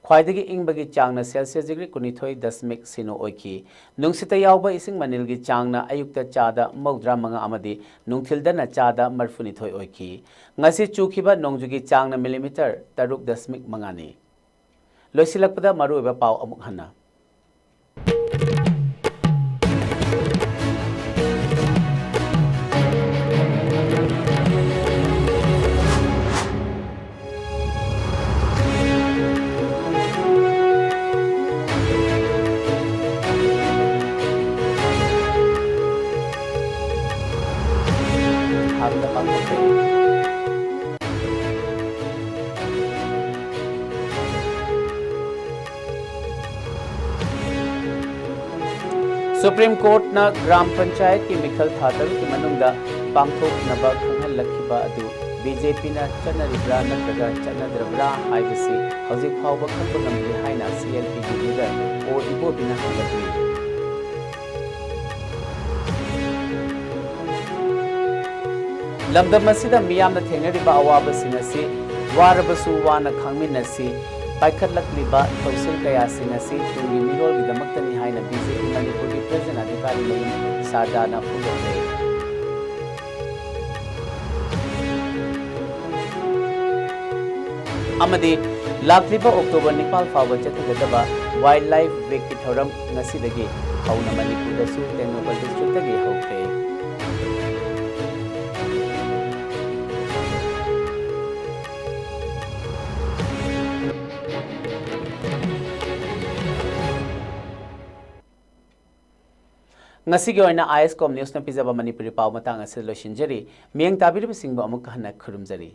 ꯈ꯭ꯋꯥꯏꯗꯒꯤ ꯏꯪꯕꯒꯤ ꯆꯥꯡꯅ ꯁꯦꯜꯁꯤꯌꯁ ꯗꯤꯒ꯭ꯔꯤ ꯀꯨꯟꯅꯤꯊꯣꯏ ꯗꯁꯃꯤꯛ ꯁꯤꯅꯣ ꯑꯣꯏꯈꯤ꯫ ꯅꯨꯡꯁꯤꯠꯇ ꯌꯥꯎꯕ ꯏꯁꯤꯡ ꯃꯅꯤꯜꯒꯤ ꯆꯥꯡꯅ ꯑꯌꯨꯛꯇ ꯆꯥꯗ ꯃꯧꯗ꯭ꯔꯥ ꯃꯉꯥ ꯑꯃꯗꯤ ꯅꯨꯡꯊꯤꯜꯗꯅ ꯆꯥꯗ ꯃꯔꯤꯐꯨꯅꯤꯊꯣꯏ ꯑꯣꯏꯈꯤ꯫ ꯉꯁꯤ ꯆꯨꯈꯤꯕ ꯅꯣꯡꯖꯨꯒꯤ ꯆꯥꯡꯅ ꯃꯤꯂꯤꯃꯤꯇꯔ ꯇꯔꯨꯛ ꯗꯁꯃꯤꯛ ꯃꯉꯥꯅꯤ꯫ ꯂꯣꯏꯁꯤꯜꯂꯛꯄꯗ ꯃꯔꯨꯑꯣꯏꯕ ꯄꯥꯎ ꯑꯃꯨꯛ ꯍꯟꯅ꯫ ꯊꯥꯔꯨꯡꯗ ꯄꯥꯡꯊꯣꯛꯈ꯭ꯔꯦ꯫ ꯁꯨꯄ꯭ꯔꯤꯝ ꯀꯣꯔꯠꯅ ꯒ꯭ꯔꯥꯝ ꯄꯟꯆꯥꯌꯠꯀꯤ ꯃꯤꯈꯜ ꯊꯥ ꯇꯔꯨꯛꯀꯤ ꯃꯅꯨꯡꯗ ꯄꯥꯡꯊꯣꯛꯅꯕ ꯈꯪꯍꯜꯂꯛꯈꯤꯕ ꯑꯗꯨ ꯕꯤ ꯖꯦ ꯄꯤꯅ ꯆꯠꯅꯔꯤꯕ꯭ꯔꯥ ꯅꯠꯇ꯭ꯔꯒ ꯆꯠꯅꯗ꯭ꯔꯕ꯭ꯔꯥ ꯍꯥꯏꯕꯁꯤ ꯍꯧꯖꯤꯛ ꯐꯥꯎꯕ ꯈꯪꯕ ꯉꯝꯗ꯭ꯔꯤ ꯍꯥꯏꯅ ꯁꯤ ꯑꯦꯜ ꯄꯤꯒꯤ ꯂꯤꯗꯔ ꯑꯣ ꯏꯕꯣꯕꯤꯅ ꯍꯪꯂꯛꯂꯤ꯫ ꯂꯝꯗꯝ ꯑꯁꯤꯗ ꯃꯤꯌꯥꯝꯅ ꯊꯦꯡꯅꯔꯤꯕ ꯑꯋꯥꯕꯁꯤꯡ ꯑꯁꯤ ꯋꯥꯔꯕꯁꯨ ꯋꯥꯅ ꯈꯥꯡꯃꯤꯟꯅꯁꯤ, ꯄꯥꯏꯈꯠꯂꯛꯂꯤꯕ ꯊꯧꯁꯤꯜ ꯀꯌꯥꯁꯤꯡ ꯑꯁꯤ ꯇꯨꯡꯒꯤ ꯃꯤꯔꯣꯜꯒꯤꯗꯃꯛꯇꯅꯤ ꯍꯥꯏꯅ ꯕꯤ ꯖꯦ ꯄꯤ ꯃꯅꯤꯄꯨꯔꯒꯤ ꯄ꯭ꯔꯦꯖꯤꯗꯦꯟꯠ ꯑꯙꯤꯀꯥꯔꯤ ꯃꯌꯨꯝ ꯁꯥꯔꯗꯥꯅ ꯐꯣꯡꯗꯣꯛꯈ꯭ꯔꯦ꯫ ꯑꯃꯗꯤ ꯂꯥꯛꯂꯤꯕ ꯑꯣꯛꯇꯣꯕꯔ ꯅꯤꯄꯥꯜ ꯐꯥꯎꯕ ꯆꯠꯊꯒꯗꯕ ꯋꯥꯏꯜꯗ ꯂꯥꯏꯐ ꯋꯤꯛꯀꯤ ꯊꯧꯔꯝ ꯉꯁꯤꯗꯒꯤ ꯍꯧꯅ ꯃꯅꯤꯄꯨꯔꯗꯁꯨ ꯇꯦꯡꯅꯧꯄꯜ ꯗꯤꯁꯇ꯭ꯔꯤꯛꯇꯒꯤ ꯍꯧꯈ꯭ꯔꯦ꯫ ꯉꯁꯤꯒꯤ ꯑꯣꯏꯅ ꯑꯥꯏ ꯑꯦꯁ ꯀꯣꯝ ꯅ꯭ꯌꯨꯁꯅ ꯄꯤꯖꯕ ꯃꯅꯤꯄꯨꯔꯤ ꯄꯥꯎ ꯃꯇꯥꯡ ꯑꯁꯤꯗ ꯂꯣꯏꯁꯤꯟꯖꯔꯤ꯫ ꯃꯤꯠꯌꯦꯡ ꯇꯥꯕꯤꯔꯤꯕꯁꯤꯡꯕꯨ ꯑꯃꯨꯛ ꯍꯟꯅ ꯈꯨꯔꯨꯝꯖꯔꯤ꯫